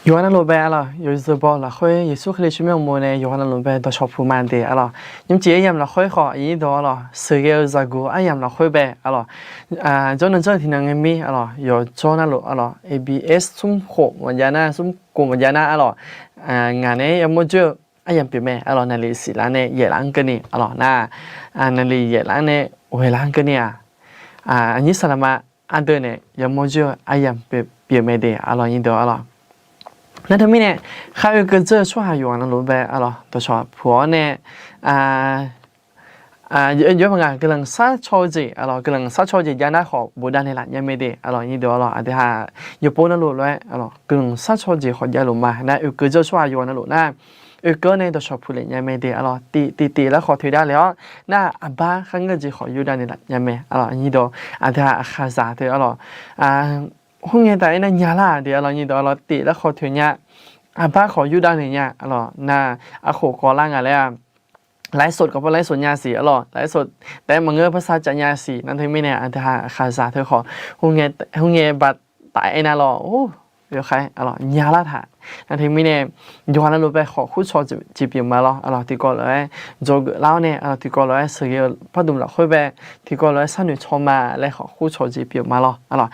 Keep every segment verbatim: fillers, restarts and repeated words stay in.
Yawqghaq navluf bae arlawq, yawzeu baw lafkhoer Yeqsur Kali tsawrmyanr uqmov nae yawqghaq navluf bae dawqshawq puq ma de arlawq. Nymrcif aryamq lafkhoer khawf aqnyir dawq arlawq, sheuqghae-eu zaqguq aryamq lafkhoer bae arlawq. Jawrnan janr-eu tiqnan ngae mir arlawq, yawqjawr navluf arlawq, A B S smr khof maqjav nar, smr khof maqjav nar arlawq, ngaq nae yamawr joer-eu aryamq pyeuf mae arlawq, naqli siqlar nae yaeflar-anr keuvni arlawq nar, naqli yaeflar nae ghaeqlar-anr keuvni-aq, aqnyir saqlaqma ardeuv nae yamawr joer-eu aryamq pyeuf mae de arlawq, nyir deuq arlawq. Nar teumirnae, khar oekeuv dzeur-eu tsawrhaq yawqghaq navluf bae arlawq, dawqshawq puq-awr nae, yawr ma ngaq guiqlanq sharcaw-eu jeq arlawq, guiqlanq sharcaw-eu jeq jav nar khawf bofdav naeqlaf nya mae de arlawq, nyir deuq arlawq. Aqdui ha yawqpov navluf lof-aer arlawq, guiqlanq sharcaw-eu jeq khawf javluf ma. Nar oekeuv dzeur-eu tsawrhaq yawqghaq navluf nar, oekeuv-awr nae dawqshawq puq lef nya mae de arlawq. Tif tif tif laer khawf toeqdav le-awr nar, aqbar kharngeur jeq khawf yurdav naeqlaf nya mae arlawq, nyir deuq. Aqdui ha aqkhaqzaq teu arlawq, khoerngae taf-aer nar nya lar de arlawq, nyir deuq arlawq. Tif laer khawf toeq nya, aqbar khawf yurdav naeq nya arlawq. Nar, arkhof kawvlar nga laer-aq, ไลฟ์สด khawf par ไลฟ์สด nya siq arlawq, ไลฟ์สด taef-aer maqngeur par sar cav nya siq. Nar teumirnae aqdui ha aqkhaqzaq teu khawf, khoerngae baq taf-aer nar lawr, yawkhaer arlawq nya lar taq. Nar teumirnae yawqghaq navluf bae khawf khurcaw jeq pyeuf ma lawr arlawq. Tiqkawv lof-aer dzawgeuf lar-awr nae arlawq, tiqkawv lof-aer sheuqghae-eu pardmq lafkhoer bae, tiqkawv lof-aer sharnoeq caw ma laer khawf khurcaw jeq pyeuf ma lawr arlawq.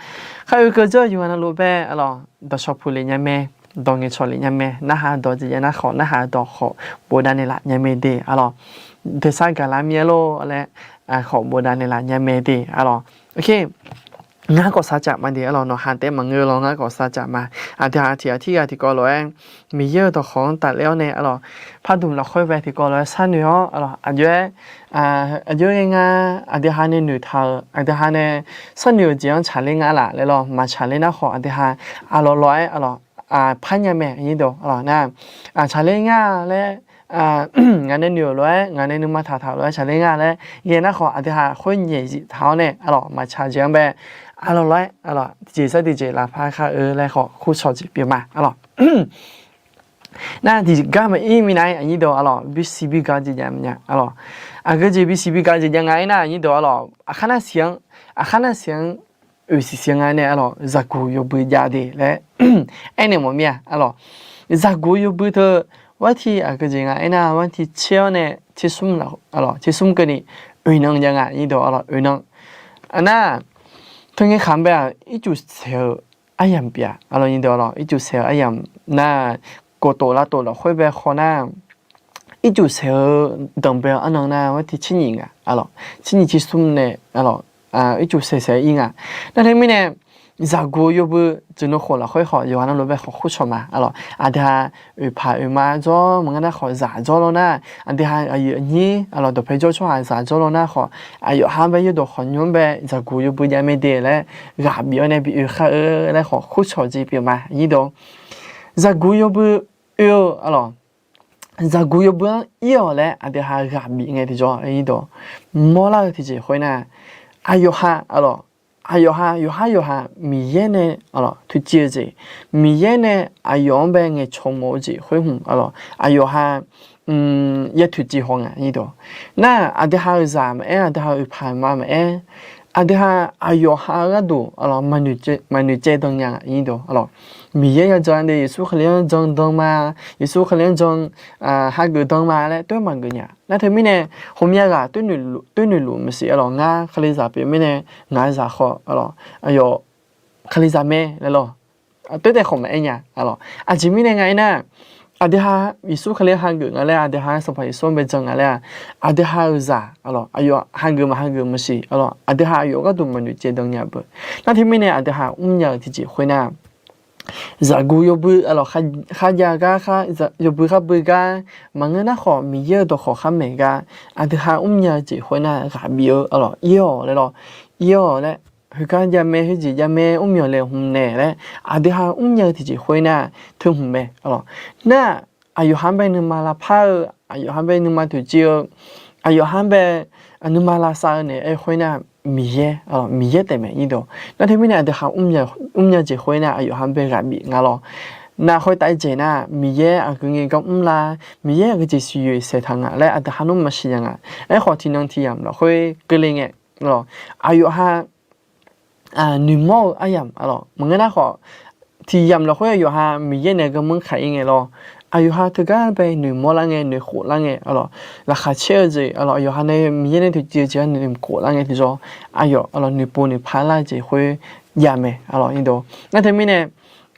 Khar oekeuv dzeur-eu yawqghaq navluf bae arlawq, dawqshawq puq lef nya mae, dawq ngaeqcawq lef nya mae. Narhaq dawq jeq jav nar khawf, narhaq dawq khawf bofdav naeqlaf nya mae de arlawq. Daeqsar gaqlar mir-aer lor laer khawf bofdav naeqlaf nya mae de arlawq. Ngar khawf sar caf ma de arlawq, nawq ha taef-aer maqngeur lawr, ngar khawf sar caf ma. Aqdui ha tiq ghaq tirghaq tiqkawv lof-aer Miqyaer-euq dawqkawq-anr tafler-awr nae arlawq, pardmq lafkhoer bae tiqkawv lof-aer sharnoeq-awr arlawq, aqjox-aer, aqjox-aer ghae nga, aqdui ha nae noeqtaq-euq, aqdui ha nae sharnoeq-euq jeq-anr tsaqler nga laf laer lawr, maqtsaqler nar khawf aqdui ha aqlawq lawq-aer arlawq, par nya mae, nyir deuq arlawq nar, tsaqler nga laer, ngaq nae noeq-euq lof-aer, ngaq nae nuima taqtaq-euq lof-aer tsaqler nga laer ghae nar khawf, aqdui ha khoer nyaef zif taq-awr nae arlawq, maqtsaq jeq-anr bae arlawq lawq-aer arlawq, tiqjeq sar tiqjeq lafpar kar-eu laer khawf khurcaw jeq pyeuf ma arlawq. Nar tiqjeq gar maqir minav-aer aqnyir deuq arlawq, bisiq biga jeq jav maqnya arlawq. Aqgeu jeq bisiq biga jeq jav nga-aer nar aqnyir deuq arlawq, aqkar nar siq-anr, aqkar nar siq-anr oeq siq siq nga nae arlawq, zaqguq yawbui jav de laer aernaeq mawf mir-a arlawq. Zaqguq yawbui teu, warti aqgeu jeq nga aernar, warti tser-awr nae tser smr keuvni oeq nan jav nga, nyir deuq arlawq, oeq nan. Aqnar, teungae khaq-anr bae-aq, ircuf saeq-eu aryamq pyeuf-a arlawq, nyir deuq arlawq, ircuf saeq-eu aryamq nar, gawqtof lavtof lafkhoer bae khawf nar, ircuf saeq-eu danqbae-eu arnan nar, warti tser nyiq nga arlawq, tser nyiq tser smr nae arlawq, ircuf saeq saeq-eu ir nga. Nar teumirnae, zaqguq-eu yawbui jeq nan khof lafkhoer khawf yawqghaq navluf bae khawf khurcaw ma arlawq. Aqdui ha oeqpaq oeqma jawr maqngeur nar khawf zaq jawr lawr nar, aqdui ha aqyuif aqnyir arlawq, dawqpae jawr tsawrhaq zaq jawr lawr nar khawf, aqyawf ha-anr bae yawrdawq khawqnymr-anr bae zaqguq yawbui jav mae de laer ghaq bif-awr nae bi oe khar-eu laer khawf khurcaw jeq pyeuf ma, nyir deuq. Zaqguq yawbui oe-eu arlawq, zaqguq yawbui-anr ir-awq laer aqdui ha ghaq bif ngae tiqjawr, nyir deuq, mawrlar-eu tiqjeq khoernar, aqyawf ha arlawq, aqyawf ha yawqhar yawqha Miqyaer nae arlawq toeqciv-eu jeq, Miqyaer nae aqyawf-anr bae ngaeqcawq mawf-eu jeq khoer hmq arlawq, aqyawf ha ya toeqciv haw nga, nyir deuq. Nar aqdui ha-euq zaq maqaer, aqdui ha-euq oeqpaq oeqma maqaer, aqdui ha aqyawf ha-eu gharduq arlawq maqnoeq caev dan nya nga, nyir deuq arlawq. Miqyaer ya jan de, Yeqsur Kali-anr jan dan ma, Yeqsur Kali-anr jan hageuf dan ma laer tov-aer maqgeuf nya. Nar teumirnae, ghawqmya ghaq toer noeqluf maqsiq arlawq, ngar Kalizaq pyeuf mirnae, ngaq-euq zaq khawf arlawq, aqyawf Kalizaq mae laer lawr, toer taef khawf maqaer nya arlawq. Aqjeq mirnae nga aernar, aqdui ha Yeqsur Kali-anr hageuf nga laer, aqdui ha Sanqpaq Yeqsur-anr bae jan nga laer-aq, aqdui ha-euq zaq arlawq, aqyawf hageuf maqhageuf maqsiq arlawq, aqdui ha aqyawf gharduq maqnoeq caev dan nya beu. Nar teumirnae aqdui ha mrnya-eu tiqjeq khoernar, zaqguq yawbui arlawq, kharjav gar, yawbui khar bui gar, maqngeur nar khawf Miqyaer-euq dawqkhawq khar maeq gar, aqdui ha mrnya-eu jeq khoernar ghaq bif-eu arlawq, ir-awq laer lawr, ir-awq laer, heugar jav mae, heujeq jav mae, mrmyawq laeqhmq naeq laer aqdui ha mrnya-eu tiqjeq khoernar teu hmq mae arlawq. Nar aqyawf ha-anr bae nuima lavpar-eu, aqyawf ha-anr bae nuima toeqciv-eu, aqyawf ha-anr bae nuima lavsav-eu naeq-aer khoernar, Miqyaer arlawq, Miqyaer taef mae, nyir deuq. Nar teumirnae aqdui ha mrnya jeq khoernar aqyawf ha-anr bae ghaq bif nga lawr. Nar khoertav-aer dzaeq nar, Miqyaer aqgeu ngae gar mr lar, Miqyaer aqgeu jeq siqyoeq saeqtaq nga laer aqdui ha nmr maqsiq nya nga. Aerkhawf tiqnan tiq yamq lafkhoer keuvle ngae arlawq, aqyawf ha noeqmawr-eu aryamq arlawq, maqngeur nar khawf tiq yamq lafkhoer aqyawf ha Miqyaer nae garmanr kaq-ir ngae lawr. Aqyawf ha teugar bae noeqmawr lar ngae, noeqkhof lar ngae, aqlawq, laqkhaq caer-eu jeq, aqlawq, aqyawf ha nae Miqyaer nae toeqciv-eu jeq-anr noeqkhof lar ngae tiqjawr, aqyawf, aqlawq, noeqpov noeqpar lar-eu jeq khoer jav mae, aqlawq, ngar teumirnae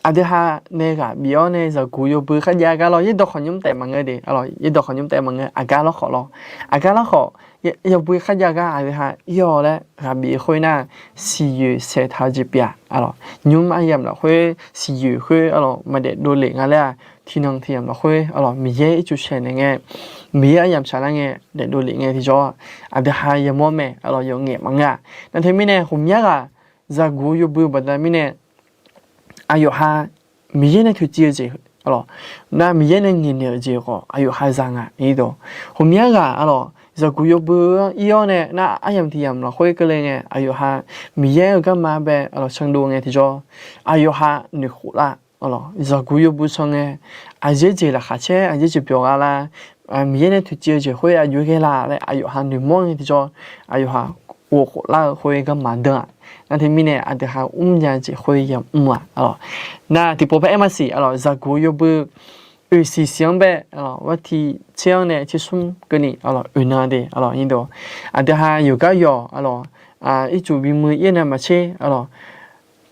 aqdui ha nae ghaq bif-awr nae zaqguq yawbui kharjav gar lawr, yaerdawq khawqnymr taef maqngeur de, aqlawq, yaerdawq khawqnymr taef maqngeur, aqgar lawrkhawf lawr, aqgar lawrkhawf, yawbui kharjav gar aqdui ha ir-awr laer ghaq bif-eu khoer nar, siqyoeq saeqtaq-eu jeq pyeuf-a, aqlawq, nymr aryamq lafkhoer siqyoeq khoer, aqlawq, maqdaef dovlef nga laer-aq, tiqnan tiq yamq lafkhoer, aqlawq, Miqyaer ircuf saeqnaeq ngae, Miqyaer aryamq saqlar ngae daef dovlef ngae tiqjawr, aqdui ha yamawr mae, aqlawq, yawf ngaef maqngeur-a. Nar teumirnae ghawqmya ghaq zaqguq yawbui baqda mirnae, aqyawf ha Miqyaer nae toeqciv-eu jeq, aqlawq, nar Miqyaer nae ngaeqnaeq-euq jeq khawf aqyawf ha za nga, aqdawq. Ghawqmya ghaq, aqlawq, zaqguq yawbui-anr ir-awr nae nar aryamq tiq yamq lafkhoer keuvle ngae, aqyawf ha Miqyaer-euq garma bae, aqlawq, candov ngae tiqjawr, aqyawf ha noeqkhof lar, aqlawq, zaqguq yawbui can ngae, aqyaer jeq laqkhaq caer, aqyaer jeq byawq gha lar, Miqyaer nae toeqciv-eu jeq khoer aqjox ghae la laer aqyawf ha noeqmawr ngae tiqjawr, aqyawf ha ghofkhof lar-eu khoer garma deuq-aq. Nar teumirnae aqdui ha mrnya jeq khoer yamr-aq, aqlawq, nar tiqpov par aer maqsiq, aqlawq, zaqguq yawbui oeqsiq siq-anr bae, aqlawq, gharti tser-anr nae tser smr keuvni, aqlawq, oeqnan de, aqlawq, aqdui ha yawqgar yawq, aqlawq, ircuf bimuiq ir-eu navmaqtser, aqlawq,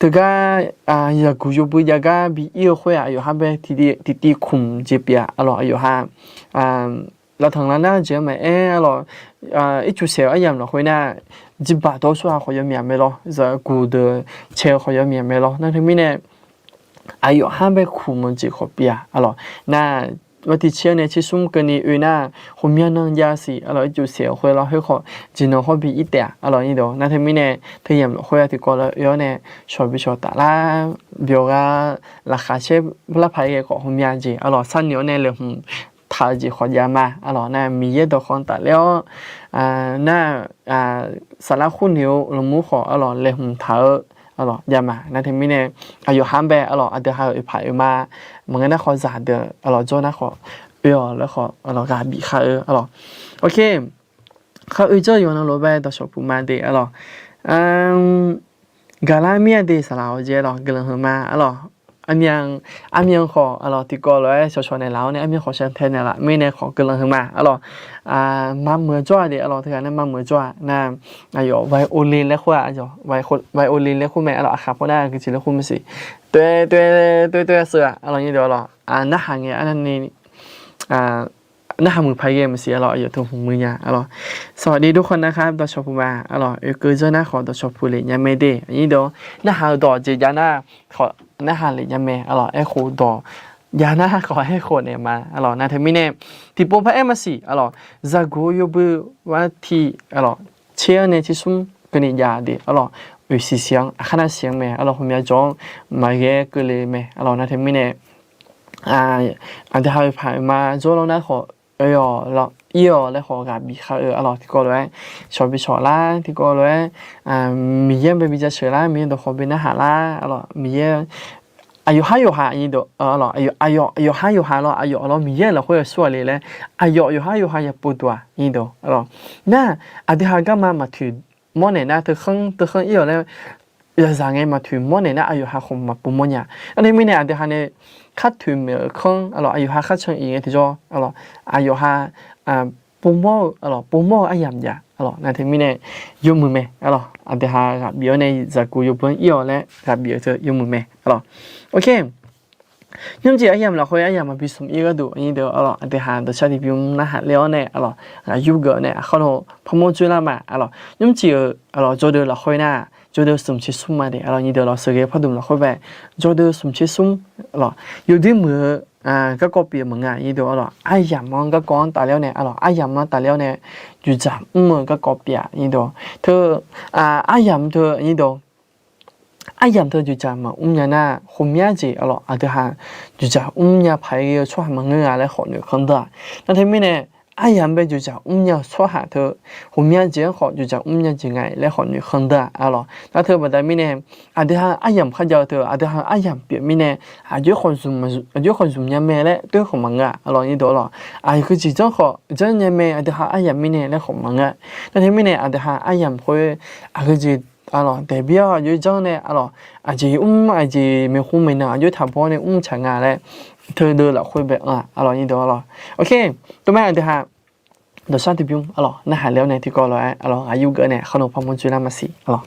teugar zaqguq yawbui jav gar bi ir-eu khoer-aq, aqyawf ha bae tiqtiv kmq jeq pyeuf-a, aqlawq, aqyawf ha lavtanq lavnar jeq-anr maqaer, aqlawq, ircuf saeq-eu aryamq lafkhoer nar, jirbaq dawr tsawrhaq khawf yawmyaq mae lawr, zaqguq deuq cae-eu khawf yawmyaq mae lawr. Nar teumirnae aqyawf ha bae kmq-eu jeq khawf pyeuf-a, aqlawq, nar gharti tser-anr nae tser smr keuvni oe nar, ghawqmya nan jav siq, aqlawq, ircuf saeq-eu khoer lawr khoer khawf jeqnan hawr bi ir taef-a, aqlawq, aqdawq. Nar teumirnae teuyamq lafkhoer-aq tiqkawv lof-aer oe-awr nae shawq bi shawq taf lar byawq gha, laqkhaq caer lar paq-aer ghae khawf ghawqmya jeq, aqlawq, sharnoeq-awr nae laeqhmq taq-eu jeq khawf jav ma, aqlawq, nar Miqyaer dawqkawq tafler-awr, nar saflar khoer noeq-eu lanmur khawf, aqlawq, laeqhmq taq-eu, aqlawq, jav ma. Nar teumirnae aqyawf ha-anr bae, aqlawq, aqdui ha-euq oeqpaq oeqma maqngeur nar khawf zaqdeuq, aqlawq, jawr nar khawf oe-awq laer khawf, aqlawq, ghaq bif khar-eu, aqlawq. Oke, khar oe jawr yawqnan lof-aer bae dawqshawq puq ma de, aqlawq. Gaqlar mir-a de saqlaq-awq jeq, aqlawq, guiqlanq heu ma, aqlawq. Aqmyan, aqmyan khawf, aqlawq, tiqkawv lof-aer shawqshawq naeqlaf-awr nae aqmyan khawf shantae naeqlaf mirnae khawf guiqlanq heu ma, aqlawq. Maqmuiq-eu jawr-a de, aqlawq, teughaq nae maqmuiq-eu jawr-a nar, aqyawf violin laer khoer-a, aqyawf violin laer khoer mae, aqlawq, aqkhaq pawnav gui jeq laer khoer maqsiq. Toer toer toer toer sheuq-aq, aqlawq, nyir deuq, aqlawq, narhaq ngae arnavni narhaq muiq paq ghae maqsiq, aqlawq, aqyawf teu hmq muiq nya, aqlawq. Sawq de dur khawf nar khar dawqshawq puq ma, aqlawq, oekeuv jawr nar khawf dawqshawq puq lef nya mae de, nyir deuq, narhaq-eu dawq jeq jav nar khawf narhaq lef nya mae, aqlawq, aerkhof dawq jav nar khawf aerkhof naeq ma, aqlawq. Nar teumirnae tiqpov par aer maqsiq, aqlawq, zaqguq yawbui gharti, aqlawq, tser-anr nae tser smr keuvni jav de, aqlawq, oeqsiq siq-anr, aqkhar nav siq-anr mae, aqlawq, ghawqmya jawr-anr maqghae keuvle mae, aqlawq. Nar teumirnae aqdui ha oeqpaq oeqma jawr lawr nar khawf oe-awq, ir-awq laer khawf ghaq bif khar-eu, aqlawq, tiqkawv lof-aer shawq bi shawq lar, tiqkawv lof-aer Miqyaer-anr bae bi jaceuq lar, Miqyaer dawqkhawq bi narhaq lar, aqlawq, Miqyaer aqyawf har yawqha, aqyawf, aqyawf har yawqha lawr, aqyawf lawr Miqyaer-euq lafkhoer yawsur-aq le laer, aqyawf yawqhar yawqha ya pov duq-aq, nyir deuq, aqlawq. Nar aqdui ha garma maqtoeq mawrnaeq nar, teukhanr teukhanr ir-awq laer yazaq ngae maqtoeq mawrnaeq nar, aqyawf ha khawf maqpov mawrnya. Nar teumirnae aqdui ha nae khar toeqmaeq-euq kanr, aqlawq, aqyawf ha khar can-iq ngae tiqjawr, aqlawq, aqyawf ha povmawr-eu, aqlawq, povmawr-eu aryamq jav, aqlawq. Nar teumirnae yawmuiq mae, aqlawq, aqdui ha ghaq bif-awr nae zaqguq yawbui-anr ir-awq laer ghaq bif-eu teu yawmuiq mae, aqlawq. Oke, nymrcif aryamq lafkhoer aryamq maqbi smq ir gharduq, nyir deuq, aqlawq, aqdui ha dawqshar tiqbymr narhaq ler-awr nae, aqlawq, ghaq yur geuf-awr nae aqkhar lo parmawr dzoerlar ma, aqlawq. Nymrcif-euq, aqlawq, jawrdeuv lafkhoer nar, jawrdeuv smq tser smr ma de, aqlawq, nyir deuq, lawq, sheuqghae pardmq lafkhoer bae jawrdeuv smq tser smr, aqlawq, yawduir muiq-eu garkawv pyeuf maqngeur, nyir deuq, aqlawq, aryamq-anr garkawv-anr tafler-awr nae, aqlawq, aryamq-anr tafler-awr nae dzoeqdzaq mr-eu garkawv pyeuf-aq, nyir deuq, teu, aryamq teu, nyir deuq, aryamq teu dzoeqdzaq maqmr nya nar, ghawqmya jeq, aqlawq, aqdui ha dzoeqdzaq mr nya paq-aer ghae-eu tsawrhaq maqngeur nga laer khawf noeqkanr deur-aq. Nar teumirnae aryamq bae dzoeqdzaq mr nya-eu tsawrhaq teu, ghawqmya jeq-anr khawf dzoeqdzaq mr nya jeq nga laer khawf noeqkanr deur-aq, aqlawq. Nar teu baqda mirnae aqdui ha aryamq kharjav-eu teu, aqdui ha aryamq pyeuf mirnae aqjox khawf zmq nya mae laer toer khawf maqngeur-aq, aqlawq, nyir deuq, aqlawq. Aqgeujeq janr khawf janrnya mae, aqdui ha aryamq mirnae laer khawf maqngeur. Nar teumirnae aqdui ha aryamq khoer aqgeujeq aqlawq, daeqbir-awr aqjox-aer janr nae aqlawq, aqjeq mr aqjeq maeqhu maeqnan aqjox-aer taqbaw nae mr tsaq nga laer, teudeuv lafkhoer bae-anr-aq aqlawq, nyirdeuq aqlawq. Ok, tov mae, aqdui-aq dawqshar tiqbymr aqlawq narhaq le-awr nae tiqkawv lof-aer aqlawq ghaq yur geuf nae khar nawq par mawr dzoerlar maqsiq aqlawq.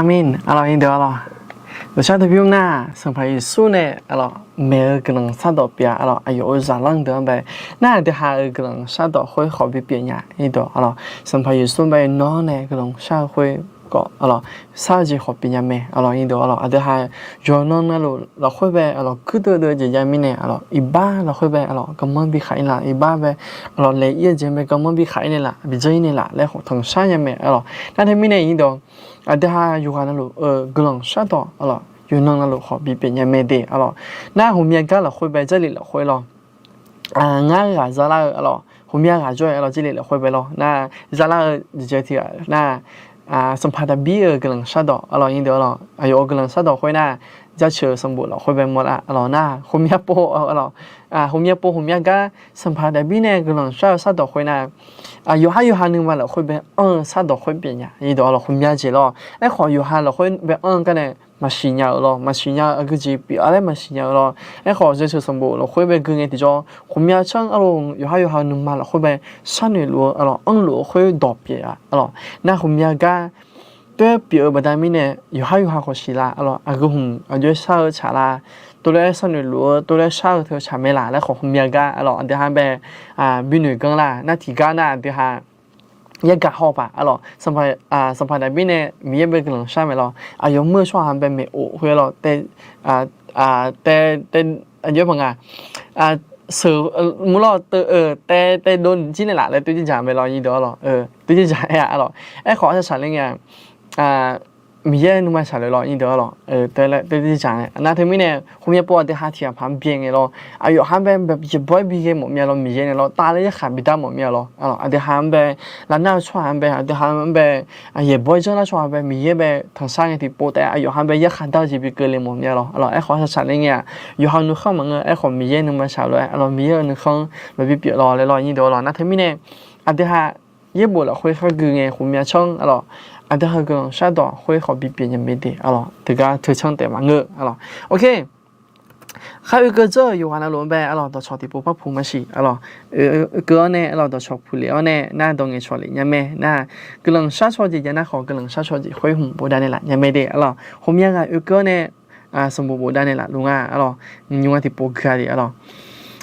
Aqmeq. Aqlawq, irdeuq aqlawq, dawqshar taqbymr nar, Sanqpaq Yeqsur nae aqlawq maeq-eu guiqlanq shardawq pyeuf-a. Aqlawq, aqyawf-euq zaqlanr deuq-anr bae nar, aqdui ha-euq guiqlanq shardawq khoer khawf bipyeuf nya. Irdeuq aqlawq, Sanqpaq Yeqsur bae nawr nae guiqlanq shar-eu khoer khawf aqlawq, shar-eu jeq khawf pyeuf nya mae. Aqlawq, irdeuq aqlawq, aqdui ha yawqnan navluf lafkhoer bae aqlawq, kuirdeuv deuv-eu jeq jav mirnae aqlawq, iqbax lafkhoer bae aqlawq, garmanr bikhaq-ir laf, iqbax bae aqlawq, laeq-ir-eu jeq bae garmanr bikhaq-ir naeqlaf, bidzeur-ir naeqlaf laer khawf tanqshar nya mae. Aqlawq, nar teumirnae irdeuq aqdui ha yawqghaq navluf-euq guiqlanq shardawq aqlawq, yawqnan navluf khawf bipyeuf nya mae de. Aqlawq, nar ghawqmya gar lafkhoer bae Jarlif lafkhoer lawr, ngar ghaq zalar-eu aqlawq, ghawqmya ghaq jawr-eu aqlawq, Jarlif lafkhoer bae lawr nar, zalar-eu jeq tiq ghaq nar, Sanqpaq Daqbir-euq guiqlanq shardawq aqlawq, irdeuq aqlawq, aqyawf-euq guiqlanq shardawq khoer nar, jaceuq-eu sanqbof lafkhoer bae mawrlar aqlawq nar, ghawqmya pov aqlawq, ghawqmya pov ghawqmya gar Sanqpaq Daqbir nae guiqlanq shar-eu shardawq khoer nar, yawqhar yawqha nuima lafkhoer bae anr-eu shardawq khoer pyeuf nya. Irdeuq aqlawq, ghawqmya jeq lawr. Aerkhawf yawqha lafkhoer bae anr-eu gar nae maqsiq nya-euq lawr, maqsiq nya-eu aqgeu jeq pyeuf-a laer maqsiq nya-eu lawr. Aerkhawf jaceuq sanqbof lafkhoer bae gui ngae tiqjawr, ghawqmya canr aqlawq, yawqhar yawqha nuima lafkhoer bae sharnoeq luf-eu aqlawq, anrluf-eu khoer dawq pyeuf-a aqlawq. Nar ghawqmya gar toer pyeuf-eu baqda mirnae yawqhar yawqha khawf siq la aqlawq, aqgeu hmq aqjox-aer shar-eu tsaq la, tov laer sharnoeq luf-eu, tov laer shar-eu teu tsaq mae laf laer khawf, ghawqmya gar aqlawq, aqdui ha bae binoeq ganr la. Nar tiqgar nar aqdui ha yaergaq haw paq aqlawq, Sanqpaq Daqbir nae Miqyaer bae guiqlanq shar mae lawr. Aqyawf mr-eu tsawrhaq bae maeqof khoer lawr, tae, tae, aqjox-aer paq nga, sheuq mur lawr, tae, tae dov jir naeqlaf laer toer jir dzaq mae lawr, irdeuq aqlawq, toer jir dzaq-aer-a aqlawq. Aerkhawf arsaq saqler ngae-a, Miqyaer nuima saqlaq lawr, irdeuq aqlawq, toer jir dzaq-aer. Nar teumirnae ghawqmya pov aqdui ha tiq ghaq paq-anr byae ngae lawr, aqyawf ha bae yaeqbawq-aer bi ghae mawf myav lawr, Miqyaer nae lawr, tavler yarkhaq bi dar mawf myav lawr aqlawq. Aqdui ha-anr bae lavnar-eu tsawrhaq-anr bae, aqdui ha-anr bae yaeqbawq-aer janr lar tsawrhaq bae Miqyaer bae tanqshar ngae tiqpov taef-aer aqyawf ha bae yarkhaq dar-eu jeq bi keuvle mawf myav lawr aqlawq. Aerkhawf arsaq saqler ngae-a, yawqha-euq nuikhanr maqngeur, aerkhawf Miqyaer nuima saqlaq-aer aqlawq, Miqyaer-euq nuikhanr lawq bi pyeuf lawq laer lawr, irdeuq aqlawq. Nar teumirnae aqdui ha yaerbof lafkhoer khar gui ngae ghawqmya canr aqlawq, aqdui ha-euq guiqlanq shardawq khoer khawf bipyeuf nya mae de aqlawq. Teugar teucanr taef maqngeur aqlawq. Ok. Khar oekeuv dzeur-euq yawqghaq navluf-anr bae aqlawq, dawqcawq tiqpov par puq maqsiq aqlawq, oekeuv-awr nae aqlawq, dawqcawq puq lef-awr nae nar dawq ngaeqcawq lef nya mae. Nar guiqlanq shar caw jeq jav nar khawf, guiqlanq shar caw jeq khoer hmq bofdav naeqlaf nya mae de aqlawq. Ghawqmya ghaq oekeuv-awr nae sanqbof bofdav naeqlaf luf nga aqlawq. Nymr nga tiqpov gui-a de aqlawq.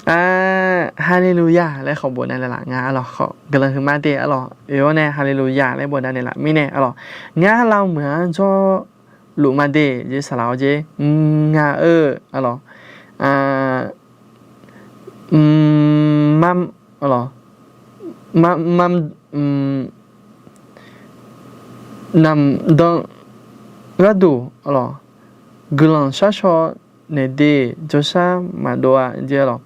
Haleluya laer khawf bofdav naeqlaf nga aqlawq. Khawf guiqlanq huiqma de aqlawq. Oe-awr nae haleluya laer bofdav naeqlaf mirnae aqlawq, ngar lavmeuq-anr jawrluf ma de jeq saqlaq-awr jeq, ngaq-eu aqlawq, ma, aqlawq, ma, ma, namqdan gharduq aqlawq, guiqlanq shar caw naeq de, jawrshar maqdov-a jeq aqlawq.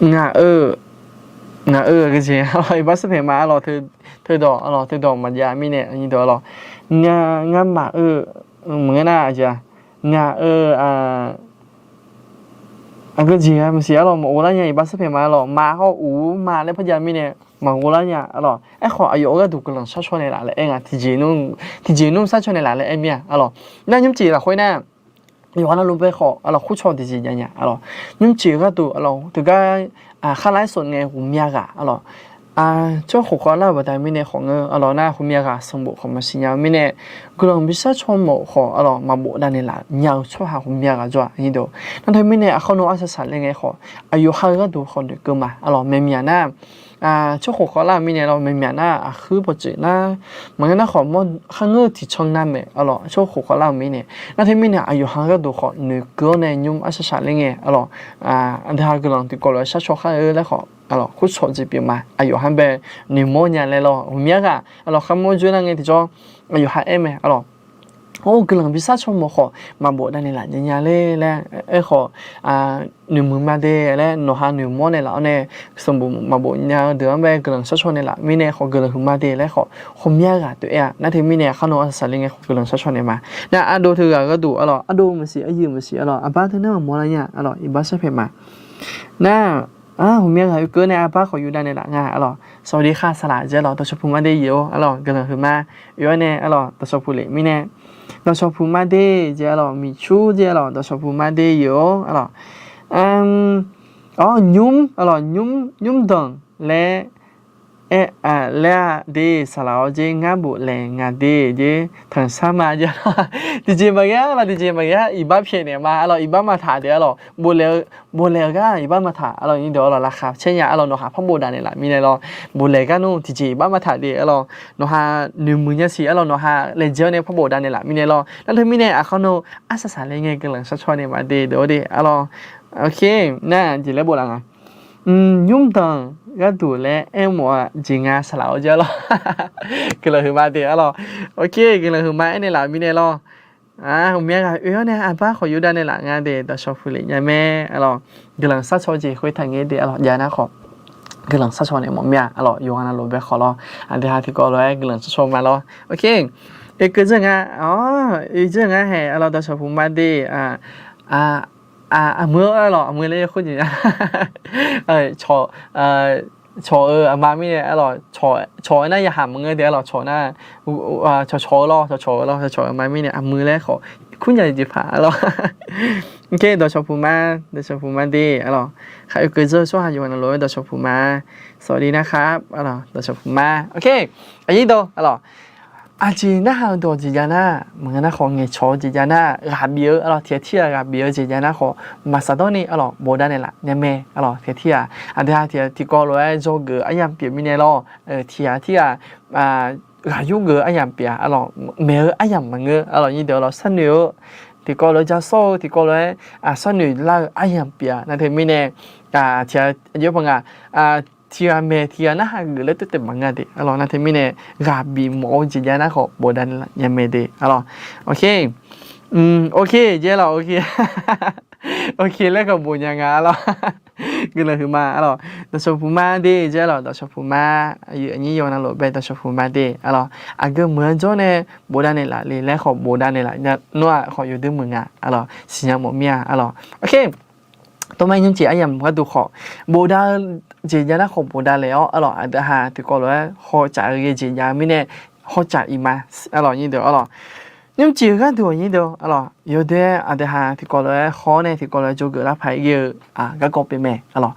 Ngaq-eu, ngaq-eu aqgeujeq aqlawq, iqbax sarpaeq ma aqlawq, teudawq aqlawq, teudawq maqjav mirnae aqnyir dawq aqlawq, ngamaf-eu maqngeur nar aqjeq-a, ngaq-eu aqgeujeq-a maqsiq aqlawq, maqghov lar nya. Iqbax sarpaeq ma aqlawq, ma hawr uq ma laer par jav mirnae maqghov lar nya aqlawq. Aerkhawf aqyawf-eu gharduq guiqlanq shar caw naeqlaf laer aer nga. Tiqjeq nmr, tiqjeq nmr shar caw naeqlaf laer aer mir-a aqlawq. Nar nymrcif lafkhoer nar yawqha navluf bae khawf aqlawq, khoercaw tiqjeq jav nya aqlawq. Nymrcif gharduq aqlawq, teugar khar lar-aer sawf ngae ghawqmya ghaq aqlawq, tsawrkhof khawf lar-euq baqda mirnae khawf ngeur aqlawq, nar ghawqmya ghaq sanqbof khawf maqsiq nya-eu mirnae, guiqlanq bi shar caw mawf khawf aqlawq, maqbof dav naeqlaf nya-eu tsawrhaq ghawqmya ghaq jawr-a aqnyir deuq. Nar teumirnae aqkar nawr arsaq saqler ngae khawf, aqyawf ha-eu gharduq khawf noeqkeuv ma aqlawq. Maeqmyaq nar tsawrkhof khawf lar-euq mirnae lawr, maeqmyaq nar aqkuir pawqtsoeq nar, maqngeur nar khawf mawr kharngeur tiqcan nar maeq aqlawq, tsawrkhof khawf lar-euq mirnae. Nar teumirnae aqyawf ha-eu gharduq khawf noeqkeuv-awr nae nymr arsaq saqler ngae aqlawq, aqdui ha guiqlanq tiqkawv lof-aer shar caw khar-eu laer khawf aqlawq, khoercaw jeq pyeuf ma. Aqyawf ha bae noeqmawr nya laer lawr, ghawqmya ghaq aqlawq, kharmawr joer lar ngae tiqjawr aqyawf ha aer mae aqlawq. Or, guiqlanq bi shar caw mawf khawf maqbof dav naeqlaf nya nya ler laer aer khawf, noeqmuiq ma de laer nawq ha noeqmawr naeqlaf-awr nae, sanqbof maqbof nya-eu deuq-anr bae guiqlanq shar caw naeqlaf mirnae khawf guiqlanq huiqma de laer khawf, ghawqmya ghaq toeq aer-a. Nar teumirnae aqkar nawr arsaq saqler ngae khawf guiqlanq shar caw naeq ma. Nar ardov teughaq gharduq aqlawq, ardov maqsiq, aqyuif maqsiq aqlawq, aqbar teunar maqmawr lar nya aqlawq, iqbax sarpaeq ma. Nar ghawqmya ghaq oekeuv nae aqbar khawf yuf dav naeqlaf nga aqlawq. สวัสดีค่ะ saqlaq jeq aqlawq, dawqshawq puq ma de jeq-or aqlawq, guiqlanq huiqma. Oe-awr nae aqlawq, dawqshawq puq lef mirnae, dawqshawq puq ma de jeq aqlawq, miqcur jeq aqlawq, dawqshawq puq ma de jeq-or aqlawq. Awr, nymr aqlawq, nymr, nymrdanq laer aer-a laer-a de, saqlaq-awr jer ngar boflaeq nga de jer tanqsar ma jer. Tiqjeq maqghae-a lawq, tiqjeq maqghae-a, iqbax pyaeqnaeq ma-a lawq, iqbax maqtaq de-a lawq, boflaeq-eu gar iqbax maqtaq-a lawq, nyir deuq-a lawq, laqkhaq caer nya-a lawq, nawqha par bofdav naeqlaf mirnae lawr, boflaeq gar nmr tiqjeq iqbax maqtaq de-a lawq, nawqha noeqmuiq nya siq-a lawq, nawqha laejae-awr nae par bofdav naeqlaf mirnae lawr, nar teumirnae aqkar nawr arsaq saqlaer ngae guiqlanq shawrcaw naeq ma de deuq-awr de-a lawq. Nar jeq laer boflaf nga. Nymrdanq gharduq laer aermawf-a jeq nga saqlaq-awr jer-a lawq. Guiqlanq huiqma de-a lawq. Guiqlanq huiqma aernaeq laf mirnae lawr. Aqmya ghaq oe-awr nae aqbar khawf yurdav naeqlaf nga de dawqshawq puq lef nya mae-a lawq. Guiqlanq shawrcaw jeq khoertaq ngae de-a lawq, jav nar khawf guiqlanq shawrcaw naeq mawf mir-a-a lawq, yawqghaq navluf bae khawf lawr, aqdui ha tiqkawv lof-aer guiqlanq shawrcaw ma lawr. Oe keuv dzeur nga, oe dzeur nga haeq-a lawq, dawqshawq puq ma de. Aqmuiq-a lawq, aqmuiq laer yaw khoer jeq nya. Cawq-eu aqma mirnae-a lawq, cawq-eu nar yahaq maqngeur de-a lawq, cawq nar cawqcawq-eu lawr, cawqcawq-eu lawr, cawqcawq-eu ma mirnae aqmuiq laer khawf kurnya jeq paq-a lawq. Dawqshawq puq ma, dawqshawq puq ma de-a lawq. Khaq oe keuv dzeur-eu tsawrhaq yawqghaq navluf-aer dawqshawq puq ma. Sawqli narkhaq-a lawq, dawqshawq puq ma. Oe, aqnyir dawq-a lawq. Aqjeq narhaq-eu dawq jeq jav nar, maqngeur nar khawf ngaeqcawq-eu jeq jav nar, ghaq bif-eu-a lawq, tiq ghaq tir ghaq ghaq bif-eu jeq jav nar khawf, maqsaqdawr ni-a lawq, bofdav naeqlaf nya mae-a lawq, tiq ghaq tir ghaq. Aqdui ha tiq ghaq tiqkawv lof-aer dzawgeuf-eu aryamq pyeuf mirnae lawr, tiq ghaq tir ghaq ghaq yurgeuf-eu aryamq pyeuf-a-a lawq, maeq-eu aryamq maqngeur-a lawq, nyir deuq-a lawq, sharnoeq-eu tiqkawv lof-aer ja sawr-eu tiqkawv lof-aer sharnoeq lar-eu aryamq pyeuf-a, nar teumirnae tiq ghaq aqjox paq nga, tiq ghaq maeq tiq ghaq narhaq geuf laer taef taef maqngeur de-a lawq, nar teumirnae ghaq bif mawf-eu jeq jav nar khawf bofdav naeqlaf nya mae de-a lawq. Oe, oe, jer-a lawq, oe, oe laer khawf bof nya nga-a lawq. Guiqlanq huiqma-a lawq, dawqshawq puq ma de, jer-a lawq, dawqshawq puq ma. Aqnyir yawqghaq navluf bae dawqshawq puq ma de-a lawq. Aqgeu meuq-anr jawr nae bofdav naeqlaf le laer khawf bofdav naeqlaf nar-aq khawf yawdui muiq nga-a lawq, siqnya mawf mir-a-a lawq. Oe, tawrma nymrcif aryamq gharduq khawf bofdav-eu jeq jav nar khawf bofdav le-awr-a lawq, aqdui ha tiqkawv lof-aer hawtsaf-eu ghae jeq jav-eu mirnae hawtsaf iq ma-a lawq, nyir deuq-a lawq. Nymrcif-eu gharduq-aq nyir deuq-a lawq, yawdoer-aer aqdui ha tiqkawv lof-aer haw-awr nae tiqkawv lof-aer jawrgeuf lar paq-aer ghae-eu garkawv pyeuf mae-a lawq.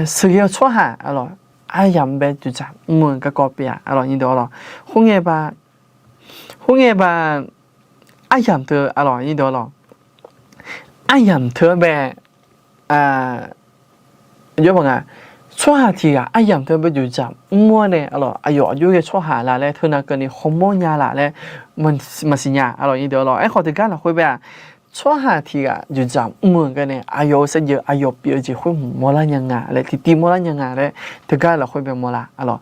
Sheuqghae-eu tsawrhaq-a lawq, aryamq bae dzoeqdzaq mr-eu garkawv pyeuf-a-a lawq, nyir deuq-a lawq. Khoerngae ba, khoerngae ba, aryamq teu-a lawq, nyir deuq-a lawq. Aryamq teu-aer bae, aqjox paq nga, tsawrhaq tiq ghaq aryamq teu-aer bae dzoeqdzaq mr-awr nae-a lawq, aqyawf aqjox ghae tsawrhaq la laer teunav keuvni hawmawr nya laf laer maqsiq nya-a lawq, nyir deuq-a lawq. Aerkhawf teugar lafkhoer bae-aq, tsawrhaq tiq ghaq dzoeqdzaq mr-eu garnae aqyawf-euq saevdzeuf aqyawf pyeuf-eu jeq khoer mq mawrlar nya nga laer, tiqtiv mawrlar nya nga laer teugar lafkhoer bae mawrlar-a lawq.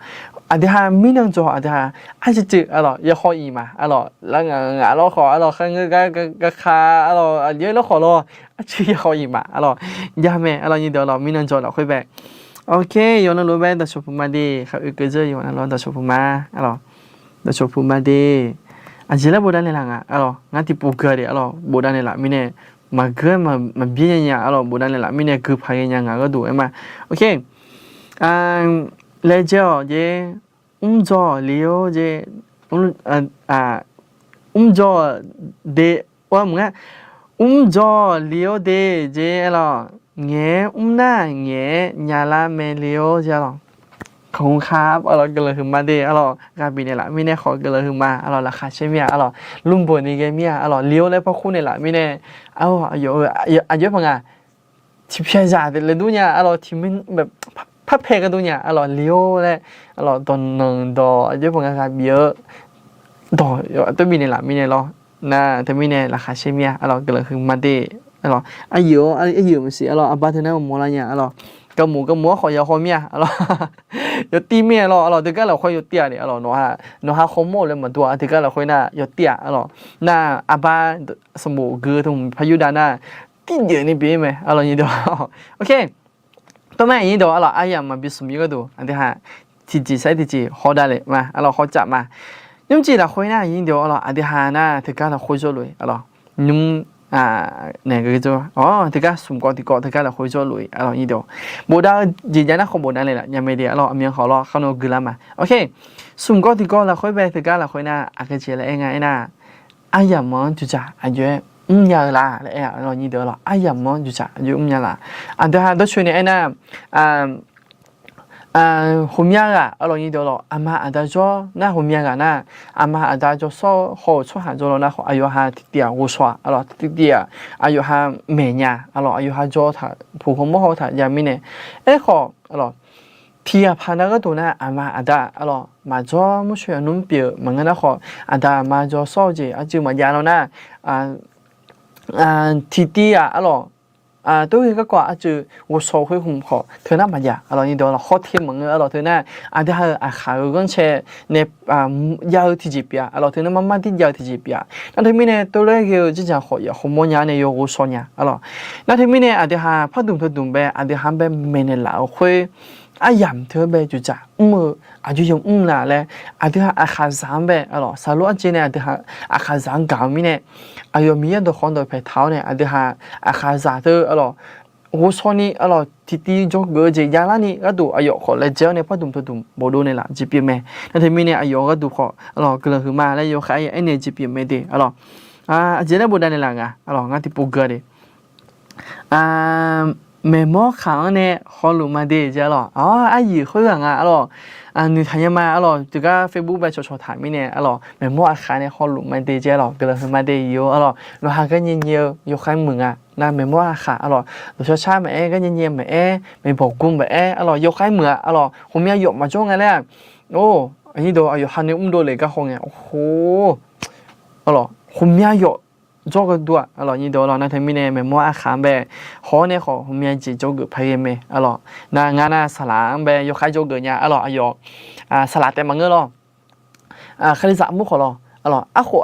Aqdui ha mirnan dzaw aqdui ha arciv teuv-a lawq, yahaw iq ma-a lawq, lar ngaq ngaq lawr khawf-a lawq, kharngeur gar garka-a lawq, aqjox-aer lawr khawf lawr, arciv yahaw iq ma-a lawq, jav mae-a lawq, nyir deuq-a lawq, mirnan dzaw lafkhoer bae. Oke, yawqnan lof-aer bae dawqshawq puq ma de, khaq oe keuv dzeur yawqnan lof-aer dawqshawq puq ma-a lawq. Dawqshawq puq ma de. Aqjeq laer bofdav naeqlaf nga-a lawq, ngar tiqpov gui-a de-a lawq, bofdav naeqlaf mirnae maqgeur-aer maqbyaer nya nya-a lawq, bofdav naeqlaf mirnae gui paq ghae nya ngaq gharduq-aer ma. Oke, laejae-awq jer, mrdzaw-awq li-or jer, mrdzaw-awq de, mrdzaw-awq li-or de jer-a lawq, ngaeq-aer mrnar ngaeq-aer nyalar mae li-or jer-a lawq. ขอบคุณครับ a lawq, guiqlanq huiqma de-a lawq, ghaq bifnaeq laf mirnae khawf guiqlanq huiqma-a lawq, laqkhaq caer mir-a-a lawq, lmboeq ni ghae mir-a-a lawq, li-or laer par kur naeq laf mirnae, aqjox paq nga, tiqpyaeq zaq laedur nya-a lawq, tiq, parpae ghardur nya-a lawq, li-or laer, a lawq, dawqnanq dawq aqjox paq nga ghaq bif-eu dawq tov bifnaeq laf mirnae lawr. Nar teumirnae laqkhaq caer mir-a-a lawq, guiqlanq huiqma de-a lawq, aryuif-awr aryuif maqsiq-a lawq, aqbar teu nar mawrlar nya-a lawq, garmof garmof-anr khawf yawhaw mir-a-a lawq, yawtiv mir-a lawq, a lawq, teugar lafkhoer yawtiv-a de-a lawq, nawq ha, nawq ha hawmawr-euq laer maqdur-a, teugar lafkhoer nar yawtiv-a-a lawq, nar aqbar sanqbof gui-eu teu par yurdav nar, tirjeuf ni pyeuf-ir mae-a lawq, nyir deuq-a lawq. Oke, tov ma, nyir deuq-a lawq, aryamq maqbi smq-ir gharduq aqdui ha tiqjeq sair tiqjeq hawdav le ma-a lawq, hawcaf ma. Nymrcif lafkhoer nar nyir deuq-a lawq, aqdui ha nar teugar lafkhoer jawrluf-ir-a lawq, nymr naeq geu-awr teugar smq kawv tiqkawv teugar lafkhoer jawrluf-ir-a lawq, nyir deuq-a. Bofdav-eu jeq jav nar khawf bofdav naeqlaf nya mae de-a lawq, aqmyan khawf lawr kharnan guiqlar ma. Oke, smq kawv tiqkawv lafkhoer bae teugar lafkhoer nar aqgeu jeq laer aer nga aernar, aryamq-anr dzoeqdzaq aqjox-aer mrnya-eu la laer aer-a lawq, nyir deuq-a lawq, aryamq-anr dzoeqdzaq aqjox mrnya la. Aqdui ha dawrcoeni aernar, Ghawqmya ghaq arlawq nyi deuq lawq, aqma aqda jawr nar ghawqmya ghaq nar, aqma aqda jawrsawr haw-euq tsawrhaq jawr law nar khawf, aqyawf ha tiqtiv-aq ghovshaw-aq arlawq, tiqtiv-aq aqyawf ha maeq nya arlawq, aqyawf ha jawr taq puq haw mawr haw taq jav mirnae. Aerkhawf arlawq, tiqghaq paq nar gharduq nar aqma aqda arlawq maqjawr murcoeq yawqnmr pyeuf-euq maqngeur nar khawf, aqda aqma jawrsawr-eu jeq arcuiv maqjav law nar, tiqtiv-aq arlawq, tov ghae garkawv arcuiv ghovshaw khoer hmq khawf teu nar maqjav arlawq nyi deuq lawq, hawr te maqngeur arlawq teu nar, aqdui ha-euq aqkhaq-euq ghanrcae nae jav-eu tiqjeq pyeuf-a arlawq, teu nar marmar dir jav-eu tiqjeq pyeuf-a. Nar teumirnae tov laer ghae-eu jirjaq khawf yaf haw mawr nya nae yawghof shaw nya arlawq. Nar teumirnae aqdui ha pardmq teudmq bae aqdui ha-anr bae maeqnaeq laf-euq khoer, aryamq teu-anr bae juqjaq mr-eu aqjox yamr la laer, aqdui ha aqkhaqzaq-anr bae arlawq, saqlor arjeq nae aqdui ha aqkhaqzaq-anr gaq-eu mirnae, aqyawf Miqyaer dawqkhawq dawqpae taq-awr nae aqdui ha aqkhaqzaq teu arlawq, ghovshaw ni arlawq, tiqtiv dzawgeuf-eu jeq javlar ni gharduq aqyawf khawf laejae-awr nae pardmq teudmq bofdov naeqlaf jeq pyeuf mae. Nar teumirnae aqyawf gharduq khawf arlawq guiqlanq huiqma laer yawkhav-aer aernaeq jeq pyeuf mae de arlawq. Aqjeq laer bofdav naeqlaf nga arlawq, ngar tiqpov gui-a de. Maeqmawr khaq-anr nae hawluf ma de jeq arlawq. Aryiq khoerghaq nga arlawq, noeqtaq nya ma arlawq, tiqgar Facebook bae cawqcawq taq mirnae arlawq, maeqmawr aqkhaq nae hawluf ma de jeq arlawq, guiqlanq huiqma de yawq arlawq, nawqha garnyae nyae-eu yawkhav muiq nga. Nar maeqmawr aqkhaq arlawq, dawqshar shar maqaer, garnyae nyae maqaer, maeqbawq gu maqaer arlawq, yawkhav muiq-a arlawq, ghawqmya yawf maqjawr nga laer-aq, or, aqnyir deuq aqyawf ha nae mrdov lef garkhaw ngae, or, arlawq, ghawqmya yawf jawr gharduq-aq arlawq, nyir deuq arlawq, nar teumirnae maeqmawr aqkhaq-anr bae haw-awr nae khawf ghawqmya jeq dzawgeuf paq ghae mae arlawq. Nar ngar nar saqlaq-anr bae yawkhav dzawgeuf nya arlawq, aqyawf saqlaq taef maqngeur lawr. Kalizaq mur khawf lawr arlawq, arkhof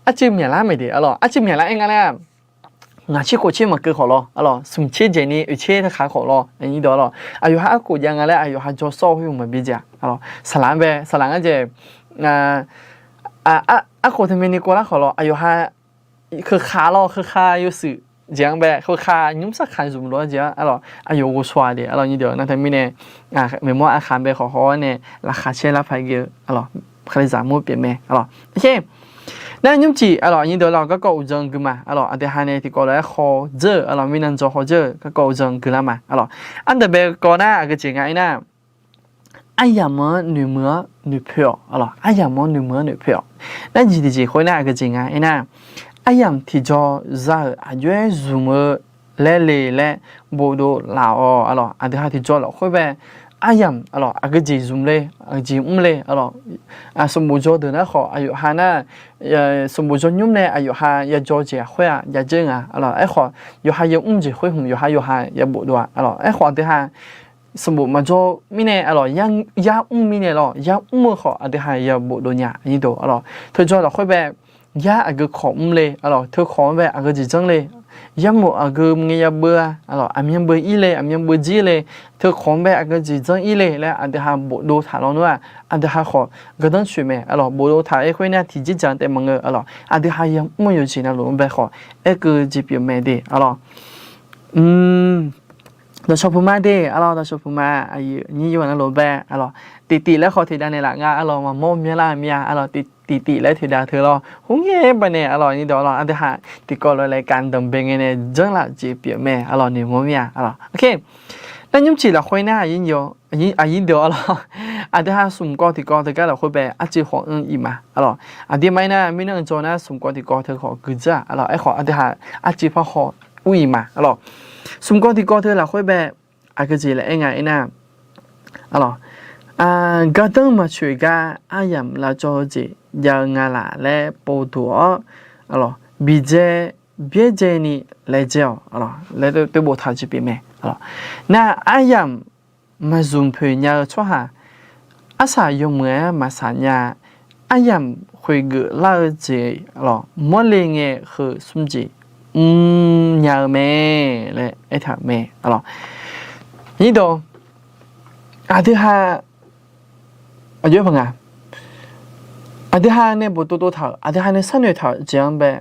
arcuiv myaqlar mae de arlawq, arcuiv myaqlar aer nga laer-aq, ngaq tser khof tser maqkeuv khawf lawr arlawq, smq tser dzaeq ni oeq tser taq khaq khawf lawr, nyir deuq arlawq, aqyawf ha arkhof jav nga laer aqyawf ha jawrsawr khoer maqbi dzaeq arlawq. Saqlaq-anr bae saqlaq ngar dzaeq, arkhof teumirnae ni kawvlar khawf lawr, aqyawf ha keuka lawr, keuka yawshuif jeq-anr bae, keuka nymr sarkaq zmq lof-aer jeq-anr arlawq, aqyawf ghovshaw-a de arlawq, nyir deuq nar teumirnae maeqmawr aqkhaq bae khawf haw-awr nae laqkhaq caer lar paq ghae-eu arlawq, kalizaq mur pyeuf mae arlawq. Nar nymrcif arlawq, nyir deuq arlawq, garkawv uqdzan gui ma arlawq, aqdui ha nae tiqkawv lof-aer haw dzeur-euq arlawq, mirnan dzaw haw dzeur-euq garkawv uqdzan gui lar ma arlawq. Aqdui bae kawv nar aqgeu jeq nga aernar, aryamq-anr noeqmuiq-anr noeqpoeq-awq arlawq, aryamq-anr noeqmuiq-anr noeqpoeq-awq. Nar jeq tiqjeq khoer nar aqgeu jeq nga aernar, aryamq tiqjaw za-euq aqjox-aer zmq-eu laer le laer bofdov laf-awq arlawq, aqdui ha tiqjaw lafkhoer bae aryamq arlawq, aqgeu jeq zmq le, aqgeu jeq mr le arlawq, sanqbof jaw deuq nar khawf aqyawf ha nar, sanqbof jaw nymr nae aqyawf ha ya jaw jeq khoer-aq jav dzeur nga arlawq. Aerkhawf yawqha yamr jeq khoer hmq yawqha yawqha ya bofdov-a arlawq. Aerkhawf aqdui ha sanqbof maqjaw mirnae arlawq, yar mr mirnae lawr, yar mr-eu khawf aqdui ha ya bofdov nya, nyir deuq arlawq. Teujaw lafkhoer bae yar aqgeu kawq mr le arlawq, teu kawq-anr bae aqgeu jeq janr le, yarmof aqgeu ngae ya beu-a arlawq, aqmyan beu ir le, aqmyan beu jir le, teu kawq-anr bae aqgeu jeq janr ir le laer aqdui ha bofdov taq lawnmr-aq, aqdui ha khawf gardanr coeq mae arlawq. Bofdov taq-aer khoer nar tiqjeq dzaq taef maqngeur arlawq, aqdui ha ya mr-eu yawqjeq navluf-anr bae khawf aerkeuv jeq pyeuf mae de arlawq. Dawqshawq puq ma de arlawq, dawqshawq puq ma, aqyuif nyir yawqghaq navluf bae arlawq, tiqtiv laer khawf toeqdav naeqlaf nga arlawq, maqmawr myanrlar mya arlawq, tiqtiv laer toeqdav teu lawr, khoerngae baqnaeq arlawq, nyir deuq arlawq, aqdui ha tiqkawv lof laer kavdanq bae ngae nae janrlaf jeq pyeuf mae arlawq, noeqmawr mya arlawq. Nar nymrcif lafkhoer nar aqnyir deuq arlawq, aqdui ha smq kawv tiqkawv teugar lafkhoer bae arcuiv khawf anr-ir ma arlawq. Aqdirma aernar mirnan dzaw nar smq kawv tiqkawv teu khawf guiqdzaq arlawq. Aerkhawf aqdui ha arcuiv par haw ur-ir ma arlawq. Smq kawv tiqkawv teu lafkhoer bae aqgeu jeq laer aer nga aernar, arlawq, gardanr maqcoeq gar aryamq lavcawv-eu jeq jav-eu nga laq laer povduq-awr, arlawq, bidzae byaerdzaeni laedzae-awq arlawq laer teu boftaq jeq pyeuf mae arlawq. Nar aryamq maqzmq poeq nya-eu tsawrhaq, arsaq yawmuiq-aer maqsaq nya, aryamq khoeqgeuf lar-eu jeq arlawq, mawrle ngae heu smr jeq mrnya-eu mae laer aertaq-euq mae arlawq. Nyir dawq, aqdui ha, aqjox-aer paq nga, aqdui ha nae boftov tov taq-euq, aqdui ha nae sharnoeq taq-euq jeq-anr bae,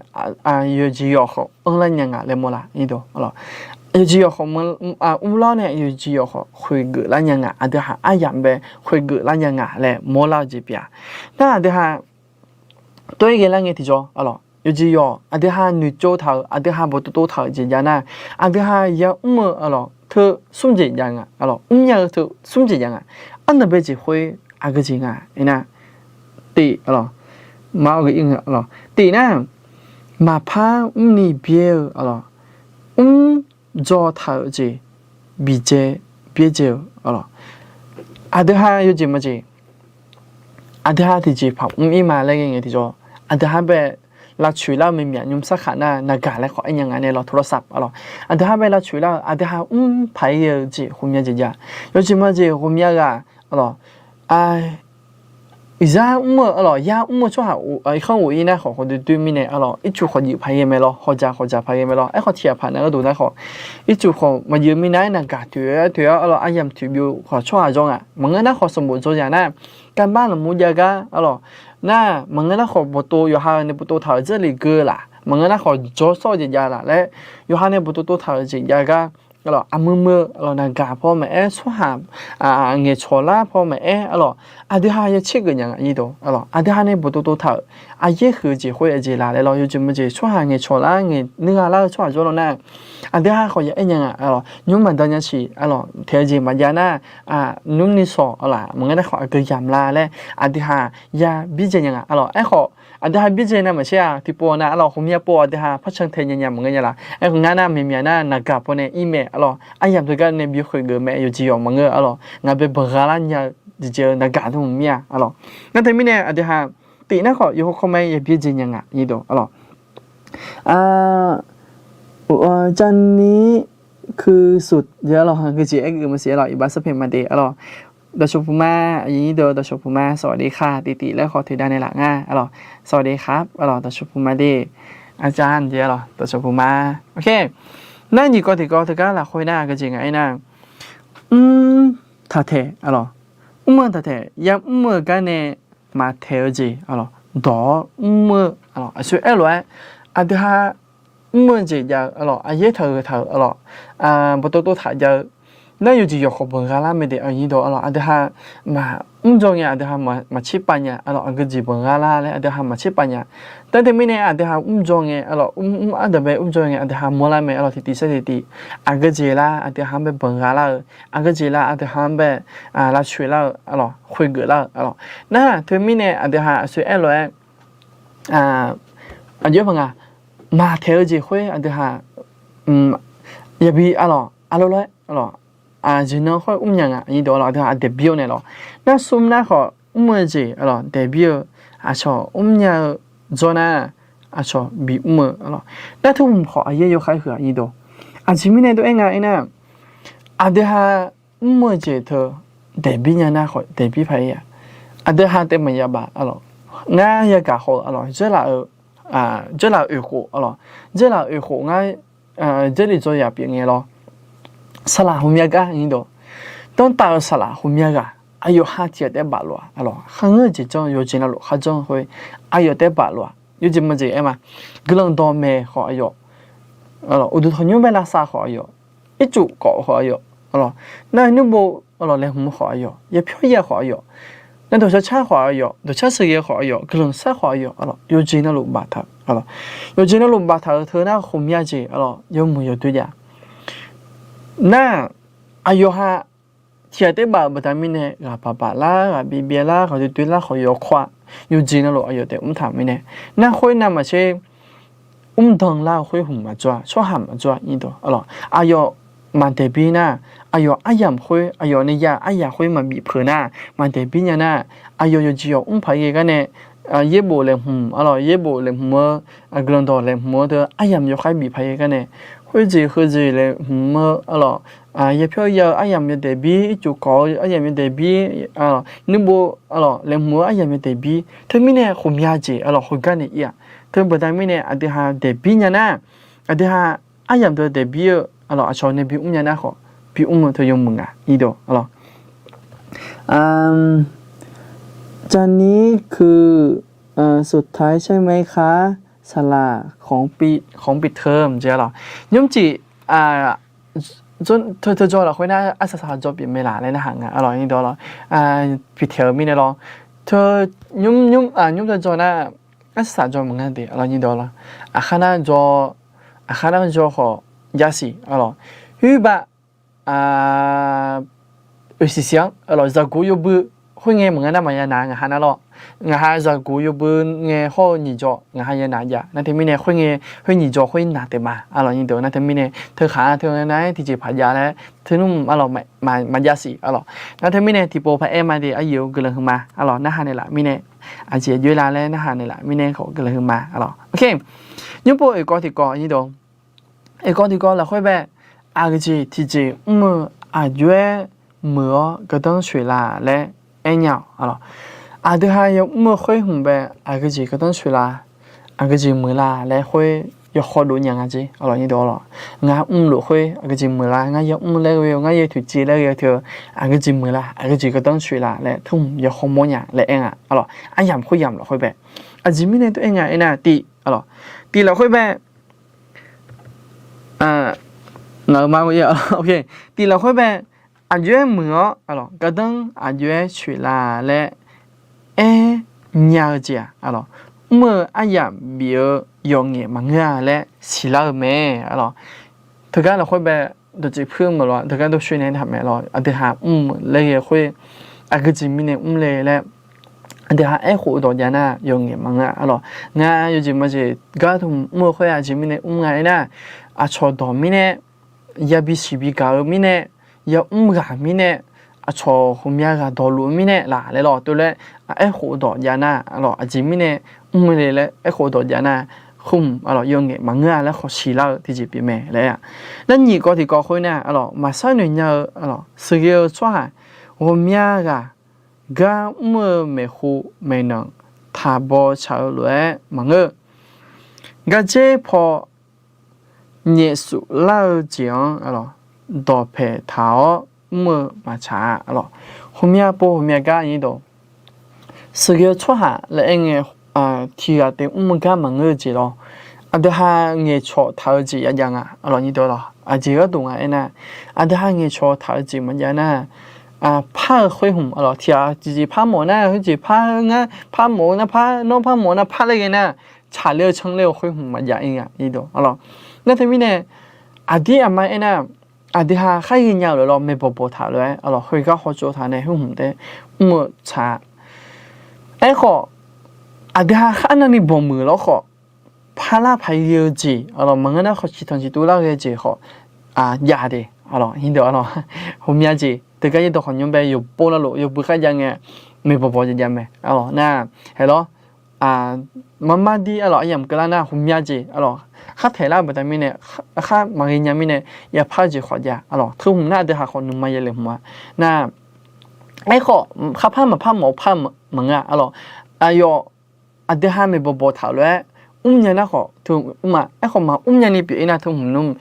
yawqjeq yawq khawf anrlar nya nga laer mawrlar, nyir dawq, yawqjeq yawq khawf mrlar-awr nae yawqjeq yawq khawf khoeqgeuf lar nya nga, aqdui ha aryamq bae khoeqgeuf lar nya nga laer mawrlar-eu jeq pyeuf-a. Nar aqdui ha tov-aer ghae lar ngae tiqjawr arlawq, yawqjeq yawq aqdui ha noeqtsov taq-euq, aqdui ha boftov tov taq-euq jeq jav nar, aqdui ha yamr-eu arlawq, teu smr jeq jav nga, arlawq, mrnya-eu teu smr jeq jav nga. Arnavbae jeq khoer aqgeu jeq nga aernar, tif, arlawq, ma-awr ghae ir nga, arlawq, tif nar, maqpar mrni byaer-eu, arlawq, mr dzaw taq-euq jeq bidzae byaerdzae-eu, arlawq, aqdui ha yawjeq maqjeq, aqdui ha tiqjeq paq mr ir ma laer ngae ngae tiqjawr, aqdui ha bae lavcoeq lar-eu maeqmyaq nymr sarkhaq nar naqgaq laer khawf aer nya nga nae lawr, โทรศัพท์ arlawq, aqdui ha bae lavcoeq lar-eu aqdui ha mr paq ir-eu jeq ghawqmya jeq jav. Yawjeq maqjeq ghawqmya ghaq, arlawq, iqzar mr-eu, arlawq, yar mr-eu tsawrhaq irkanr ghof ir nar khawf khawf doe doe mirnae, arlawq, ircuf khawf juif paq ghae mae lawr, hawqdzaq khawf dzaq paq ghae mae lawr. Aerkhawf tiq ghaq paq nar gharduq nar khawf, ircuf khawf maqjuif mirnae aer naqgaq toeq-aer toeq-awr, arlawq, aryamq toeq byov khawf tsawrhaq jawr nga. Maqngeur nar khawf sanqbof dzaw yaq nar, garbar laqmur jav gar, arlawq, nar maqngeur nar khawf bawqtov yawqha nae bawqtov taq-euq dzeurlef geu laf, maqngeur nar khawf jawr sawr-eu jeq jav laf laer, yawqha nae bawqtov tov taq-euq jeq jav gar, arlawq, aqmui mui, arlawq, naqgaq paw maqaer, tsawrhaq ngaeqcawq lar paw maqaer, arlawq, aqdui ha ya tser geuf nya nga nyir dawq, arlawq, aqdui ha nae bawqtov tov taq-euq aqyaer huiq-eu jeq khoer aqjeq laf laer lawr, yawjeq maqjeq tsawrhaq ngaeqcawq lar ngaeq nuir gha lar-eu tsawrhaq jawr law nar, aqdui ha khawf ya aer nya nga, arlawq, nymr maqdan nya siq, arlawq, taeq-eu jeq maqjav nar, nymr ni sawq, arlawq, maqngeur nar khawf aqgeu yamq lar laer aqdui ha ya byaerdzae nya nga, arlawq. Aerkhawf aqdui ha byaerdzae nar maqtser-a, tiqpov nav, arlawq, ghawqmya pov aqdui ha par can tae nya nya maqngeur nya laf. Aerkhawf ngar nar maeqmyaq nar naqgaq paw nae ir mae, arlawq, aryamq teugar nae bi khoeq geuf mae, yawqjeq yawq maqngeur, arlawq, ngaq bae banq gha lar nya-eu jeq jeq-eu naqgaq dmr mir-a, arlawq. Nar teumirnae aqdui ha tif nar khawf yawqha kawr ma-aer ya byaerdzae nya nga nyir dawq, arlawq. Jarni kusuq jeq, arlawq, aqgeu jeq aer geuf maqsiq, arlawq, iqbax sarpaeq maqdeq, arlawq, dawqshawq puq ma, aqyuif nyir deuq dawqshawq puq ma, สวัสดีค่ะ tiqtiv laer khawf toeqdav naeqlaf nga, arlawq, สวัสดีครับ arlawq, dawqshawq puq ma de, อาจารย์ jeq, arlawq, dawqshawq puq ma. Nar nyiq kawv tiqkawv teugar lafkhoer nar aqgeu jeq nga aernar, mr taqtaeq, arlawq, mr-eu taqtaeq, ya mr-eu gar nae maqtaeq-eu jeq, arlawq, dawq-awr mr-eu, arlawq, aqsur aer lof-aer, aqdui ha mr-eu jeq jav-eu, arlawq, aqyaer taq-euq taq-euq, arlawq, bawqtov tov taq jav-eu, nar yawqjeq yawq khawf banq gha lar mae de, aqnyir dawq, arlawq, aqdui ha maqmr dzaw ngae aqdui ha maqtser pav nya, arlawq, aqgeu jeq banq gha lar laer aqdui ha maqtser pav nya. Nar teumirnae aqdui ha mr dzaw ngae, arlawq, mr, mr, ardanq bae mr dzaw ngae aqdui ha mawr lar mae, arlawq, tiqtiv sar tiqtiv, aqgeu jeq lar aqdui ha-anr bae banq gha lar-eu, aqgeu jeq lar aqdui ha-anr bae lavcoeq lar-eu, arlawq, khoergeuf lar-eu, arlawq. Nar teumirnae aqdui ha aqsur aer lof-aer, aqjox-aer paq nga, maqtaeq-eu jeq khoer aqdui ha yabi, arlawq, aqloq lof-aer, arlawq, aqjeq nan khoer mrnya nga nyir dawq, arlawq, aqdui ha aqdaeq bir-awr naeq lawq. Nar smr nar khawf mr-eu jeq, arlawq, daeq bir-eu, aqcawq mrnya-eu jawr nar, aqcawq bimr-eu, arlawq. Nar teu hmq khawf aqyaer yawkhaer huiq-a nyir dawq. Aqjeq mirnae dov-aer nga aernar, aqdui ha mr-eu jeq teu daeq bir nya nar khawf daeq bir paq-ir-a. Aqdui ha taef maqya baf, arlawq, ngar yagaq khawf, arlawq, dzeurlaf-eu, dzeurlaf-eu oeq khof, arlawq, dzeurlaf-eu oeq khof ngar dzeurlef dzaw yaq pyeuf ngae lawr. Saqlaq ghawqmya gar nyir dawq, danrtav-eu saqlaq ghawqmya ghaq aqyawf ha tiq ghaq taef baf lof-a, arlawq, kharngeur-eu jeq janr, yawqjeq navluf kharjanr khoer aqyawf taef baf lof-a. Yawjeq maqjeq aer ma, guiqlanq dawqmaeq khawf aqyawf, uqduq tanqnymr bae lavsav khawf aqyawf, ircuf kawf khawf aqyawf, arlawq, nar nuirbo, arlawq, laeqhmq khawf aqyawf, yapyawr ya khawf aqyawf, nar dawqcar car khawf aqyawf, dawqcar sheuqghae khawf aqyawf, guiqlanq sar khawf aqyawf, arlawq, yawqjeq navluf baftaq-eu, arlawq, yawqjeq navluf baftaq-euq teu nar ghawqmya jeq, arlawq, yawmuiq yawdoer jav. Nar aqyawf ha tiq ghaq taef baf-euq baqda mirnae ghaq paq baf lar, ghaq bi byaev lar, ghaq doe doe lar khawf yawkawr-a. Yawqjeq navluf aqyawf taef mrtaq-euq mirnae, nar khoer navmaqtser mrdan lar-eu khoer hmq maqjawr-a, tsawrhaq maqjawr-a nyir dawq, arlawq, aqyawf maqdaeq bir nar, aqyawf aryamq khoer, aqyawf nae ya-euq aryamq khoer maqbif peuq nar, maqdaeq bir nya nar, aqyawf yawqjeq yawq mr paq-aer ghae gar nae, yaerbof laeqhmq, arlawq, yaerbof laeqhmq-eu, guiqlanq dawq laeqhmq-eu teu aryamq yawkhav bif paq-aer ghae gar nae, khoerjeq heujeq laeqhmq-eu, arlawq, yapyawr ya-eu aryamq yawdaef bir, ircuf kawf-eu aryamq yawdaef bir, nuirbo, arlawq, laeqhmq-eu aryamq yawdaef bir. Teumirnae ghawqmya jeq, arlawq, khoergar nae ir-aq. Teu baqda mirnae aqdui ha daeq bir nya nar, aqdui ha aryamq deuq daeq bir-eu, arlawq, aqcawq nae bimr nya nar khawf bimr-eu teu yawmuiq nga nyir dawq, arlawq. จานนี้คือ สุดท้ายใช่ไหมคะ สำหรับของปิดเทอม jeq, arlawq, nymr tiq teu teu jawr lafkhoer nar arsaq saq jawr pyeuf mae laf laer narhaq nga, arlawq, nyir dawq, arlawq, pif taeq-eu mirnae lawr. Teu nymr, nymr teu jawr nar arsaq saq jawr maqngeur de, arlawq, nyir dawq, arlawq, aqkhar nar jawr, aqkhar nar jawr khawf jav siq, arlawq, hoerbav oeqsiq siq-anr, aqlawq, zaqguq yawbui khoerngae maqngeur nar maqya naq ngaqha nar lawr. Ngaqha zaqguq yawbui ngae hawr-eu nyiq jawr ngaqha ya naq jav. Nar teumirnae khoerngae khoer nyiq jawr khoer naq taef ma, aqlawq, nyiq deuq. Nar teumirnae teukhaq-a teu nar-aer tiqjeq paq jav laer teunmr aqlawq, maqjav siq, aqlawq. Nar teumirnae tiqpov paq-aer ma de, aqyuif-eu guiqlanq huiqma, aqlawq, narhaq naeqlaf mirnae, aqjeq aqjox-aer la laer narhaq naeqlaf mirnae khawf guiqlanq huiqma, aqlawq. Oke, nymr pov oeqkawv tiqkawv, nymr deuq, oeqkawv tiqkawv lafkhoer bae, aqgeujeq tiqjeq mr-eu aqjox-aer muiq-awr gardanr shoeq la laer aernya-awq, aqlawq. Aqdui ha yamr-eu khoer hmq bae aqgeujeq gardanr shoeq la, aqgeujeq muiq la laer khoer yawkhaw dov nya nga jeq, aqlawq, nymr deuq, aqlawq. Ngar mrluf khoer aqgeujeq muiq la, ngar yamr laer ghae-eu, ngar yaw toeqciv laer ghae-eu teu, aqgeujeq muiq la, aqgeujeq gardanr shoeq la laer teu hmq yawkhaw mawr nya laer aer nga, aqlawq. Aryamq khoeryamq lafkhoer bae, aqjeq mirnae tov-aer nga aernar, tiq, aqlawq, tiq lafkhoer bae, ngaq-euq ma, tiq lafkhoer bae, aqjox-aer muiq-awr, aqlawq, gardanr aqjox-aer shoeq la laer aer nya-eu jeq-aq, aqlawq, mr-eu aryamq bif-eu yawqngaef maqngeur-a laer siqlar-eu mae, aqlawq. Teugar lafkhoer bae dawqtsuif puir-eu meuq lawr, teugar dawrshoer nae aertaq mae lawr, aqdui ha mr laer ghae-eu khoer aqgeujeq mirnae mr le laer aqdui ha aerkhof-eu dawq jav nar yawqngaef maqngeur-a, aqlawq. Ngar yawjeq majeq gar teu hmq mr-eu khoer aqjeq mirnae mr nga aernar, aqcawq dawq mirnae, yabi siqbi gaq-eu mirnae, yamr ghaq mirnae, aqcawq ghawqmya ghaq dawqluf-eu mirnae laf laer lawr, tov laer aerkhof-eu dawq jav nar, aqlawq, aqjeq mirnae mr le laer aerkhof-eu dawq jav nar, khoer hmq, aqlawq, yawqngaef maqngeur-a laer khawf siqlar-eu tiqjeq pyeuf mae laer-a. Nar nyiq kawv tiqkawv khoer nar, aqlawq, maqsar noeq nya-eu, aqlawq, sheuqghae-eu tsawrhaq ghawqmya ghaq gar mr-eu maeqhu maeqnan taqbaw tsaq-eu lof-aer maqngeur. Gardzer paw nyaef suf lar-eu jeq-anr, aqlawq, dawqpaeq taq-awr mr-eu maqtsaq-a, aqlawq. Ghawqmya pov ghawqmya gar, sheuqghae-eu tsawrhaq laer aer ngae, tiq ghaq taef mr-eu gar maqngeur-eu jeq lawr. Aqdui ha ngaeqcawq taq-eu jeq ya jav nga, aqlawq, nymr deuq, aqlawq. Aqjeq gharduq nga aernar, aqdui ha ngaeqcawq taq-eu jeq maqjav nar, par-eu khoer hmq, aqlawq, tiq ghaq tiqjeq par mawf nar, khoerjeq par ngar par mawf-eu nar par, nawr par mawf nar par laer ghae nar, tsaqler-eu canler-eu khoer hmq maqjav ir nga, aqlawq. Nar teumirnae aqdir aqma aernar, aqdui ha khar ghaenya-euq lof lawr, maeqbawq bawq taq lof-aer, aqlawq, khoergar hawtsov taq nae khoer hmq taef mr-eu tsaq-a. Aerkhawf, aqdui ha khar navni bawqmuiq lawr khawf, parlar paq ghae-eu jeq, aqlawq, maqngeur nar khawf ciqtanq ciqtuv lar ghae-eu jeq khawf jav de, aqlawq, nymr deuq, aqlawq. Ghawqmya jeq teugar yaerdawq khawf nymr bae yawqpov navluf yawbui kharjav ngae, maeqbawq bawq jav jav mae, aqlawq, nar, hae lawr, marmar dir, aqlawq, aryamq keuvlar nar ghawqmya jeq, aqlawq, khar taeq lar-eu baqda mirnae, khar maqghae nya mirnae, yapar-eu jeq khawf jav, aqlawq, teu hmq nar aqdui ha khawf nuima yalaeq hmq-a. Nar, aerkhawf, khar par maqpar mawf-eu par maqngeur-a, aqlawq, aqyawf, aqdui ha maeqbawq bawq taq lof-aer mrnya nar khawf teu mr-a, aerkhawf maqmr nyani pyeuf ir nar teu hmq nmr,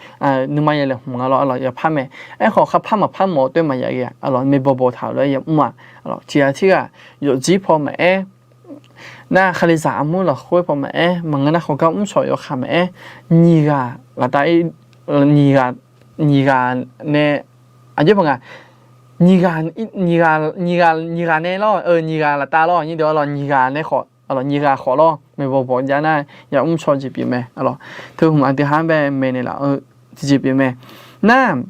nuima yalaeq hmq nga lawr, aqlawq, yapar mae. Aerkhawf khar par maqpar mawf-eu toer maqya ghae-a, aqlawq, maeqbawq bawq taq lof-aer yamr-a, aqlawq, tiq ghaq tirghaq yawfjir paw maqaer, nar, khaqlezaq armur lafkhoer paw maqaer, maqngeur nar khawf gar mr shawq yawkaq maqaer, nyiq ghaq laftav, nyiq ghaq, nyiq ghaq nae, aqjox paq nga, nyiq ghaq, nyiq ghaq, nyiq ghaq, nyiq ghaq nae lawr, nyiq ghaq laftav lawr, nymr deuq, aqlawq, nyiq ghaq nae khawf, aqlawq, nyiq ghaq khawf lawr, maeqbawq bawq jav nar yamr shawr jeq pyeuf mae, aqlawq, teu hmq aqdui ha-anr bae maeqnaeq laf-eu tiqjeq pyeuf mae. Nar,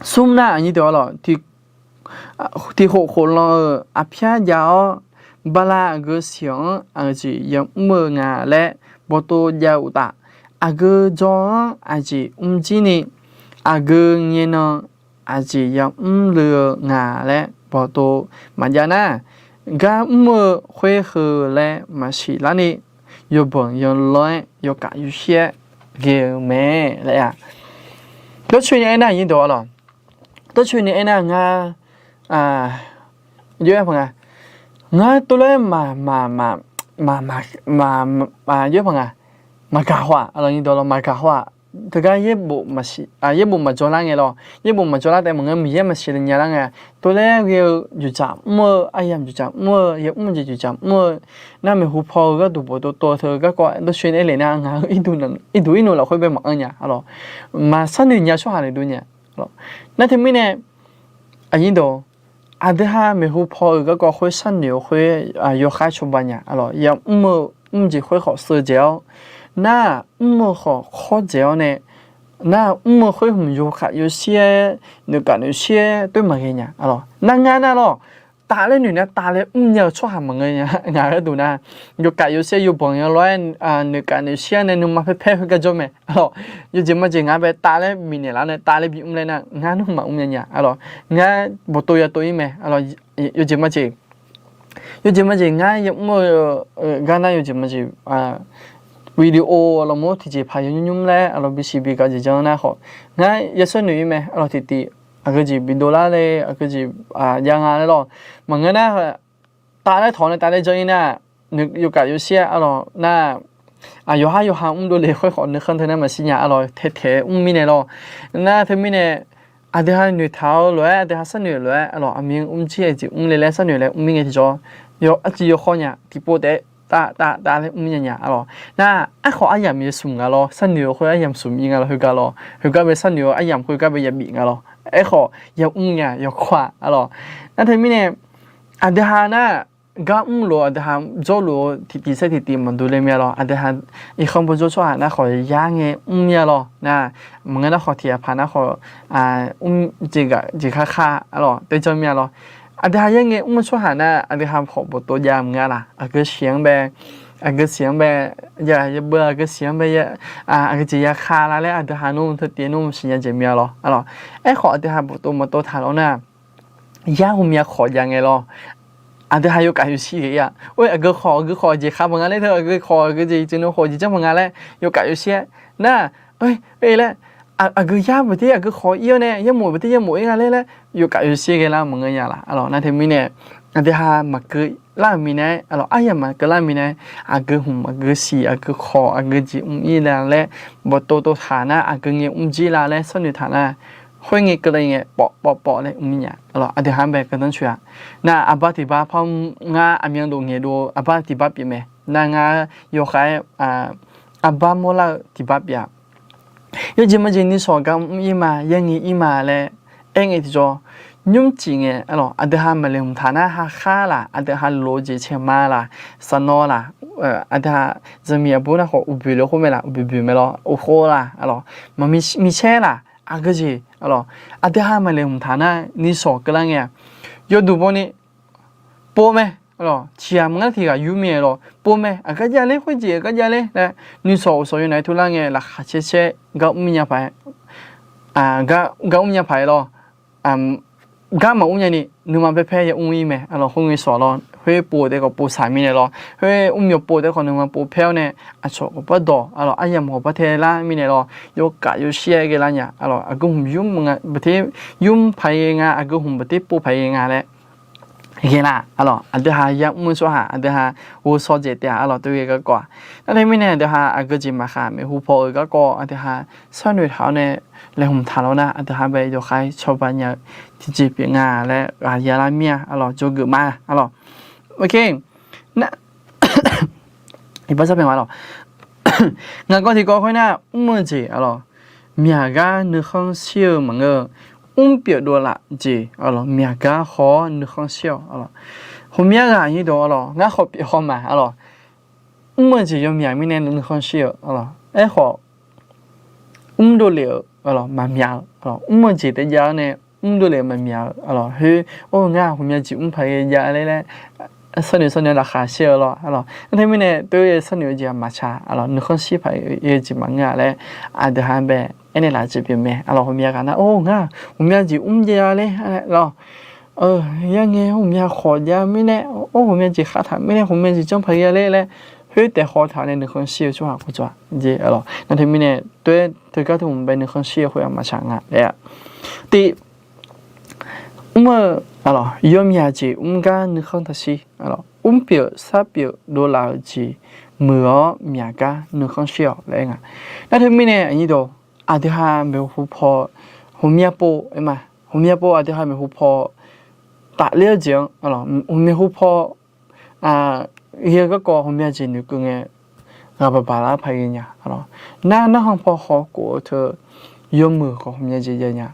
smr nar, aqnyir deuq, aqlawq, tiq khof khof lan-euq aqpyar jav-awr, bala aqgeu siq-anr aqjeq yamr-eu nga laer bawqtov jav uqtaf, aqgeu jawr-anr aqjeq mrjir ni, aqgeu ngaenan aqjeq yamr le-eu nga laer bawqtov maqjav nar, gar mr-eu khoer heu laer maqsiq larni, yawbanq yawlanr-aer yawkaf yawshir-aer ghae-eu mae laer-a. Dawrcoeni aernar, aqnyir deuq, aqlawq, dawrcoeni aernar ngar, aqjox paq nga, ngar tov lof-aer maq, maq, maq, maq, maq, aqjox paq nga, maqgaq haw-aq, aqlawq, nymr deuq, aqlawq, maqgaq haw-aq. Teugar yaerbof maqsiq, yaerbof maqjawr lar ngae lawr, yaerbof maqjawr lar taef maqngeur, Miqyaer maqsiq le nya lar ngae, tov laer ghae-eu joqjaq mr-eu, aryamq joqjaq mr-eu, yamr jeq joqjaq mr-eu, nar maeqhu paw-eu gharduq bawqtov tov-eu teu garkawv dawrcoeni aer le nar, ngaq-euq irduq irnuq lafkhoer bae maqanr nya, aqlawq, maqsharnoeq nya tsawrhaq le dur nya. Nar teumirnae, aqnyir deuq, aqdui ha maeqhu paw-euq garkawv khoer sharnoeq-eu khoer yawkhav cawba nya, aqlawq, yamr-eu mr jeq khoer khawf sheu dzaeq-awr, nar mr-eu khawf khawr dzaeq-awr nae, nar mr-eu khoer hmq yawkhav yawshaer, noeqkaf noeqshaer toer maqghae nya, aqlawq. Nar ngar nar lawq, taf laer noeq nar taf laer mrnya-eu tsawrhaq maqngeur nya. Ngaq gharduq nar, yawkaf yawshaer yawbanq ya lof-aer, noeqkaf noeqshaer nae nuima paer paer khoergar jawr mae, aqlawq. Yawjeq majeq ngar bae taf laer bifnaeq laf nae taf laer bimr laer nar, ngar nar maqmr nya nya, aqlawq. Ngar bawqtov yatov-ir mae, aqlawq. Yawjeq majeq, yawjeq majeq ngar yamr-eu gar nar yawjeq majeq, video lafmur tiqjeq paq yaw nymr nymr laer, aqlawq, bisiq bi gaq jeq janr nar khawf, ngar yasharnoeq-ir mae, aqlawq, tiqtiv. Aqgeu jeq bidov lar le, aqgeu jeq jav nga laer lawq. Maqngeur nar, taf laer tawq nae taf laer janr-ir nar, yawkaf yawshaer, aqlawq, nar, yawqhar yawqha mr dovle khoer khawf nuikhanr teu nar maqsiq nya, aqlawq, taetaeq mr mirnae lawq. Nar teumirnae, aqdui ha noeqtaq-eu lof-aer, aqdui ha sharnoeq lof-aer, aqlawq, aqmyan mrjir-aer jeq mr le laer sharnoeq laer mr mirnae tiqjawr, yawqha tiqpov taef-aer tav tav tav laer mr nya nya, aqlawq. Nar aerkhawf aryamq yasmq nga lawr, sharnoeq-eu khoer aryamq smq-ir nga lawr, heugar lawr, heugar bae sharnoeq-eu aryamq khoergar bae yabif nga lawr. Aerkhawf yamr nya yawkawr-aq, aqlawq. Nar teumirnae, aqdui ha nar, gar mrluf-eu aqdui ha jawrluf-eu tiqtiv saer tiqtiv maqdur le mir-a lawr. Aqdui ha irkhanr bawjawr tsawrhaq nar khawf yar ngae mr mir-a lawr. Nar maqngeur nar khawf tiq ghaq paq nar khawf, mr jeq gaq jeq kharkar, aqlawq, taejanr mir-a lawr. Aqdui ha yar ngae mr-eu tsawrhaq nar, aqdui ha khawf bawqtov jav maqngeur laq. Aqgeu siq-anr bae, aqgeu siq-anr bae, yabeu aqgeu siq-anr bae, aqgeu jeq ya kar lar laer aqdui ha nmr teu tiv nmr siqnya jeq mir-a lawr, aqlawq. Aerkhawf aqdui ha bawqtov maqtov taq lawr nar, yar ghawqmya khawf jav ngae lawr. Aqdui ha yawkaf yawshir ghae-ir-a. Or, aqgeu khawf aqgeu khawf jeq khar baq nga laer teu, aqgeu khawf aqgeu jeq teunuv khawf jeq janr baq nga laer yawkaf yawshir-aer nar, oe laer, aqgeu yar baqdir aqgeu khawf ir-awr nae yarmof baqdir yarmof ir nga laer laer yawkaf yawshir ghae lar maqngeur nya laq, aqlawq. Nar teumirnae, aqdui ha maqkeuv lar-euq mirnae, aqlawq, aryamq maqkeuv lar-euq mirnae, aqgeu hmq aqgeu siq aqgeu khawf aqgeu jeq mr-ir la laer bawqtov tov taq nar aqgeu ngae mr jir la laer sharnoeq taq nar, khoerngae keuvle ngae pawv pawv pawv laer mr nya, aqlawq. Aqdui ha-anr bae gardanr coeq-a. Nar aqbar tiq bar par ngar aqmyan dov ngaeqdov aqbar tiq bar pyeuf mae. Nar ngar yawkhav-aer aqbar mawrlar-eu tiq bar pyeuf-a. Yawjeq majeq nuisawq gar mr ir ma, yar ngae ir ma laer aer ngae tiqjawr, nymr cif ngae, aqlawq, aqdui ha maqlaeqhmq taq nar hakhar laq, aqdui ha lof-eu jeq cae ma laq, sanqnawv laq, aqdui ha zaqmiq aqbur nar khawf uqboeq le khoer mae laq, uqboeq boeq mae lawr, uqkhov laq, aqlawq, maqmi micaer laq, aqgeu jeq, aqlawq, aqdui ha maqlaeqhmq taq nar nuisawq keuvlar ngae-a. Yawduq bawni pov mae, aqlawq, tiq ghaq maqngeur tiq ghaq yur mir-aer lawr pov mae, aqgar jav ler, khoerjeq aqgar jav ler laer nuisawq uqsawq yawnaf-aer turlar ngae laqkhaq caer caer gar mr nya paq-aer, gar mr nya paq-aer lawr. Gar maqmr nyani nuima paer paer ya mr ir mae, aqlawq, khoerngae sawq lawr, khoer pov taef khawf pov saq mirnae lawr, khoer mr myawq pov taef khawf nuima pov paer-awr nae, aqcawq khawf par dawq, aqlawq, aryamq khawf par tae lar mirnae lawr, yawkaf yawshir-aer ghae lar nya, aqlawq, aqgeu hmq yur nga baqter, yur paq-aer ghae nga, aqgeu hmq baqter pov paq-aer ghae nga laer ghae lar, aqlawq, aqdui ha ya mr-eu tsawrhaq aqdui ha ghovshaw dzaeq taef-a, aqlawq, tov ghae garkawv-aq. Nar teumirnae aqdui ha aqgeu jeq maqkhaq maeqhu paw-euq garkawv aqdui ha sharnoeq taq-awr nae laeqhmq taq lawr nar, aqdui ha bae yawkhav-aer cawba nya-eu tiqjeq pyeuf nga laer ghaq ya lar mir-a, aqlawq, jawrgeuf ma, aqlawq. Oke, nar, iqbax sar paeq ma lawq. Ngaq kawv tiqkawv khoer nar, mr-eu jeq, aqlawq, myaq gar nuikhanr shir-eu maqngeur-eu, mr pyeuf dovlaf jeq, aqlawq, myaq gar haw-awr nuikhanr shir-awq, aqlawq. Ghawqmya ghaq nyir dawq, aqlawq, ngar khawf pyeuf haw ma, aqlawq. Mr-eu jeq yawmyaq mirnae nuikhanr shir-eu, aqlawq. Aerkhawf, mr dovlef-eu, aqlawq, maqmyaq-eu, aqlawq, mr-eu jeq taef jav-awr nae mr dovlef-eu maqmyaq-eu, aqlawq, khoer, or, ngar ghawqmya jeq mr paq-aer jav ler laer sharnoeq sharnoeq laqkhaq shir-eu lawr, aqlawq. Nar teumirnae tov-aer sharnoeq-eu jeq-aq maqtsaq, aqlawq, nuikhanr shir paq-aer jeq maqngeur-a laer aqdui ha bae aernaeq laf jeq pyeuf mae, aqlawq. Ghawqmya ghaq nar, or, ngar ghawqmya jeq mr jav ler lawr, yar ngae ghawqmya khawf jav mirnae, or, ghawqmya jeq khav taq mirnae ghawqmya jeq janr paq-aer ler laer khoer taef haw taq nae nuikhanr shir-eu tsawrhaq khoerjawr-aq jeq, aqlawq. Nar teumirnae tov-aer teugar teu hmq bae nuikhanr shir-eu khoer-aq maqtsaq nga laer-a. Tiv, mr-eu, aqlawq, yawmyaq jeq mr gar nuikhanr taq shir, aqlawq, mr pyeuf sar pyeuf dovlaf-eu jeq muiq-awr myaq gar nuikhanr shir-awq laer aer nga. Nar teumirnae aqnyir dawq, aqdui ha maeqhu paw, ghawqmya pov aer ma, ghawqmya pov aqdui ha maeqhu paw tafler-eu jeq-anr, aqlawq, ghawqmya hu paw ghae-eu garkawv ghawqmya jeq noeqkeuv ngae ghaq baq baq lar paq ghae nya, aqlawq. Nar narkhan paw hawkhof-eu teu yawmuiq khawf ghawqmya jeq jav nya,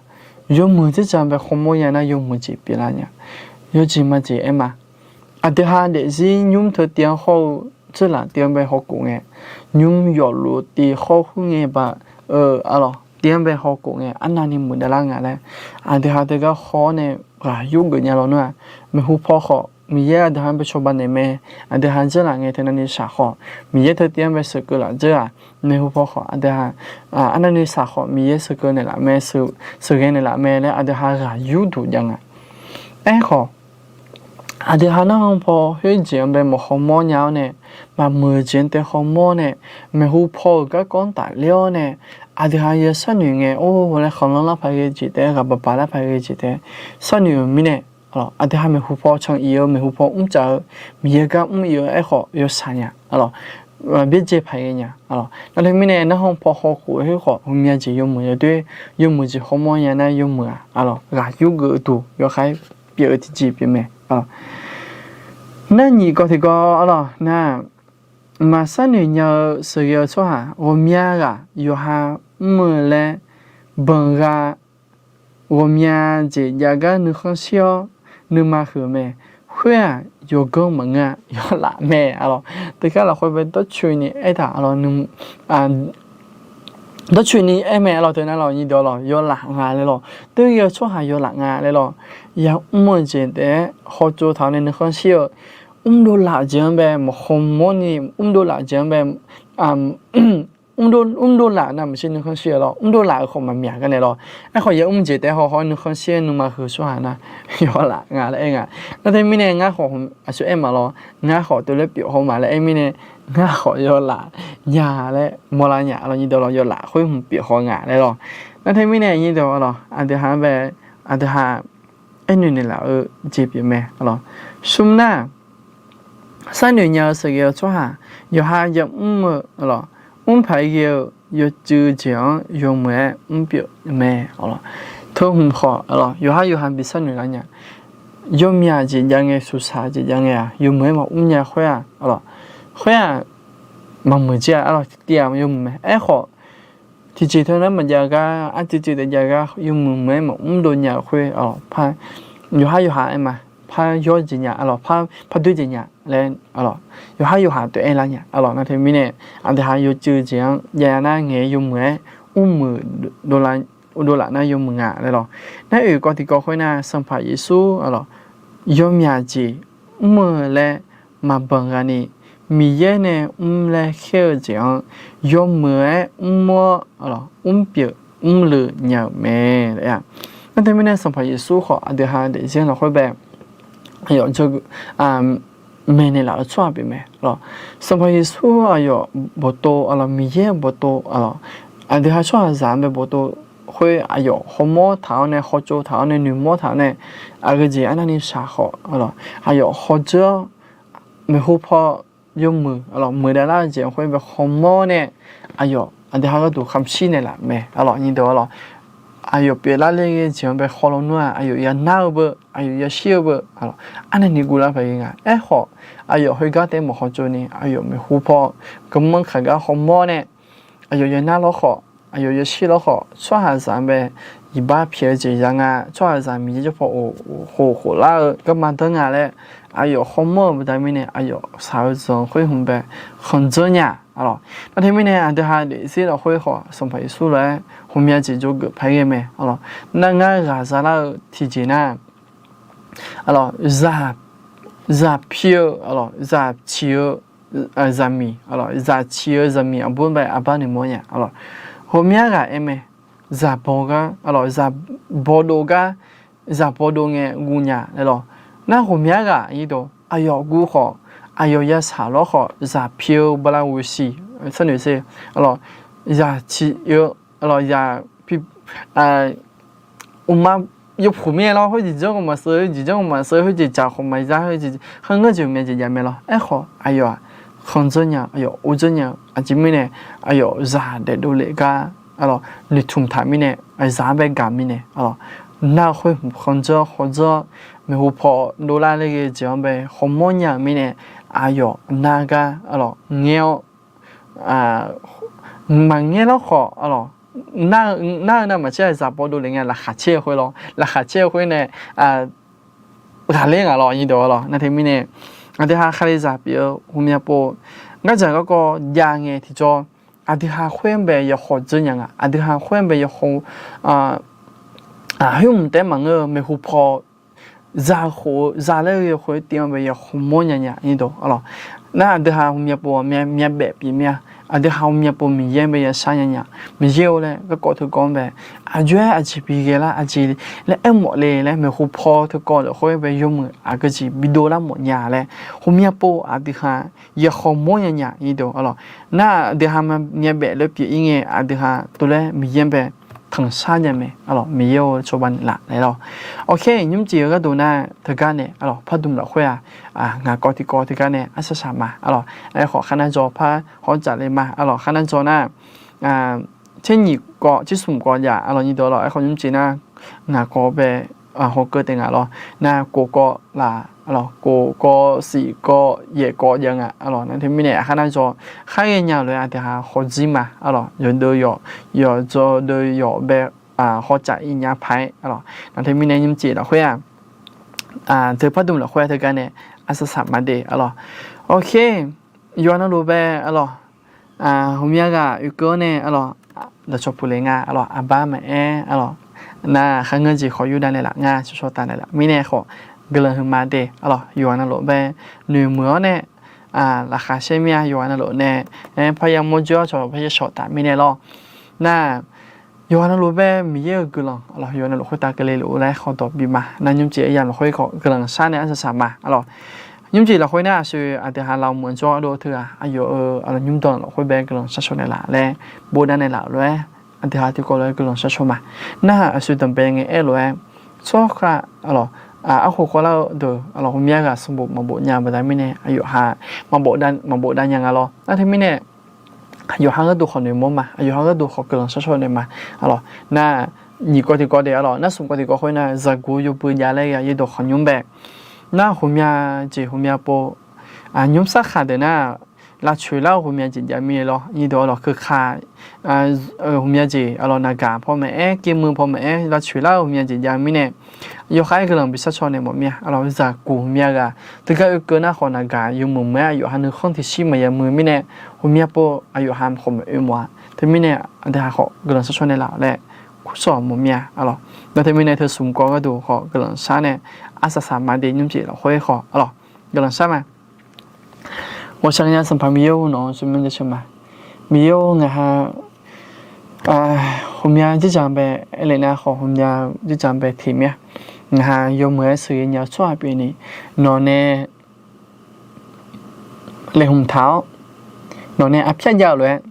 yawmuiq dzerdzaq bae khawmawr nya nar yawmuiq jeq pyeuflar nya, yawjeq majeq aer ma. Aqdui ha daefzir nymr teu tiv-anr hawr-eu dzeurlaf tiv-anr bae hawkhof ngae, nymr yawfluf tiv hawr khoerngae baq-eu, aqlawq, tiv-anr bae hawkhof ngae arnavni muiqdav lar nga laer, aqdui ha teugar haw-awr nae ghaq yurgeuf nya lawnmr-aq, maeqhu paw khawf Miqyaer aqdui ha-anr bae cawba naeq mae, aqdui ha dzeurlaf ngae teunavni shaq khawf Miqyaer teu tiv-anr bae sheuqkeuv laf dzeur-aq, maeqhu paw khawf aqdui ha arnavni shaq khawf Miqyaer sheuqkeuv naeqlaf mae, sheuqghae naeqlaf mae laer aqdui ha ghaq yurduq jav nga. Aerkhawf, aqdui ha narhaq paw khoerjeq-anr bae maqhaw mawr nya-awr nae, maqmuiq-eu jeq-anr tae haw mawr nae, maeqhu paw-euq garkawv-anr tafler-awr nae, aqdui ha yasharnoeq ngae or laer khanqlanr lar paq ghae jeq taef-aer, ghaq baq baq lar paq ghae jeq taef-aer sharnoeq-euq mirnae, aqdui ha maeqhu paw can ir-eu, maeqhu paw mrcaf-eu, Miqyaer gar mr ir-eu aerkhawf yawshaq nya, byaerdzae paq ghae nya. Nar teumirnae narhaq paw hawkhof khoer khawf heumya jeq yawmuiq yawdoer, yawmuiq jeq haw mawr nya nar yawmuiq-aq, ghaq yurgeuf-eu duq yawkhav-aer pyeuf-eu tiqjeq pyeuf mae. Narnyif kawv tiqkawv arlawq nar, maqsharnoeq nya-eu sheuqghae-eu tsawrhaq ghawqmya ghaq yawqha mr-eu laer banq gha ghawqmya jeq jav gar nuikhanr shir-awr nuima huiq-eu mae. Khoer-aq yawganr maqngeur-a, yawlaf mae arlawq. Teugar lafkhoer bae dawrcoeni aertaq arlawq, dawrcoeni aer mae arlawq, teu nar lawq nyiq dawq lawq yawlaf nga laer lawq, teughae-eu tsawrhaq yawlaf nga laer lawq. Yamr-eu jeq taef-aer hawtsov taq-awr nae nuikhanr shir-eu, mrdov laf-eu jeq-anr bae maqhaw mawrni, mrdov laf-eu jeq-anr bae mrdov laf nar maqshir nuikhanr shir-eu lawr, mrdov laf-eu khawf maqmyaq gar nae lawr. Aerkhawf yamr jeq taef-aer haw haw-aer nuikhanr shir-aer nuima huiq-eu tsawrhaq nar yawlaf nga laer aer nga. Nar teumirnae ngar khawf aqsur aer ma lawr, ngar khawf teulof pyeuf haw ma laer aer mirnae, ngar khawf yawlaf nya laer mawrlar nya arlawq, nyiq dawq lawq yawlaf khoer hmq pyeuf haw nga laer lawr. Nar teumirnae nyiq dawq lawq aqdui ha-anr bae, aqdui ha aernoeq naeqlaf-eu jeq pyeuf mae arlawq. Smr nar, sharnoeq nya-eu sheuqghae-eu tsawrhaq yawqha yamr-eu arlawq, mr paq-aer ghae-eu yawcuiv jeq-anr yawmuiq-aer mrpyeuf mae arlawq. Teu hmq khawf arlawq yawqha yawqha bi sharnoeq lar nya. Yawmyaq jeq jav ngae, suqsaq jeq jav ngae-aq, yawmuiq-aer maqmr nya khoer-aq arlawq, khoer-aq maqmuiq jir-a arlawq, tiqtiv-aq yawmuiq mae. Aerkhawf tiqjeq teu nar maqjav gar, arcuiv cuiv taef jav gar yawmuiq muiq-aer maqmr dov nya-eu khoer arlawq, yawqha yawqha aer ma, par yawr jeq nya arlawq, par doer jeq nya laer arlawq, yawqha yawqha teu aer lar nya arlawq. Nar teumirnae aqdui ha yawcuiv jeq-anr jav nar ngaeq-aer yawmuiq-aer mrmuiq dovlaf nar yawmuiq nga laer lawq. Nar oeq kawv tiqkawv khoer nar Sanqpaq Yeqsur arlawq yawmyaq jeq mr-eu laer maqbanq ghani, Miqyaer nae mr laer khaer-eu jeq-anr yawmuiq-aer mr-awr mrpyeuf mrluiv nya-euq mae laer-a. Nar teumirnae Sanqpaq Yeqsur khawf aqdui ha daefzir lafkhoer bae aqyawf maeqnaeq laf-eu tsawrhaq pyeuf mae arlawq. Sanqpaq Yeqsur aqyawf bawqtov arlawq, Miqyaer bawqtov arlawq, aqdui ha tsawrhaqzaq-anr bae bawqtov khoer aqyawf hawmawr taq-awr nae, hawtsov taq-awr nae, noeqmawr taq-awr nae, aqgeujeq arnavni shaq khawf arlawq, aqyawf hawdzeur-awr maeqhu paw yawmuiq arlawq, muiqdav lar-eu jeq-anr khoer bae hawmawr nae, aqyawf aqdui ha gharduq khamqshir naeqlaf mae arlawq, nyiq dawq arlawq. Aqyawf pyeuflar ler ghae jeq-anr bae hawlawnmr-aq, aqyawf ya nar-eu beu, aqyawf ya shir-eu beu arlawq, arnavni guvlar paq ghae nga. Aerkhawf aqyawf khoergar taef-aer maqhaw tsovni, aqyawf maeqhu paw garmanr kaq gar hawmawr nae, aqyawf ya nar lawrkhawf, aqyawf ya shir lawrkhawf, tsawrhaqzaq-anr bae iqbax pyaeq-eu jeq ya nga, tsawrhaqzaq Miqyaer jawrpaw khof khoflar-eu garma danr nga laer aqyawf hawmawr-euq baqda mirnae, aqyawf shaq-eu zanq khoer hmq bae khanqdzanr nya arlawq. Nar teumirnae aqdui ha daefzir lafkhoer khawf Sanqpaq Yeqsur lof-aer ghawqmya jeq dzawgeuf paq-aer ghae mae arlawq. Nar ngar ghaq zalar-eu tiqjeq nar arlawq, zaq pi-eu arlawq, zaq ciq-eu zaqmiq arlawq, zaq ciq-eu zaqmiq aqbur bae aqbar noeqmawr nya arlawq. Ghawqmya ghaq aer mae, zaq baw gar arlawq, zaq bawdov gar, zaq bawdov ngae guv nya laer lawq. Nar ghawqmya ghaq aqyawf guv khawf, aqyawf ya shaq lawrkhawf, zaq pi-eu bala ghoeqsiq sharnoeq sher arlawq, zaq ciq-eu arlawq, zaq pi uqma yawpuq mirnae lawr, khoerjeq janr-eu maqsheuq, khoerjeq janr-eu maqsheuq, khoerjeq dzaq khawf maqzar, khoerjeq kharngeur jeq myav jeq jav mae lawr. Aerkhawf aqyawf-aq khanqdzanr nya, aqyawf uqdzanr nya-eu aqjeq mirnae, aqyawf zaq daefdov lef gar arlawq, noeqtmq taq mirnae, aqzaq-anr bae gaq mirnae arlawq, nar-eu khoer hmq khanqdzanr hawdzanr-awr, maeqhu paw dovlar ler ghae jeq-anr bae hawmawr nya-euq mirnae, aqyawf nar gar arlawq ngaer-awr maqngaer lawrkhawf arlawq, nar-eu navmaqtser-aq zaq bawdov lef ngae laqkhaq caer-eu khoer lawr, laqkhaq caer-eu khoer nae ghaqler ngaq lawr, nyiq dawq lawr. Nar teumirnae aqdui ha Kalizaq pyeuf-eu ghawqmya pov, ngar dzaq garkawv jav ngae tiqjawr aqdui ha khoer-anr bae yawkhawf dzeur nya nga. Aqdui ha khoer-anr bae yawkhawf, khoer mq taef-aer maqngeur-eu maeqhu paw za khof-eu za laer ghae khof-eu tiv-anr bae yawkhawf mawr nya nya nidawq arlawq. Nar aqdui ha ghawqmya pov myav baef pyeuf mir-a. Aqdui ha ghawqmya pov Miqyaer-anr bae yashar nya nya. Miqyaer-eu laer garkawv teukawv-anr bae aqjox-aer aqjeq bi ghae lar aqjeq laer aermawf le laer maeqhu paw teukawv lafkhoer bae yawmuiq aqgeujeq bi dovlar mawf nya laer ghawqmya pov aqdui ha yawkhawf mawr nya nya nidawq arlawq. Nar aqdui ha myav baef laer pyeuf-ir ngae aqdui ha tov laer Miqyaer-anr bae tanqshar nya mae arlawq. Miqyaer-eu cawba naeqlaf laer lawr. Awq khaer nymr jeq-eu gharduq nar teugar nae arlawq pardmq lafkhoer-aq ngaq kawv tiqkawv teugar nae arsaq saq ma arlawq. Aerkhawf kharnar dzaw par hawr dzaq le ma arlawq. Kharnar dzaw nar tser nyiq kawv tser smq kawv jav arlawq nidawq arlawq. Aerkhawf nymr jeq nar ngaq kawv bae hawkeuv taef nga lawr. Nar kof kawv laf arlawq kof kawv siq kawv yaeq kawv jav nga arlawq. Nar teumirnae aqkharnar dzaw khar ghaenya lof-aer aqdui ha khawf dzir ma arlawq. Yawqdeuv yawq yawqdzaw deuv yawq bae hawtsaf ir nya paq-aer arlawq. Nar teumirnae nymr jeq lafkhoer-aq deuq pardmq lafkhoer teugar nae arsaq saq ma de arlawq. Awq khaer yawqha navluf bae arlawq ghawqmya ghaq oekeuv-awr nae arlawq dawqcawq puq le nga arlawq. Aqbar maqaer arlawq nar kharngeur jeq khawf yurdav naeqlaf nga cawqcawq taf naeqlaf mirnae khawf guiqlanq huiqma de arlawq. Yawqha navluf bae noeqmuiq-awr nae laqkhaq shaer mir-a. Yawqha navluf nae aer parya mawr dzoer-awr cawq parya shawq taf mirnae lawr. Nar yawqha navluf bae Miqyaer-euq guiqlanq arlawq yawqha navluf khoertav keuvle luf laer khawf dawq bif ma. Nar nymr jeq aryamq lafkhoer khawf guiqlanq shar nae arsaq saq ma arlawq. Nymr jeq lafkhoer nar aqsur aqdui ha lawq meuq jawr dov teughaq aqyawf-euq arlawq nymrdanq lafkhoer bae guiqlanq shar shaw naeqlaf laer bofdav naeqlaf lof-aer aqdui ha tiqkawv lof-aer guiqlanq shar shaw ma. Nar aqsur danqbae ngae aer lof-aer tsawrkhav arlawq arkhof khawvlar-eu deuq arlawq ghawqmya ghaq sanqbof maqbof nya baqda mirnae aqyawf ha maqbof dav nya nga lawr. Nar teumirnae aqyawf ha gharduq khawf noeqmawr ma. Aqyawf ha gharduq khawf guiqlanq shar shaw naeq ma arlawq. Nar nyiq kawv tiqkawv de arlawq nar smq kawv tiqkawv khoer nar zaqguq yawbui jav laer ghae yawdawq khawqnymr bae nar ghawqmya jeq ghawqmya pov nymr sarkhaq deuq nar lavcoeq lar-eu ghawqmya jeq jav mir-a lawr. Nyiq dawq arlawq keuka ghawqmya jeq arlawq naqgaq paw maqaer kevmuiq paw maqaer lavcoeq lar-eu ghawqmya jeq jav mirnae yawkhav-aer guiqlanq bi shar shaw naeq mawf mir-a arlawq. Zaqguq ghawqmya ghaq teugar oekeuv nar khawf naqgaq yawmuiq maqaer aqyawf ha nuikhanr tiqshir maqya muiq mirnae ghawqmya pov aqyawf ha khawf maqoe mawf-a. Teumirnae aqdui ha khawf guiqlanq shar shaw naeqlaf laer kursawq mawf mir-a arlawq. Nar teumirnae teu smq kawv gharduq khawf guiqlanq shar nae arsaq saq ma de nymr jeq lafkhoer khawf arlawq guiqlanq shar ma. Ghawqshaq nya Sanqpaq Miqyaer-or nawq-anr smrmyanr jaceuq ma. Miqyaer-or ngaq ha ghawqmya jirdzaq bae aerle nar khawf ghawqmya jirdzaq bae teq mir-a. Ngaq ha yawmuiq-aer sheuqghae nya-eu tsawrhaq pyeuf ni nawq nae laeqhmq taq-awr nawq nae arpyar jav-eu lof-aer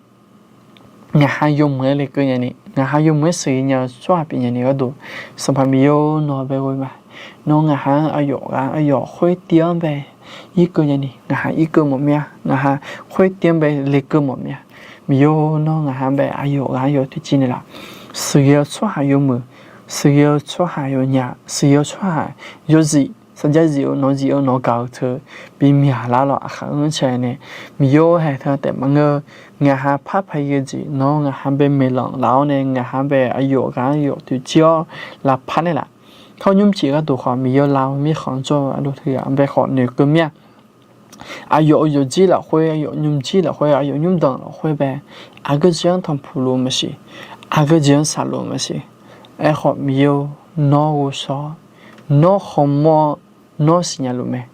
ngaq ha yawmuiq-aer lekeuv nya ni ngaq ha yawmuiq-aer sheuqghae nya-eu tsawrhaq pyeuf nya ni gharduq Sanqpaq Miqyaer-or nawq bae ghoe ma. Nawr ngaq ha-anr aqyawf ghaq aqyawf khoertiv-anr bae irkeuv nya ni ngaq ha irkeuv mawf mir-a. Ngaq ha khoertiv-anr bae lekeuv mawf mir-a. Miqyaer-or nawr ngaq ha bae aqyawf ghaq aqyawf toeqciv naeqlaf. Sheuqghae-eu tsawrhaq yawmuiq sheuqghae-eu tsawrhaq yawnyaf sheuqghae-eu tsawrhaq yawzif sarjax zif-eu nawq zif-eu nawq gaq-eu teu bi myaq lar lawq. Aqkhaq-anr cae nae Miqyaer-or haeq teu taef maqngeur. Ngaq ha par paq-aer ghae jeq nawr ngaq ha bae maeqlanq laf-awr nae ngaq ha bae aqyawf ghaq aqyawf toeqciv-awr lavpar naeqlaf. Tawr nymr jeq gharduq khawf Miqyaer-or lav-eu mirkhanq-anr jawr-eu aqdov teughaq bae khawf noeqkeuv mir-a. Aqyawf-euq yawqjir lafkhoer aqyawf nymrjir lafkhoer aqyawf nymrdanq lafkhoer bae aqgeu jeq-anr tanqpuq luf-eu maqsiq. Aqgeu jeq-anr shaqluf-eu maqsiq. Aerkhawf Miqyaer-or nawr ghovshaw-awr nawr khawqmawr-awr nawr siqnya luf mae.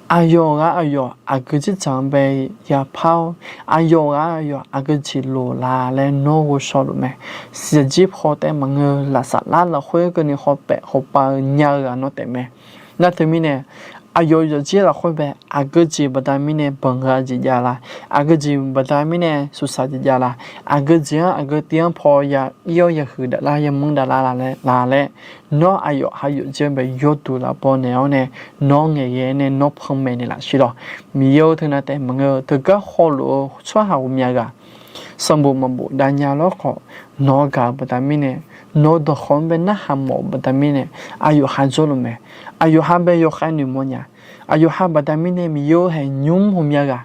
Aqyawf ghaq aqyawf aqgeu jirdzaq-anr bae yapar-awr aqyawf ghaq aqyawf aqgeu jeq loq la laer nawr ghovshaw luf mae. Siqjir paw taef maqngeur lafsaf lar lafkhoer keuvni hawpaef hawpav-eu nya-eu ghaq nawr taef mae. Nar teumirnae aqyawf yawqjir lafkhoer bae aqgeu jeq baqda mirnae banqgha jeq jav la? Aqgeu jeq baqda mirnae suqsaq jeq jav la? Aqgeu jeq-anr aqgeu tiv-anr paw ya ir-awr yahuiq daflar yamanr daflar la laer nawr aqyawf ha yawqjir-anr bae yawduq lafbaw naeq-awr nae nawr ngaeqghae nae nawr panmaeq naeqlaf shir lawq. Miqyaer-or teunav taef maqngeur-eu teugar hawluf-eu tsawrhaq ghawqmya ghaq sanqbof maqbof dav nya lawrkhawf nawq-eu gaq-eu baqda mirnae nawq-eu dawqkawq-anr bae narhaq mawf-eu baqda mirnae aqyawf ha jawrluf mae. Aqyawf ha bae yawkhav noeqmawr nya. Aqyawf ha baqda mirnae Miqyaer-or haeq nymr ghawqmya ghaq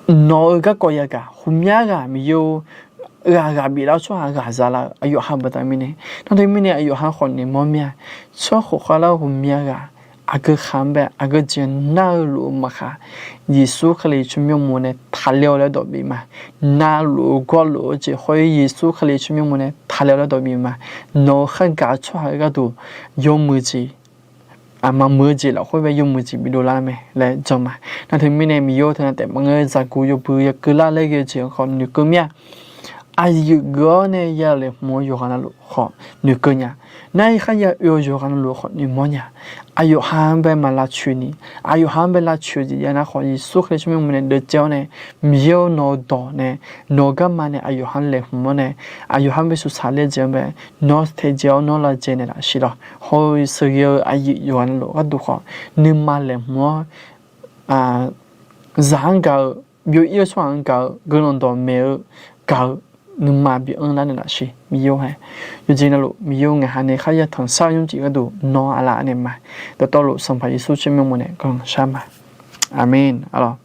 nawq-eu garkawv yagaq ghawqmya ghaq Miqyaer-or ghaq ghaq biflar-eu tsawrhaq ghaq za lar-eu aqyawf ha baqda mirnae. Nar teumirnae aqyawf ha khawf noeqmawr mir-a. Tsawrkhof khavlar-eu ghawqmya ghaq aqgeu khaq-anr bae aqgeu jeq nar-eu luf-eu maqkhaq, Yeqsur Kali tsawrmyanr mawr nae taqler-awr laer dawq bif ma. Navluf-eu gawrluf-eu jeq hawr-ir Yeqsur Kali tsawrmyanr mawr nae taqler-awr laer dawq bif ma. Nawq-eu khargaq-eu tsawrhaq-eu gharduq yawmuiq jeq, aqma muiq-eu jeq lafkhoer bae yawmuiq jeq bidov lar mae laer jan ma. Nar teumirnae Miqyaer-or, teunav taef maqngeur-eu zaqguq yawbui yagui lar laer ghae-eu jeq-anr khawf noeqkeuv mir-a. Aqyuif geuf-awr nae ya laeqhmq-awr yawqghaq navluf khawf noeqkeuv nya. Nar-ir kharya oe-awr yawqghaq navluf khawf noeqmawr nya. Aqyawf ha-anr bae maq lavtsoeq ni, aqyawf ha-anr bae lavtsoeq-eu jeq jav nar khawf, Yeqsur Kali tsawrmyanr mawr nae deuvcaev-awr nae, Miqyaer-or, nawq-eu dawq nae nawq-eu garma nae aqyawf ha-anr laeqhmq-awr nae, aqyawf ha-anr bae shuqsaq ler-eu jeq-anr bae nawr taedzae-awr nawr lavjae naeqlaf siq lawq. Hawr-eu sheuqghae-eu aqyuif yawqghaq navluf gharduq khawf, nuima laeqhmq-awr zaq-anr gaq-eu, byov-ir-eu tsawrhaq-anr gaq-eu, guiqlanq dawqmaeq-eu gaq-eu, nuima bi anr lar naeqlaf siq Miqyaer-or hae. Yawqjeq navluf Miqyaer-or, ngaq ha nae kharya tanqshar-eu nymrcif gharduq nawr aqlaf naeq ma. Dawqtawvluf Sanqpaq Yeqsur tsawrmyanr mawr nae guiqlanq shar ma. Aqmeq. Aqlawq,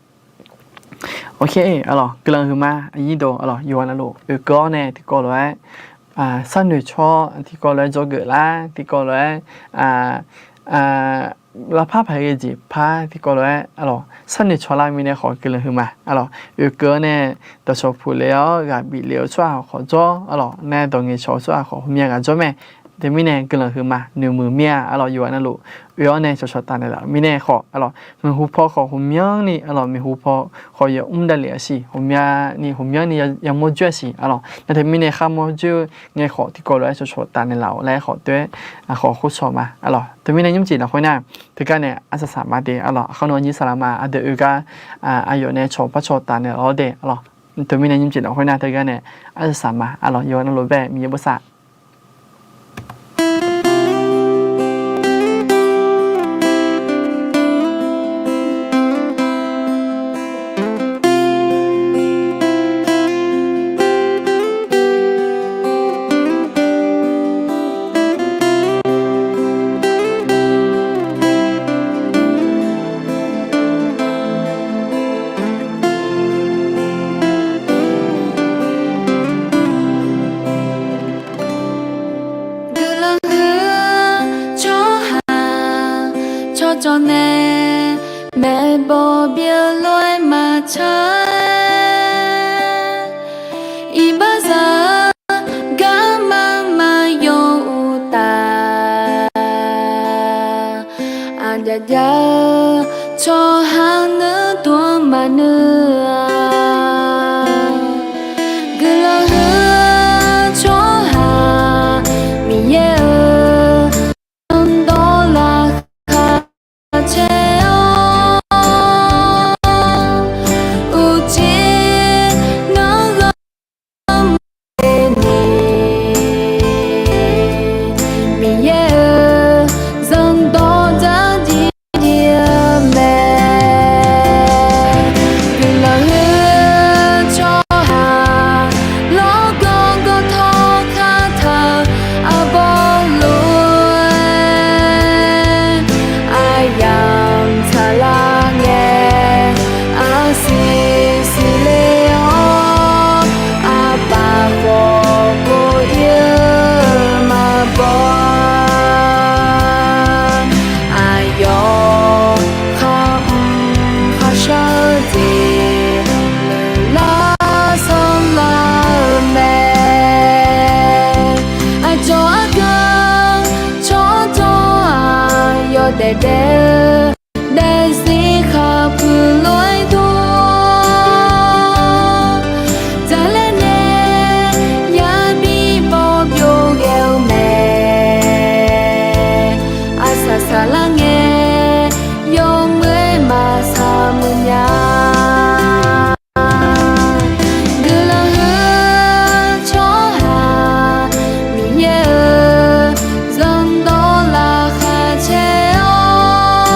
ok, aqlawq guiqlanq huiqma aqnyir deuq. Aqlawq yawqghaq navluf oekeuv-awr nae tiqkawv lof-aer sharnoeq caw, tiqkawv lof-aer dzawgeuf lar, tiqkawv lof-aer lavpar paq-aer ghae jeq par, tiqkawv lof-aer aqlawq sharnoeq caw lar mirnae khawf guiqlanq huiqma. Aqlawq oekeuv-awr nae dawqcawq puq le-awr ghaq bif le-eu tsawrhaq khawf jawr, aqlawq nae dawq ngaeqcawq-eu tsawrhaq khawf heumyav ghaq jawr mae. Teumirnae guiqlanq huiqma noeqmuiq mir-a. Aqlawq yawqghaq navluf oe-awr nae cawqcawq taf naeqlaf-euq mirnae khawf, aqlawq maeqhu paw khawf heumyanrni, aqlawq maeqhu paw khawf yawmr davlef-a siq, heumyanrni, heumyanrni yamawr joer-a siq. Aqlawq nar teumirnae kharmawr joer ngae khawf tiqkawv lof-aer cawqcawq taf naeqlaf-awq laer khawf toer, aqkhawf khoer cawq ma. Aqlawq teumirnae nymrcif lafkhoer nar teugar nae arsaq saqma de. Aqlawq aqkar nawr aqnyir saqlaqma aqdeuq oe gar aqyawf nae cawq par cawq taf naeqlaf-awr de. Aqlawq teumirnae nymrcif lafkhoer nar teugar nae arsaq saqma. Aqlawq yawqghaq navluf bae Miqyaer bosav Guiqlanq huiq-eu tsawrhaq cawqcawq nae maeqbawq byeuf lof-aer maqtsaq-aer, iqbaxzaq-eu garma maqyaw uqtaf, aqjav jav-eu tsawrhaq nuir dmq-anr maqnuir-a. Guiqlanq huiq-eu tsawrhaq Miqyaer-euq zanrdawq laqkhaq caer-awr, uqcif nanr ghanr maqle ni, Miqyaer-euq zanrdawq dzardziv-eu mae. Guiqlanq huiq-eu tsawrhaq lawrganr gawrtawr kataq-eu arbawr lof-aer, aryamq tsaqlar ngae arsiq siqle-awr, aqpaf khawf bof-ir-eu maqbaw-a. Aqyawf khar mq kharshar-eu jeq lar sanrlar-eu mae. Aqcawq arkanr tsawrcawq-aq yawdaef daef-eu daefzir khaqpuiq lof-aer dor, dzaqlaer nae yabi bawbyov ghae-eu mae. Arsaq saqlar ngae yawmuiq-aer maqsaq muiq nya. Guiqlanq huiq-eu tsawrhaq Miqyaer-euq zanrdawq laqkhaq caer-awr,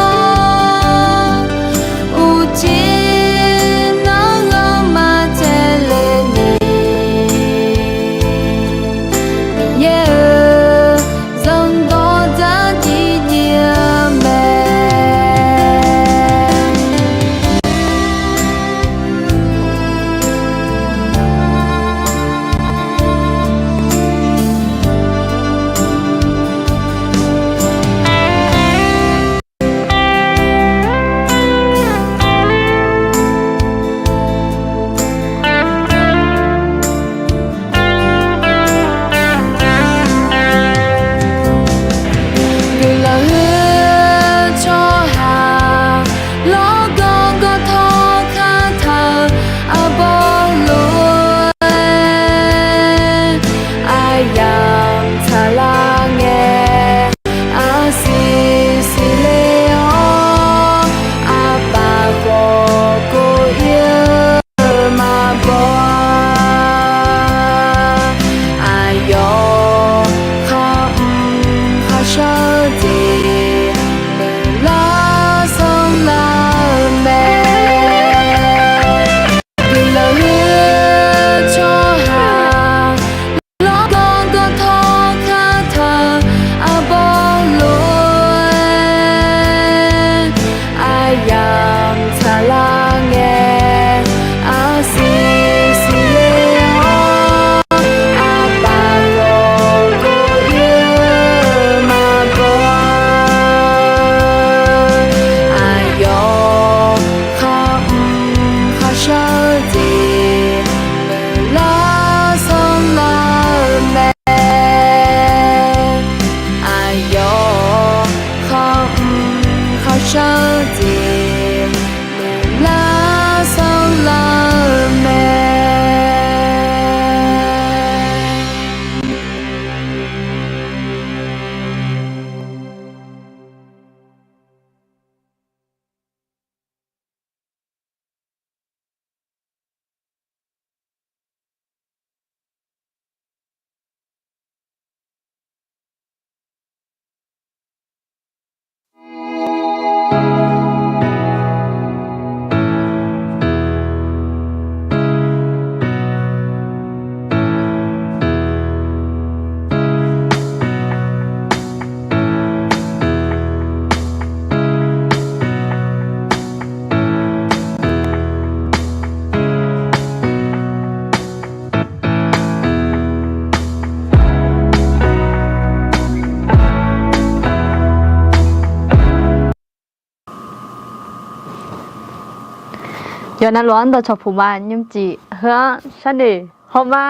Yawqnavluf-anr dawqcawq puq ma, nymrcif heu-anr sharnoeq hawr ma.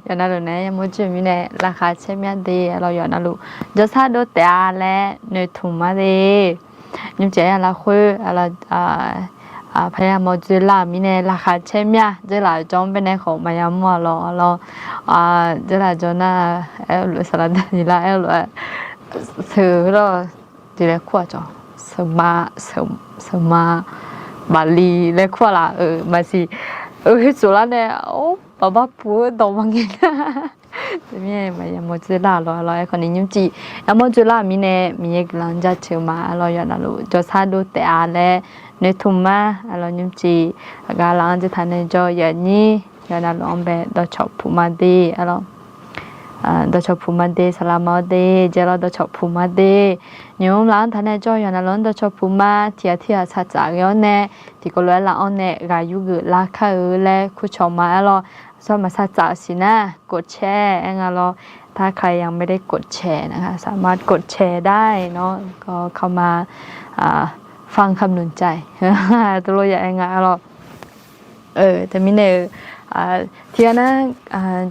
Yawqnavluf nae yamawr jir-eu mirnae laqkhaq caer mya de, aqlawq yawqnavluf jawrshar dov taef-a laer noeqtmq ma de. Nymrcif aqyawf lafkhoer, aqlawq, paqya mawr dzoerlar-euq mirnae laqkhaq caer mya dzoerlaf-euq jawr-anr baenae khawf maqya mawr-a lawq, aqlawq, dzoerlaf jawr nar, aerlof saqlaq daqni lar aerlof-aer, seuq lawr, tiq laer kur-aq cawq, seuq ma, seuq ma, baqli laer kur-aq laf-euq maqsiq, heu tsof lar nae, or, baqbar puq-eu dawq maqngae nar. Teumirnae maqya mawr dzoerlar lawq, aqlawq aerkhawf ni nymrcif yamawr dzoerlar-euq mirnae Miqyaer guiqlanq jaceuq ma, aqlawq yawqnavluf jawrshar dov taef-a laer noeqtmq ma, aqlawq nymrcif aqgar laf-anr dzoertaq nae jawr-eu yawqnyir yawqnavluf-anr bae dawqcawq puq ma de, aqlawq dawqcawq puq ma de, saqlaq ma-awr de, jeq lawr dawqcawq puq ma de. Nymq-mr laf-anr taq nae jawr-eu yawqnavluf-anr dawqcawq puq ma, tiq ghaq tiq ghaq saqtsaf ghae-awr nae, tiqkawv lof-aer laf-anr nae ghaq yurgeuf lar kar-eu laer kurcawq ma, aqlawq. Aqsur maqsaqtsaf-eu siq nar กดแชร์ aer nga lawr. ถ้าใครยังไม่ได้กดแชร์นะคะ สามารถกดแชร์ได้เนาะ ก็เข้ามาฟังคำหนุนใจ tov lof ya aer nga, aqlawq. Teumirnae-euq, tiq ghaq nar,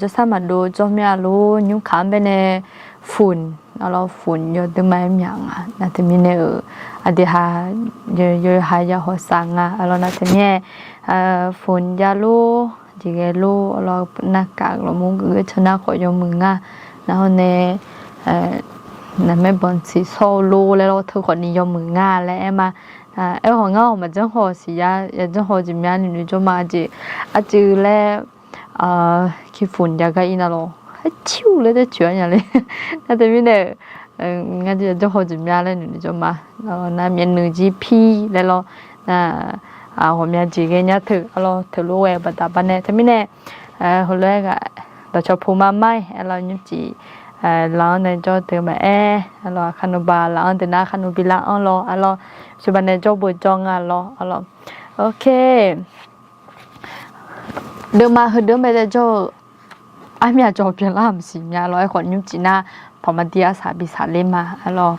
jawrshar maqdov jawr mya lor, nymrkaq-anr baenae fun, aqlawq fun yawdui ma-aer myaq nga. Nar teumirnae-euq, aqdui ha, yawha ya hawsav nga, aqlawq nar teumirnae, fun ya lor, jeqghae lor, aqlawq narkaf lawqmur geuf-eu teu nar khawf yawmuiq nga. Nar hawr nae, naqmaer banqsiq sawr-eu lor laer lawr teu khawf ni yawmuiq nga laer aer ma. Aerkhawf ngar-awq maqjanr haw siq ya, ya janr haw jeq mya noeqnoeq jawr ma jeq, aqjeq laer, kifun jav gar ir nar lawr, haer ciu laer daer coeq-a nya le. Nar teumirnae-euq, ngar jeq ya janr haw jeq mya laer noeqnoeq jawr ma. Nar myavnuiq jir pir laer lawr, nar, ghawqmya jeq ghae nya teu, aqlawq teulof ghae baqda baqnae teumirnae, heulof-aer ghaq dawqcawq puq ma ma-iq, aqlawq nymrcif, laf-anr nae jawr deuq maqaer, aqlawq kharnuvba laf-anr deuq nar kharnuv bi lar-anr lawr, aqlawq, ceuqbaq nae jawr beu jawr nga lawr, aqlawq. Ok. Deuvma heudeuq-anr bae dae jawr-eu armyav jawr pyeuflar maqsiq nya lawr. Aerkhawf nymrcif nar paqma dir arsaq bi saqler ma, aqlawq.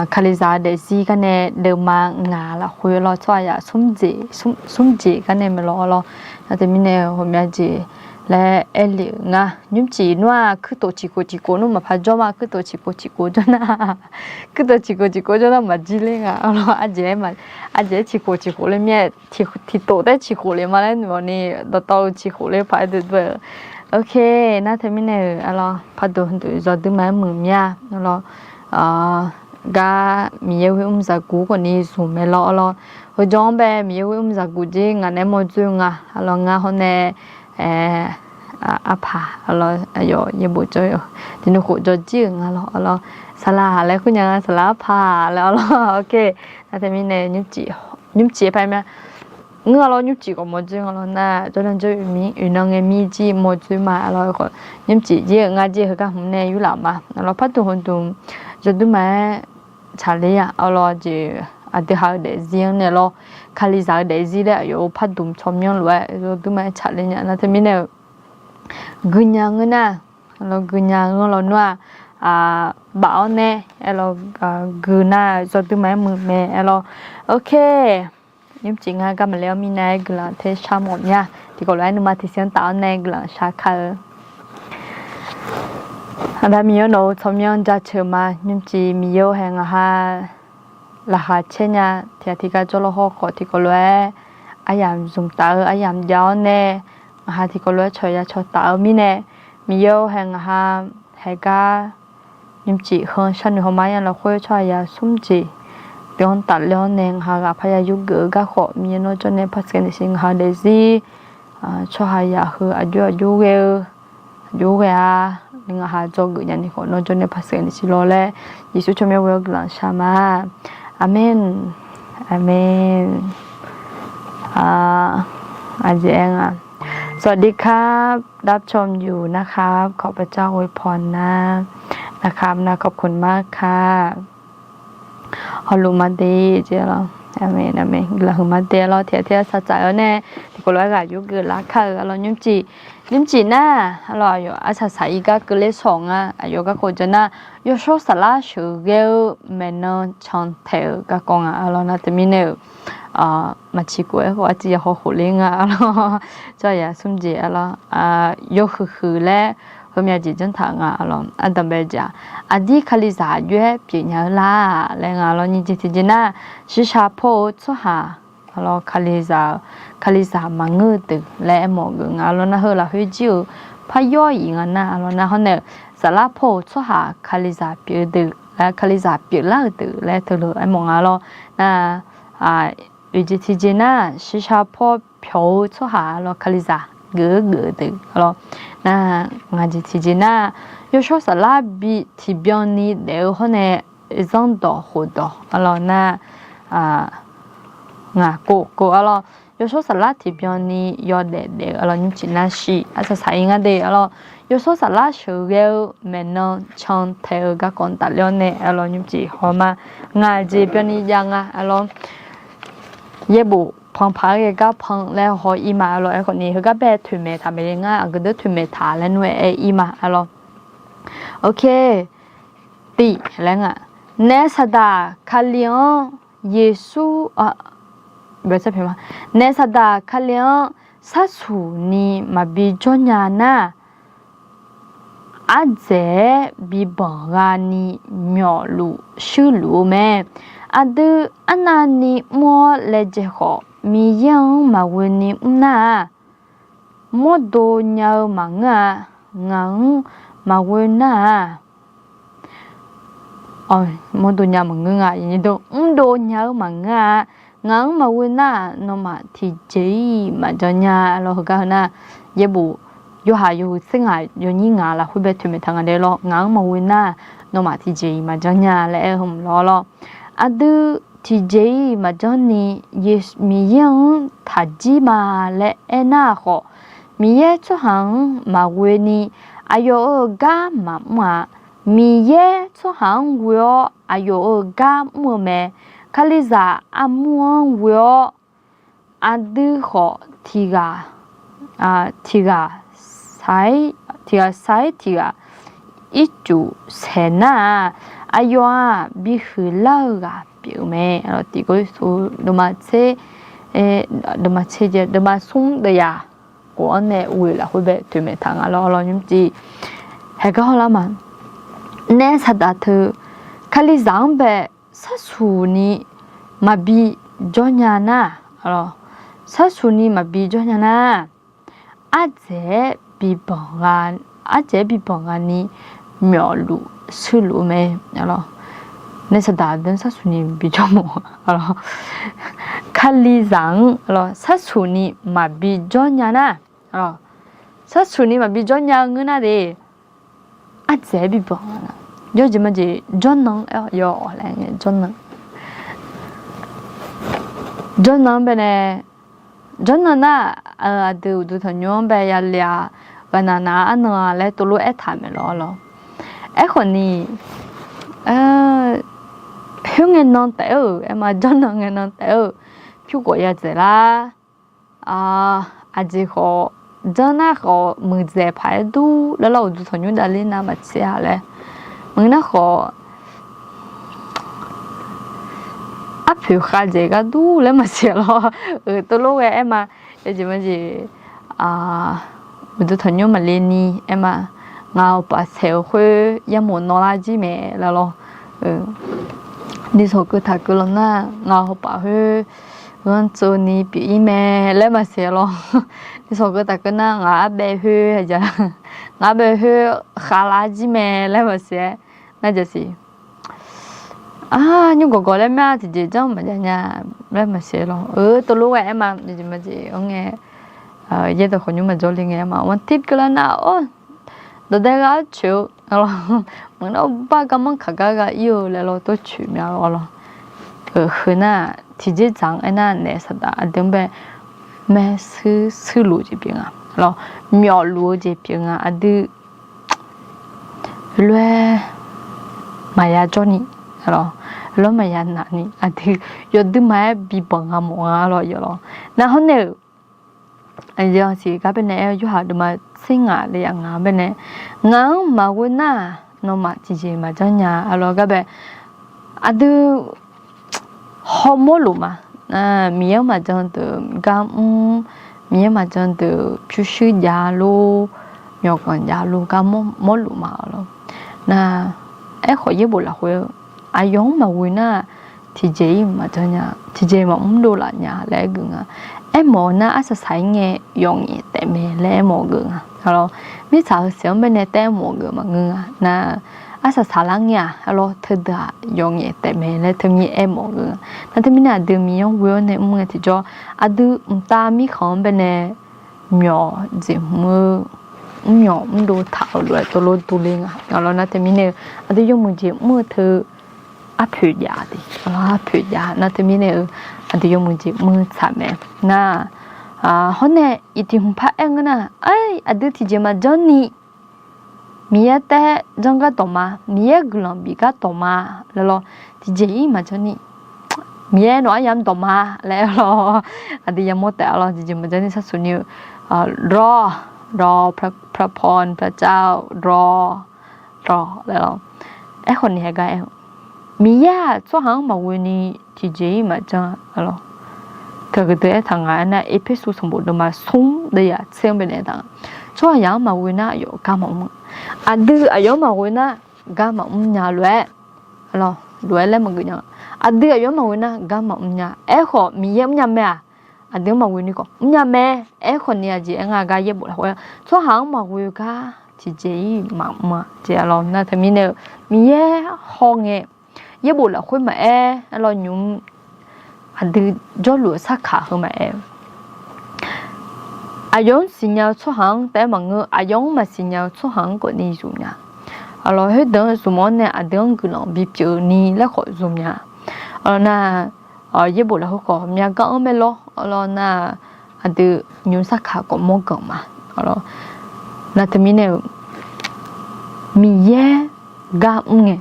Kalizaq-eu daefzir gar nae deuvma ngaq lafkhoer lawr tsawrhaq yaq smr jeq gar nae mae lawr, aqlawq. Nar teumirnae ghawqmya jeq laer aer le-euq nga. Nymrcif nmr-aq kuirtof ciqkhof ciqkhof nmr maqpar jawr ma, kuirtof ciqkhof ciqkhof jawr nar, kuirtof ciqkhof ciqkhof jawr nar maqjir ler nga, aqlawq. Aqjeq, aqjeq-aer ciqkhof ciqkhof ler mir-aer, tiqtof taer ciqkhof le ma laer noeq-awq ni, dawqtawv-eu ciqkhof ler paq-aer duidui-eu. Ok, nar teumirnae-euq, aqlawq, pardmq huiqdmq yawdui ma-aer muiq mir-a, aqlawq. Gar Miqyaer ghoe mr zaqguq khawf ni zmq mae lawr, aqlawq. Heujan-anr bae Miqyaer ghoe mr zaqguq jir ngaq naeq-aer mawrdzoer nga, aqlawq. Ngar hawr nae, arpaq, aqlawq, aqyawf yaerbof jawr-eu tiqnuv khof jawr jir-euq nga lawr, aqlawq. Saqlaq laer kur nya nga, saqlaq arpaq laer, aqlawq. Ok, nar teumirnae nymrcif, nymrcif-aer paq-aer mya. Ngeur-a lawr, nymrcif khawf mawrdzoer nga lawr nar, jawrnan jawr-eu mir, oeqnan ngae mir jir mawrdzoer ma, aqlawq. Khawf nymrcif jir-euq ngar jir heugar hmq nae yurlaf ma, aqlawq. Pardmq huiqdmq yawdui ma-aer tsaqler-a, aqlawq. Jeq aqdui ha-eu daefzir-anr nae lawr, Kalizaq-eu daefzir laer aqyawf-euq pardmq tsawrmyanr lof-aer yawdui ma-aer tsaqler nya. Nar teumirnae-euq guinya ngeur nar, aqlawq, guinya ngeur lawr nmr-aq, baf-awr nae, aerlawq, gui nar yawdui ma-aer muiq mae, aerlawq. Ok. Nymrcif ngar gar maqle-awr mirnae-aer guiqlanq ter shar mawf mya. Tiqkawv lof-aer nuima tiqsiq-anr taf-awr nae guiqlanq shar kar-eu. Aqda Miqyaer nawq-euq tsawrmyanr jaceuq ma. Nymrcif Miqyaer-or, hae ngaq ha laqkhaq caer nya. Tiqghaq tiqgar jawrlawr hawr khawf tiqkawv lof-aer aryamq zmq taf-eu aryamq jav-awr nae, ngaq ha tiqkawv lof-aer cawq ya cawq taf-eu mirnae, Miqyaer-or, hae ngaq ha haegar nymrcif heu sharnoeq hawma-aer lafkhoer tsawrhaq yaq smr jeq deuq-anr tafler-awr nae, ngaq ha ghaq parya yurgeuf-eu garkawv Miqyaer nawr jawr nae par tsaev naeqsiq. Ngaq ha daefzir tsawrhaq yaq heu aqjox aqjox ghae-eu, aqjox ghae-a, ngaq ha dzawgeuf nyani khawf nawr jawr nae par tsaev naeqsiq lawr laer, Yeqsur tsawrmyanr ghoe-awr guiqlanq shar ma. Aqmeq. Aqmeq. Aqjeq aer nga. สวัสดีครับ รับชมอยู่นะครับ ขอพระเจ้าอวยพรนะ นะครับ นะ ขอบคุณมากครับ hawluf ma de jeq lawr. Aqmeq, aqmeq. Guiqlanq huiq ma de lawr. Tiqghaq tiqghaq saqtsaf-awr nae tiqkawv lof-aer ghaq yurgeuf lar kar-eu, aqlawq, nymrcif, nymrcif nar, aqlawq, aqyawf arsaq saq-ir gar keuvler shawq nga. Aqyawf garkawv ja nar, yawshawr saflar sheuqghae-eu maeqnan cantaeq-euq garkawv nga, aqlawq. Nar teumirnae-euq maqciq khof-aer khawf arciv yahaw khof ler nga arlawr. Tsawrhaq yaq smr jeq arlawr, yawhuiq huiq laer heumya jeq janrtaq nga arlawr. Ardanqbae jeq-aq, aqdir Kalizaq aqjox-aer pyeufnya-eu lar laer nga arlawr. Nyiq jeq tiqjeq nar, shiqshaq paw-eu tsawrhaq arlawr, Kalizaq-eu, Kalizaq maqngeur-eu deuq laer aermawf geuf nga arlawr. Nar heu lafkhoer jir-euq paryawr-iq nga nar arlawr. Nar hawr nae-euq saflar paw-euq tsawrhaq Kalizaq pyeuf-eu deuq laer, Kalizaq pyeuflar-euq deuq laer teulof aermawf nga arlawr. Nar oeq jeq tiqjeq nar, shiqshaq paw pyawq-eu tsawrhaq arlawr, Kalizaq geuf-eu geuf-eu deuq arlawr. Nar ngaq jeq tiqjeq nar, yawshawr saflar bi tiqbyan ni daef-eu hawr nae, zanrdawq khofdawq arlawr. Nar ngaq kov kov arlawr, yawshawr saflar tiqbyan ni yawdaef daef-eu arlawr. Nymrcif nar shiq arsaq saq-ir ngar de arlawr. Yawshawr saflar sheuqghae-eu maeqnan cantae-eu garkawv tafler-awr nae arlawr, nymrcif haw ma. Ngaq jeq byanni jav nga arlawr. Yaerbof panpaq-aer ghae gar pan laer haw-ir ma arlawr. Aerkhawf ni heugar bae toeqmaeq taq maeq le ngar, aqgeu deuq toeqmaeq taq laer nmr-aer aer-ir ma arlawr. Ok, tiq laer nga. Naef saqdaq Kali-anr Yeqsur, naef saqdaq Kali-anr sharsuq ni maqbi jawr nya nar, ardzaeq-aer bibanq gha ni myawfluf shuirluf-eu mae. Aqdui arnavni mr-awr laejae khawf, Miqyaer-anr maqghoe ni mr nar-aq, mawrdo nya-eu maqngeur-a. Ngaq-anr maqghoe nar-aq, mawrdo nya maqngeur nga, mrdov nya-eu maqngeur-a. Ngaq-anr maqghoe nar-aq, nawmaf tiqjeq-iq maqjanr nya lawr. Heugar heu nar, yaerbof yawhaq yawhuiq tser ngaq yawnyir ngaq lafkhoer bae toeqmaeq taq nga de lawr. Ngaq-anr maqghoe nar, nawmaf tiqjeq-iq maqjanr nya laer aer-eu heu mq lawr lawr. Aqdui tiqjeq-iq maqjanr ni, Miqyaer-anr taqjir ma laer aernar-aq khawf, Miqyaer tsawrhaq-anr maqghoe ni aqyawf-euq gar maqmr-a. Miqyaer tsawrhaq-anr ghoe-awr aqyawf-euq gar mr-eu mae. Kalizaq armur-anr ghoe-awr aqdui khawf tiq ghaq, tiq ghaq, tiq ghaq sar-ir tiq ghaq ircuf saeq nar-aq, aqyawf-aq bihuiq lar-eu ghaq pyeuf-eu mae. Tiq Gawrliqtu deuvma tser, deuvma tser jeq deuvma smr deuvyaq khof-anr nae ghoe lafkhoer bae toeqmaeq taq nga lawr. Lawr nymrcif haegar hawlar ma. Naef saqdaq teu Kalizaq-anr bae sharsuq ni maqbi jawr nya nar, sharsuq ni maqbi jawr nya nar, ardzaeq-aer bibanq gha, ardzaeq-aer bibanq gha ni myawfluf shuirluf-eu mae. Naef saqdaq aqdui-anr sharsuq ni bi jawr mawf. Kalizaq-anr sharsuq ni maqbi jawr nya nar, sharsuq ni maqbi jawr nya-eu ngeur nar de, ardzaeq-aer bibanq gha, yawjeq majeq jawrnan-anr aer-awq, yawawq laer jawrnan, jawrnan-anr bae nae, jawrnan nar, aqdui uqduq tanqnymr-anr bae yale-a, ghaqnaq naq-a arnan-a laer tovlof aertaq maeq lawr lawr. Aerkhawf ni, khoerngae nan taef-eu aer ma, jawrnan ngae nan taef-eu pyur khawf yadzaeq lar. Aqjeq khawf, janr nar khawf muiqdzaeq paq-aer dur laer lawr, uqduq tanqnymr davler nar maqtser-a laer. Muiq nar khawf, arpoeq khav dzaeq gar dur laer maqsiq lawr. Euq tovlof ghae aer ma, yawjeq majeq, uqduq tanqnymr maqle ni aer ma, ngaq hawpaf saeq-eu khoer yamof nawvlar jir mae laer lawr. Nishawq keuv taq keuv lawq nar, ngaq hawpaf khoer ghanrtsov ni pyeuf-ir mae laer maqsiq lawr. Nishawq keuv taq keuv nar, ngaq arbaev khoer, ngaq arbaev khoer khavlar jir mae laer maqsiq-aer nar jasiq. Nymr gawqgawq laer myav tiqjeq janr maqjav nya laer maqsiq lawr. Euq tovlof ghae aer ma, yawjeq majeq-anr ngae, yaerdawq khawf nymr maqjawr le ngae aer ma, wantir keuv lar nar-awr, dawqdae gha-awr coeq-eu lawr. Maqngeur nar bar garmanr kaq gar gha-ir-eu laer lawr, tov coeq myav-eu lawr. Heu nar, tiqjeq dzaq-anr aernar, naef saqdaq aqdui-anr bae maershuir shuirluf-eu jeq pyeuf nga lawr. Myawfluf-eu jeq pyeuf nga aqdui. Lof-aer maqya jawr ni, lof-aer maqya naq ni aqdui, yawduima-aer bibanq nga mawf nga lawr yawf lawr. Nar hawr nae-euq, siq gar bae nae aer-eu, yorhaq deuvma tser ngaq le yaq ngaq bae nae, ngaq-anr maqghoe nar-aq, nawmaf tiqjeq maqjanr nya-a lawr gar bae, aqdui hawmawr luf ma. Miqyaer-anr maqjan deuq gar mr, Miqyaer maqjan deuq pyurshuir jav lor, myawqganq jav lor gar mawrluf ma lor. Nar, aerkhawf yaerbof lafkhoer-eu aqyawf-anr maqghoe nar, tiqjeq-ir maqjan nya, tiqjeq maqmr dovlaf nya laer aergeuf nga. Aermawf-eu nar arsaq saq-ir ngae yawf ngaef taef mae laer aermawf-eu geuf nga. Mirtsaq-eu siq-anr baenae taef aermawf-eu geuf maqngeur nga. Nar, arsaq saqlar ngae-aq, arlawr teudeuq-aq yawf ngaef taef mae laer teumir aermawf-eu geuf nga. Nar teumirnae aqdui Miqyaer-anr ghoe-awr nae mr ngae tiqjawr, aqdui mqtav mirkhanq-anr baenae myawq jeq hmq-eu mrmyawq mrdov taq-euq lof-aer tov lor durler nga. Arlawr nar teumirnae-eu aqdui yawmuiq jeq mr-eu teu arpoeq jav de, arlawr arpoeq jav nar teumirnae-eu aqdui yawmuiq jeq mr-eu tsaq mae. Nar, hawr nae iqtiq hmq par aer ngeur nar, aer, aqdui tiqjeq maqjanr ni Miqyaer taef janr gar dawq ma, Miqyaer guiqlanq bif gar dawq ma laer lawr, tiqjeq-ir maqjanr ni, Miqyaer nawq aryamq dawq ma laer lawr, aqdui yamawr taef-a lawr, tiqjeq maqjanr ni sarsuq ni-eu, รอ รอ พระพร พระเจ้า รอ รอ laer lawr. Aerkhawf ni haeq gar aer-eu, Miqyaer-aq tsawrhaq-anr maqghoe ni tiqjeq-ir maqjanr-a lawr. Teughaq deuq aertaq nga aernar, Erpersu sanqbof deuvma smr deuvyaq tser-anr baenae aertaq nga, tsawrhaqzaq-anr maqghoe nar aqyawf gar maqmr, aqdui aqyawf-anr maqghoe nar gar maqmr nya lof-aer, lof-aer laer maqgeuf nya. Aqdui aqyawf-anr maqghoe nar gar maqmr nya. Aerkhawf Miqyaer mrnya mae-aq, aqdui-anr maqghoe ni khawf mrnya mae. Aerkhawf ni aqjeq aer nga gar yaerbof lafkhoer, tsawrhaq-anr maqghoe gar tiqjeq-ir maqmr-a jeq-a lawr. Nar teumirnae-eu Miqyaer hawngae yaerbof lafkhoer maqaer, arlawr nymq aqdui jawrluf-eu sarkaq heu maqaer, aqyawf-anr siqnya-eu tsawrhaq-anr taef-aer maqngeur, aqyawf-anr maqsiqnya-eu tsawrhaq-anr khawf ni zmq nya. Arlawr khoerdeuq-anr zmq-awr nae aqdui-anr guiqlanq bipyeuf ni laer khawf zmq nya. Arlawr nar, yaerbof lafkhoer khawf myav gar-anr maer lawr. Arlawr nar, aqdui nymq sarkaq khawf mawr ganq ma. Arlawr nar teumirnae-eu Miqyaer gar mr ngae,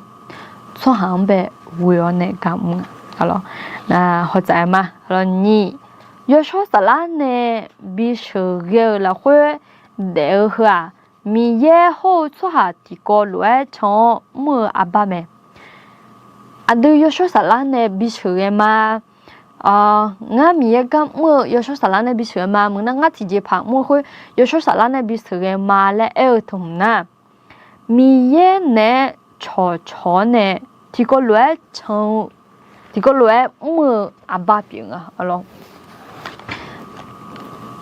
tsawrhaq-anr bae ghoe-awr nae gar mr nga. Arlawr nar hawtsaf-aer ma. Arlawr nyiq, yawshawr saflar nae bisheuq ghae-eu lafkhoer daef-eu heu-aq, Miqyaer hawr-eu tsawrhaq tiqkawv lof-aer can-awr mr-eu arbar mae. Aqdui yawshawr saflar nae bisheuq ghae ma. Ngar Miqyaer gar mr-eu yawshawr saflar nae bisheuq ghae ma. Meuq nar ngar tiqjeqpaq mr-eu khoer yawshawr saflar nae bisheuq ghae ma laer aer-eu teu hmq nar, Miqyaer naeq-aer cawqcawq-awr nae tiqkawv lof-aer can-eu, tiqkawv lof-aer mr-eu arbar pyeuf nga. Arlawr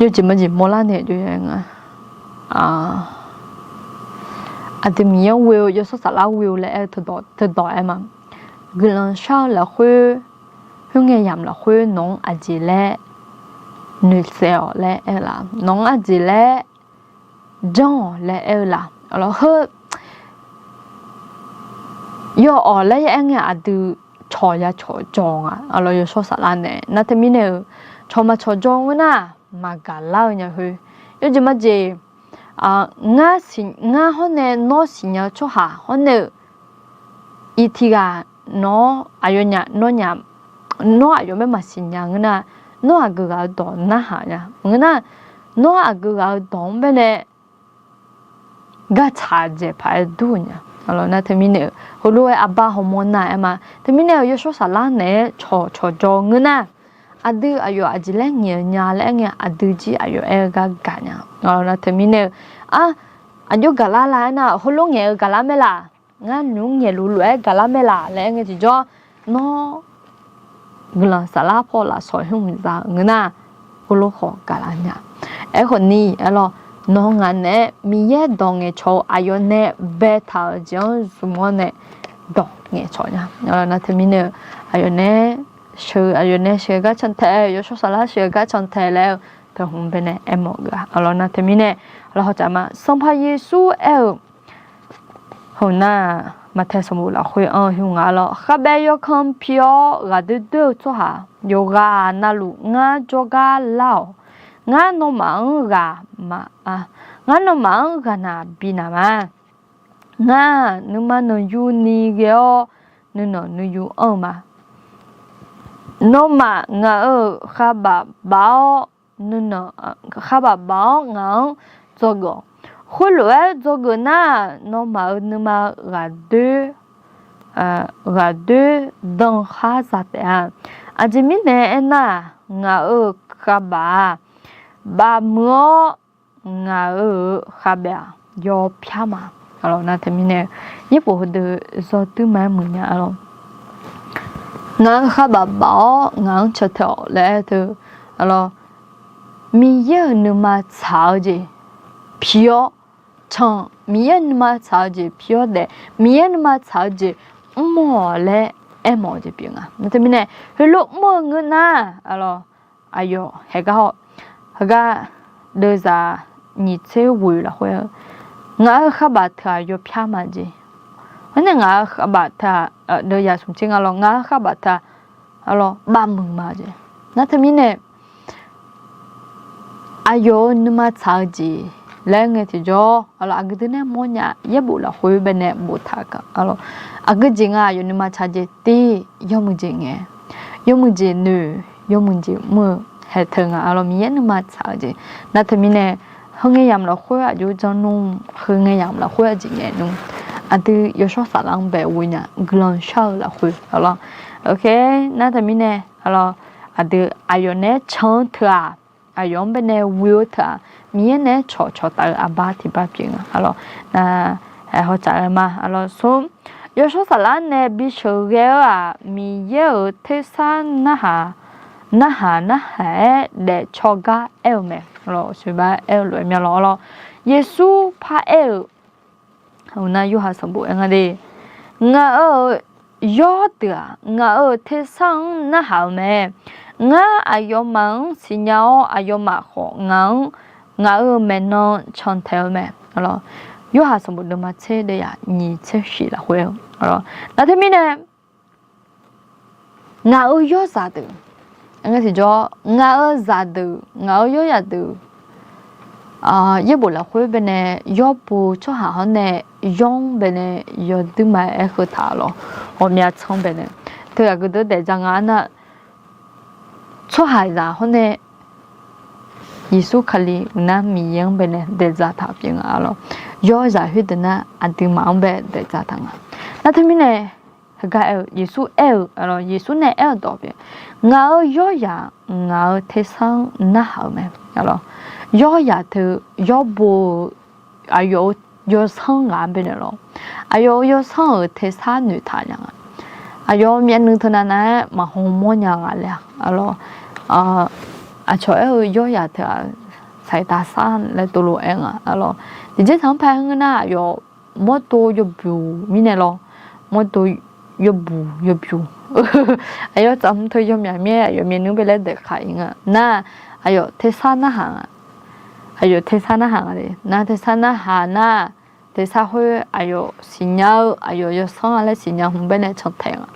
yawjeq majeq mawrlar nae jov-aer nga. Aqdui Miqyaer-anr ghoe-eu, yawshawr saflar ghoe-eu laer aer-eu teudawq aer ma. Guiqlanq shar-eu lafkhoer, khoerngae yamq lafkhoer nawq-anr aqjeq laer noeqtsaev-awq laer aer-eu laf, nawq-anr aqjeq laer janr-awq laer aer-eu laf. Arlawr heu yawawq laer ya aer ngae aqdui cawq ya cawq jawr nga. Arlawr yawshawr saflar nae nar teumirnae-eu cawq maqcawq jawr ngeur nar maqgaq lar-eu nya khoer, yawjeq majeq, ngar hawr nae nawr siqnya-eu tsawrhaq hawr nae-eu iqtiq ghaq nawr aqyawf nya, nawr nya, nawr aqyawf mae maqsiq nya ngeur nar, nawr aqgeu ghaq-eu dawq narhaq nya ngeur nar, nawr aqgeu ghaq-eu dawq-anr baenae gartsaq dzaeq paq-aer dur-eu nya. Arlawr nar teumirnae-eu heulof-aer arbar hawmawr nar-aer ma. Teumirnae-eu yawshawr saflar naeq-aer cawqcawq jawr ngeur nar, aqdui aqyawf aqjeq laer ngaeq-eu nya laer aer ngae aqdui jir aqyawf aer-eu gar gaq nya. Arlawr nar teumirnae-eu, aq, aqjox gaqlar la aer nar, heulof ngaeq-eu gaqlar mae laf, ngar nymq-mr ngaeqluf lof-aer gaqlar mae laf laer aer ngae tiqjawr, nawr guiqlanq saflar paw lafsawq hmq za-eu ngeur nar, heulof khawf gaqlar nya. Aerkhawf ni, arlawr, nawr ngaq naeq-aer Miqyaer dawq ngaeqcawq-eu aqyawf nae baetaq-euq jeq-anr zmq-awr nae dawq ngaeqcawq nya. Arlawr nar teumirnae-eu, aqyawf nae sheuq, aqyawf nae sheuq-eu gar cantae, yawshawr saflar sheuq-eu gar cantae laer-eu teu hmq baenae aermawf geuf-a. Arlawr nar teumirnae, arlawr hawtsaf ma. Sanqpaq Yeqsur aer-eu heu nar, Maqtaeq sanqbof lafkhoer anr-eu heu nga lawr, khavbaev yawkanr pi-awr ghaqdoer doer-eu tsawrhaq yawqghaq navluf ngar jawrgar lar-awq. Ngar nawmaf-anr ghaq ma, ngar nawmaf-anr ghaqnaq binaq ma. Ngar nuima nanqyuni ghae-awr nuinanq nuiyu anr-eu ma. Nawmaf ngaq-euq khavbaf baf-awr nuinanq, khavbaf baf-awr ngaq-anr dzawgeuf-awq. Khoerlof-aer dzawgeuf nar, nawmaf-euq nuima ghaqdoer, ghaqdoer dankhar za taef-a. Aqjeq mirnae aernar-aq, ngaq-euq khavbaf-aq, bafmuiq-awr ngaq-euq khavbaef-aq yawpyar ma. Nar teumirnae, yaerbof heudeuq zawduir ma-aer muiq nya-a lawr. Ngaq-euq khavbaf baf-awr ngaq-anr cantae-awq laer aer teu, Miqyaer-euq nuima tsaq-eu jeq pi-awr can, Miqyaer-euq nuima tsaq-eu jeq pi-awr daef, Miqyaer nuima tsaq-eu jeq mr-awq laer aermawf-eu jeq pyeuf nga. Nar teumirnae, heulof mr-eu ngeur nar, aqyawf haegar haw, heugar deuvzaq nyiq tser ghoeq lafkhoer-eu, ngaq-euq khavbaf teu-aq yawpyar ma jeq. Khoernae ngaq-euq khavbaf teu-aq, deuvzaq smq tser nga lawr, ngaq-euq khavbaf teu-aq, aqlawr bafmuiq ma jeq. Nar teumirnae, aqyawf-euq nuima tsaq-eu jeq laer ngae tiqjawr, aqlawr aqgeu deuq nae mawrnya yaerbof lafkhoer baenae boftaq-eu ka, aqlawr aqgeu jeq nga aqyawf nuima tsaq jeq tir, yawmuiq jeq ngae, yawmuiq jeq noeq, yawmuiq jeq mr-eu haeq teu nga, aqlawr Miqyaer nuima tsaq-eu jeq. Nar teumirnae, heu ngae yamq lafkhoer aqjox janr nmr, heu ngae yamq lafkhoer aqjeq ngaeq nmr, aqdui yawshawr saflar-anr bae ghoe nya guiqlanq shar-eu lafkhoer, aqlawr, nar teumirnae, aqlawr aqdui aqyawf naeq-aer can-eu teu-aq, aqyawf-anr baenae ghoe-eu teu-aq, Miqyaer naeq-aer cawqcawq taf-eu aqbar tiqbar pyeuf nga, aqlawr, nar, hawtsaf-eu ma, aqlawr smr, yawshawr saflar nae bisheuq ghae-eu-aq, Miqyaer-euq tersar narhaq, narhaq narhaq-aer daefcaw gar aer-eu mae, aqlawr sheuqbar aer-eu lof-aer mya lawr, aqlawr Yeqsur paraer-eu, nar Yorhaq sanqbof aer nga de, ngaq-euq yawr deuq-aq ngaq-euq tersar-anr narhaq-eu mae. Ngar aqyawfmaf-anr siqnya-awr, aqyawfmaf khawf ngaq-anr, ngaq-euq maeqnan cantae-eu mae. Yorhaq sanqbof deuvma tser deuvya nyiq tser shif lafkhoer-eu, nar teumirnae, ngaq-euq yawrzaq deuq, ngaq-euq zaqdeuq, ngaq-euq yawrzaq deuq, yaerbof lafkhoer baenae yawr bu tsawrhaq hawr nae yawr-anr baenae yawduir ma-aer aerkheu taq lawr, ghawqmya tsanr baenae, teu aqgeu deuq daefdzaq nga nar, tsawrhaqzaq hawr nae Yeqsur Kali uqnar Miqyaer-anr baenae daefdzaq taq pyeuf nga, aqlawr yawrzaq khoerdeuq nar aqduimaf-anr bae daefdzaq taq nga. Nar teumirnae, heugar aer-eu Yeqsur aer-eu, aqlawr Yeqsur nae aer-eu dawq pyeuf, ngaq-euq yawrzaq ngaq-euq tersar-anr narhaq-eu mae, aqlawr yawrzaq teu yawr bu-eu aqyawf-euq yawsanr ghaq-anr baenae lawr, aqyawf-euq yawsanr-euq tersar noeqtaq nya nga. Aqyawf myavnuiv teunav nav-aer maqhaw mawrnya nga le-a, aqlawr, aqcawq aer-eu yawrzaq teu-aq, saqtaq sar laer tov lof-aer nga, aqlawr tiqjeq taq-anr pae ngeur nar aqyawf mawrdo yawbuq mirnae lawr, mawrdo yawbuq yawbuq, aqyawf tsaf mr teu yawmyaq mir-aer aqyawf myavnuiv bae laer daefkaq-ir nga nar, aqyawf tersar narhaq nga, aqyawf tersar narhaq nga le nar, tersar narhaq nar, tersar khoer aqyawf siqnya-eu aqyawf yawsanr-a laer siqnya hmq baenae cantae nga.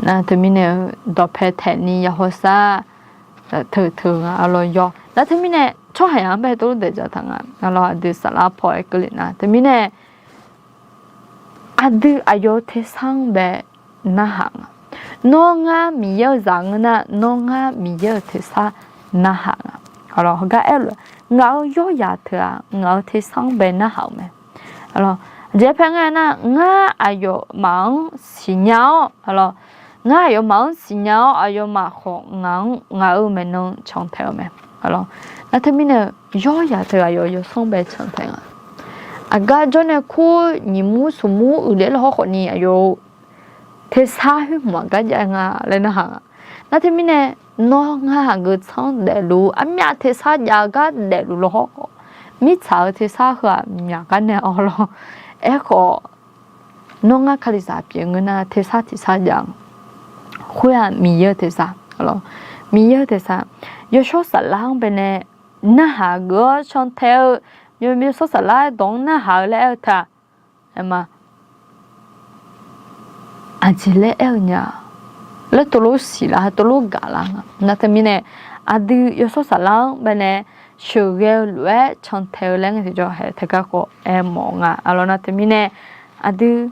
Nar teumirnae-eu dawqpae taeqni ya hawsar teu teu nga, aqlawr yawr nar teumirnae tsawrhaqzaq-anr bae tov lof daefdzaq taq nga, aqlawr aqdui saflar paw-aer keuvle nar teumirnae, aqdui aqyawf-eu tersar-anr bae narhaq nga. Nawr ngar Miqyaer-eu zaq ngeur nar, nawr ngar Miqyaer-euq tersar narhaq nga. Aqlawr heugar aer-eu lof, ngaq-euq yawrzaq teu-aq ngaq-euq tersar-anr bae narhaq-euq mae. Aqlawr aqjeq paer ngar nar, ngar aqyawfmaf-anr siqnya-awr, aqlawr ngar aqyawfmaf-anr siqnya-awr aqyawfmaf khawf ngaq-anr ngaq-euq maeqnan cantae-eu mae. Aqlawr nar teumirnae yawrzaq teu aqyawf yawsanr bae cantae nga. Aqgar jawrnae kur nyiq mur smq mur uiqler lawhawr khawfni aqyawf-eu tersar khoer hmq aqgar jav nga laer narhaq nga. Nar teumirnae nawr ngar aqgeu tsanr daefluf armyav tersar jav gar daefluf lawhawr khawf, mirtsaq-eu tersar heu-aq myaq gar nae-awr lawr. Aerkhawf nawr ngar kalizaq pyeuf ngeur nar tersar tiqsar jav-a. Khoer-aq Miqyaer-eu tersar, Miqyaer-eu tersar, yawshawr saflar-anr baenae narhaq geuf-awr cantae-eu, yawshawr saflar dawq-anr narhaq-eu laer aer-eu ta, aer ma. Aqjeq laer aer-eu nya laer tov lof siq lar, tov lof gaq lar nga. Nar teumirnae aqdui yawshawr saflar-anr baenae sheuqghae-eu lof-aer cantae-eu laer ngae tiqjawr hae teugar khawf aermawf nga. Aqlawr nar teumirnae aqdui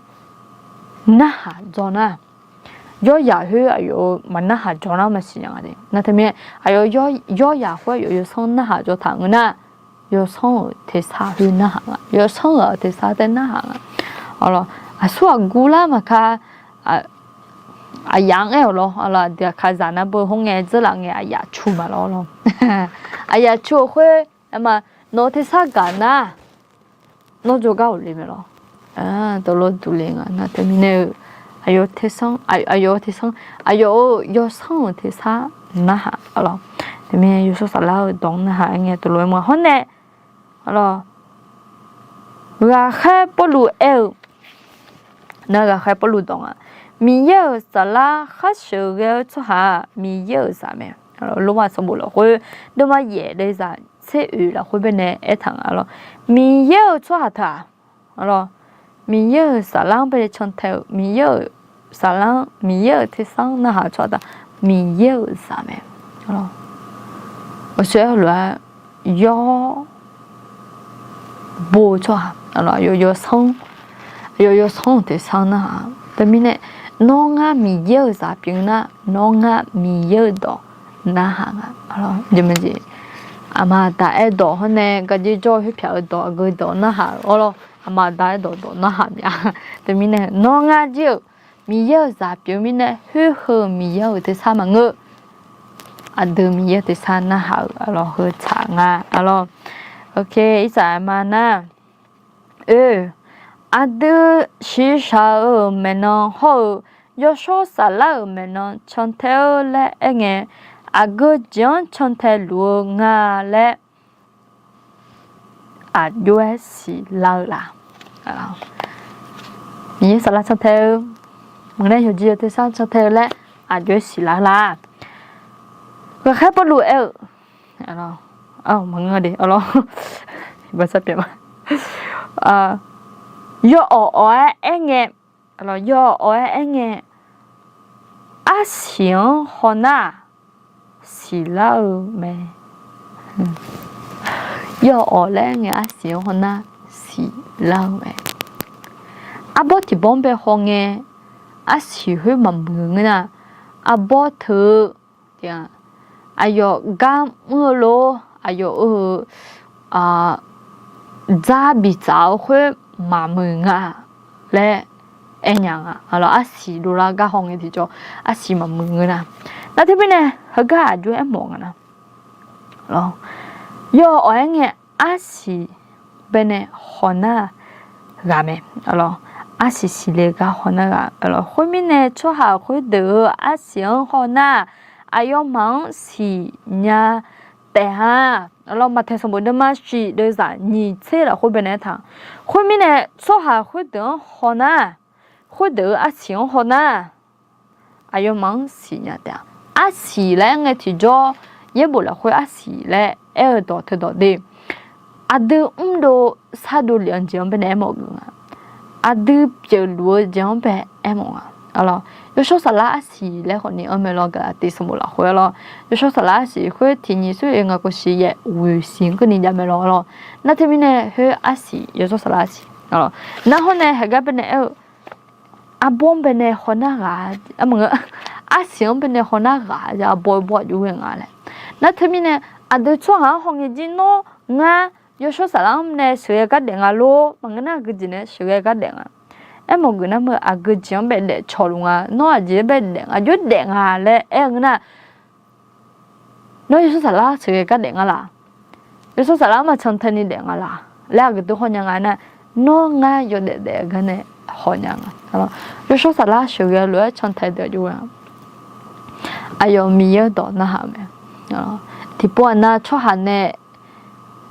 narhaq dzaw nar, yawrzaq khoer aqyawf-eu maqnarhaq dzaw nar maqsiq nya nga de. Nar teumirnae aqyawf yawrzaq khoer aqyawf yawsanr narhaq dzaw taq ngeur nar, yawsanr-euq tersar khoer narhaq nga, yawsanr-euq tersar tae narhaq nga. Aqlawr aqsur aqgur lar maqka, aqyaf-anr aer-awq lawr, aqlawq, aqdui aqkazaq nar beu hawr ngae dzeurlaf ngae aqyaf cu maqlawr lawr. Aqyaf cu-euq khoer, aerma, nawq-eu tersar gaq nar, nawr jawrgar ghofle mae lawr. Dawqlawr duqle nga nar teumirnae-eu, aqyawf-eu tersar, aqyawf-eu tersar, aqyawf-euq yawsanr-euq tersar narhaq, aqlawq, teumirnae yawshawr saflar-eu dawq-anr narhaq aer ngae dawqlawr aer ma hawr nae, aqlawq, ghaqkhaer Pawrluv aer-eu, nar ghaqkhaer Pawrluv dawq nga, Miqyaer-euq saflar khar sheuqghae-eu tsawrhaq-aq, Miqyaer-euq zaq mae. Lormav sanqbof lafkhoer, deuvma yaef dae zaq tser oeq lafkhoer baenae aertaq nga lawr. Miqyaer-euq tsawrhaq teu-aq, aqlawq, Miqyaer-euq saflar-anr baenae cantae-eu, Miqyaer-euq saflar-anr, Miqyaer-euq tersar-anr narhaq-eu tsawrhaq teu-aq, Miqyaer-euq zaq mae. Aqshoe-aer lof-aer yawr bo-eu tsawrhaq, aqyawf yawsanr, aqyawf yawsanr-euq tersar narhaq. Teumirnae, nawr ngar Miqyaer-euq zaq pyeuf nar, nawr ngar Miqyaer-euq dawq narhaq nga. Aqma aqda aer dawq hawr nae gaqjir jawr-eu khoerpyaq-eu dawq aqgeu dawq narhaq-euq arlawr. Aqma aqda aer dawq dawq narhaq mya. Teumirnae nawr ngar jir-euq Miqyaer-euq zaq pyeuf-eu mirnae, khoer heu Miqyaer-euq tersar maqngeur. Aqdui Miqyaer-euq tersar narhaq-euq arlawr heu tsaq nga arlawr. Irtsaq aqma nar, oe, aqdui shiqshaq-euq maeqnan hawr-eu yawshawr saflar-euq maeqnan cantae-eu laer aerngae, aqgeu jeq-anr cantae luf-eu nga laer aqjox-aer siqlar-eu la? Miqyaer saflar cantae-eu, maqngeur nar yawqjeq yawq tersar cantae-eu laer aqjox-aer siqlar-eu la? Ghaqkhaer Pawrluv aer-eu, maqngeur de arlawr, yawawq awq-aer aerngae, yawawq awq-aer aerngae, arsiq-anr hawnar-aq, siqlar-eu mae. Yawawq laer aerngae arsiq-anr hawnar siqlar-eu mae. Arbawr tiqbawr-anr bae hawngae, arsiq khoer maqmuiq ngeur nar, arbawr teu-eu aqyawf gar mr-eu lor, aqyawf-euq dzar biftsaf-eu khoer maqmuiq nga laer aernya nga. Arsiq dovlar gar hawngae tiqjawr, arsiq maqmuiq ngeur nar, nar teumirnae heugar aqjox-aer mawf nga nar, yawawq awq-aer ngae arsiq baenae hawnar-aq ghaq mae. Arsiq siqle gar hawnar ghaq. Khoermirnae tsawrhaq khoerdeuq-euq arsiq-anr hawnar-aq, aqyawfmaf-anr siqnya taef-a. Maqtaeq sanqbof deuvma shif deuvzaq nyiq tser lafkhoer baenae aertaq. Khoermirnae tsawrhaq khoerdeuq-anr hawnar-aq, khoerdeuq-euq arsiq-anr hawnar-aq, aqyawfmaf-anr siqnya taef-a. Arsiq laer aerngae tiqjawr, yaerbof lafkhoer arsiq laer aer-eu dawq teudawq de, aqdui mrdov sardov lef-anr jeq-anr baenae aermawf geuf nga. Aqdui pyeufluf-eu jeq-anr bae aermawf nga. Yawshawr saflar arsiq laer khawfni anr mae lawr, Gaqlaqtiv sanqbof lafkhoer lawr. Yawshawr saflar arsiq khoer tiq nyiq sar-oe ngaq kov siq yaef ghoeq siq-anr keuvni jav mae lawr lawr. Nar teumirnae khoer arsiq yawshawr saflar arsiq. Nar hawr nae heugar baenae aer-eu, arbawr-anr baenae hawnar ghaq, arsiq-anr baenae hawnar ghaq, arbawr-eu bawr aqjox ghae nga laer. Nar teumirnae aqdui tsawrhaq-anr hawngae jir nawr ngar yawshawr saflar-anr nae sheuqghae gar daef nga lor, maqngeur nar aqgeujeq nae sheuqghae gar daef nga. Aermawf geuf nar meuq aqgeujeq-anr bae daef cawq luf nga, nawr aqjeq-anr bae daef nga, aqjox daef nga laer aer-eu ngeur nar, nawr yawshawr saflar sheuqghae gar daef nga laq? Yawshawr saflar maqcan taeni daef nga laq laer aqgeu deuq hawnya nga nar, nawr ngar yawdaef daef-eu gar nae hawnya nga. Yawshawr saflar sheuqghae lof-aer can tae deuq aqjox ghae-a. Aqyawf Miqyaer-eu dawq narhaq mae. Tiqpov aqnav tsawrhaq nae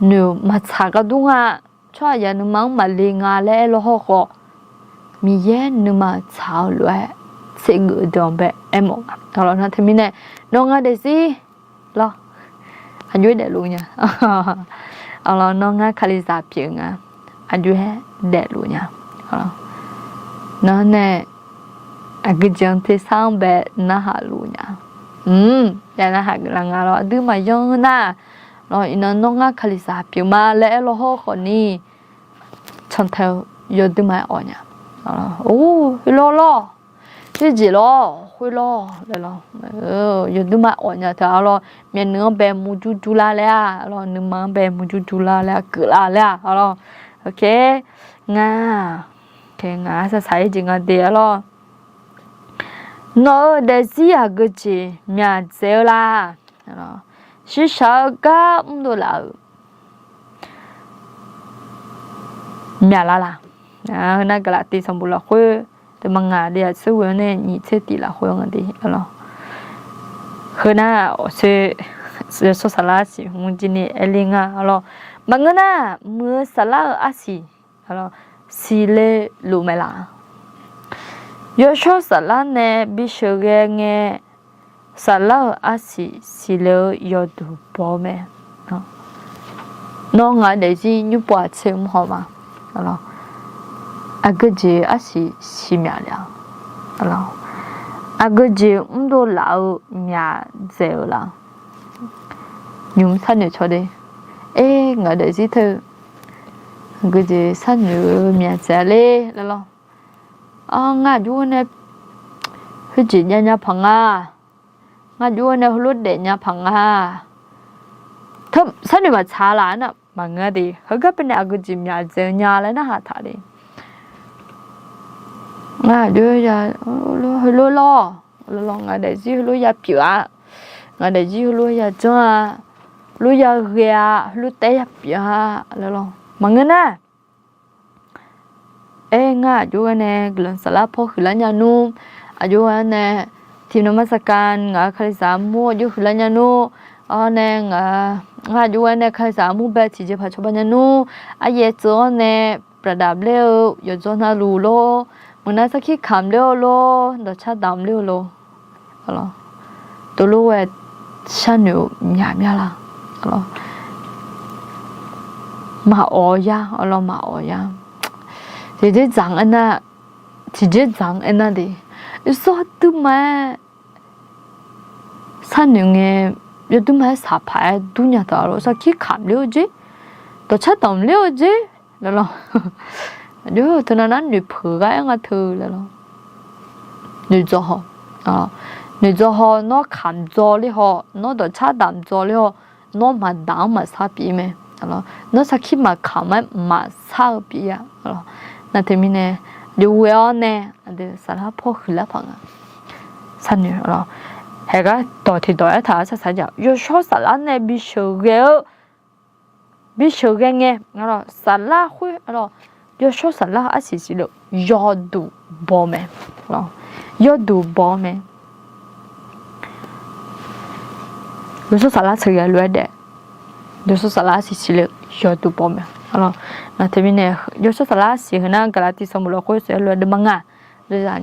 noeq maqtsaq gar dur nga, tsawrhaqzaq nuima-anr maqle nga laer aer lawr hawr khawf, Miqyaer nuima tsaq-eu lof-aer tsergeuf-eu deuq-anr bae aermawf nga. Nar teumirnae nawr ngar daefzir lawr, aqjox-aer daefluf nya. Nawr ngar Kalizaq pyeuf nga, aqjox-aer daefluf nya. Nawr nae aqgeujeq-anr tersar-anr bae narhaq luf nya. Yaer narhaq geuf lar nga lawr, aqdui maqyan nar, iqnan nawr ngar Kalizaq pyeuf ma laer aer lawr hawr khawfni, cantae-eu yawduima-aer awq nya. Or, khoerlawr lawr, khoerjeq lawr, khoerlawr laer lawr, yawduima-aer awq nya teu-a lawr, myavnuiv-anr bae murjur jurlar laer-a lawr, nuima-anr bae murjur jurlar laer-a, keuvlar laer-a lawr. Ngar, ngaq-a saqsaq-ir jeq nga de-a lawr. Nawq-euq daefzir aqgeujeq myaq dzaeq-eu la? Shiqshaq-eu gar mrdov laf-euq myaq lar la? Heu nar Gaqlaqtiv sanqbof lafkhoer, deuq maqngaq de-aq, tser ghoe-anr nae nyiq tser tif lafkhoer nga de. Heu nar awqsoer, Yawshawr Saflar siq hmq jir ni aer le nga lawr. Maqngeur nar, muiq-eu saflar-eu arsiq siqle luf mae laf? Yawshawr Saflar nae bisheuq ghae ngae, saflar-euq arsiq siqle-eu yawduq baw-eu mae. Nawr ngaq-euq daefzir nymr pov-aq tser mr haw ma. Aqgeujeq arsiq siqmyaq le-a? Aqgeujeq mrdov laf-eu myaq dzaeq-eu la? Nymq sharnoeq caw de. Aer, ngaq-euq daefzir teu aqgeujeq sharnoeq-eu myaq dzaeq-a le lawr. Ngar aqjox-aer nae khoerjeq jav nya paq nga. Ngar aqjox-aer nae heulof daef nya paq nga. Teu sharnoeq maqtsaq laf-aer nar maqngeur de. Heugar baenae aqgeujeq myaq dzaeq-eu nya laer narhaq taq le. Ngar aqjox-aer ya heulof lawr, lawr ngaq daefzir heulof ya pyeuf-a, ngaq daefzir heulof ya janr-a, heulof ya ghae-a, heulof taef ya pyeuf-a laer lawr maqngeur nar. Aer, ngar aqjox-aer nae guiqlanq saflar paw huiqlar nya nmr, aqjox-aer nae tiqnan marsaqka ngaq-euq Kalizaq armur aqjox huiqlar nya nmr, awr nae ngar aqjox-aer nae Kalizaq armur bae tiqjeq paq cawba nya nmr, aryaev tseuv-awr nae braqdaq ler-eu yawqdzawq navluf lor, meuqnar sarkir kamq ler-eu lor, dawqcar damq ler-eu lor. Tov lof ghae sharnoeq-eu myaq mya la? Maqawq ya, arlawr maqawq ya. Tiqjeq dzaq-anr aernar, tiqjeq dzaq-anr aernar de, yawshawr duima-aer sharnoeq ngae, yawduima-aer saqpaq-aer durnya taq-a lor, sarkir kamq ler-eu jer, dawqcar damq ler-eu jer, lawr. Aqjox teunav nar noeqpeuq gar aer nga teu, lawr. Noeqdzawq haw, noeqdzawq haw, nawr kamq dzaw ler haw, nawr dawqcar damq dzaw ler haw, nawr maqdaq-anr maqsar pyeuf mae. Nawr sarkir maqkamq-aer maqsar-eu pyeuf-a. Nar teumirnae, aqjox ghoe-awr nae aqdui saflar paw huiqlar paq nga. Sharnoeq, haeqgar dawq tiqdawq aertaq-a, saqsaq jaq yawshawr saflar nae bisheuq ghae-eu bisheuq ghae ngae, saflar khoer, yawshawr saflar arsiq siqle-eu yawduq baw mae. Yawduq baw mae. Yawshawr saflar sheuqghae lof-aer daef, yawshawr saflar arsiq siqle-eu yawduq baw mae. Nar teumirnae, yawshawr saflar arsiq heu nar Gaqlaqtiv sanqbof lafkhoer sheuqghae lof-aer deuq maqngaq,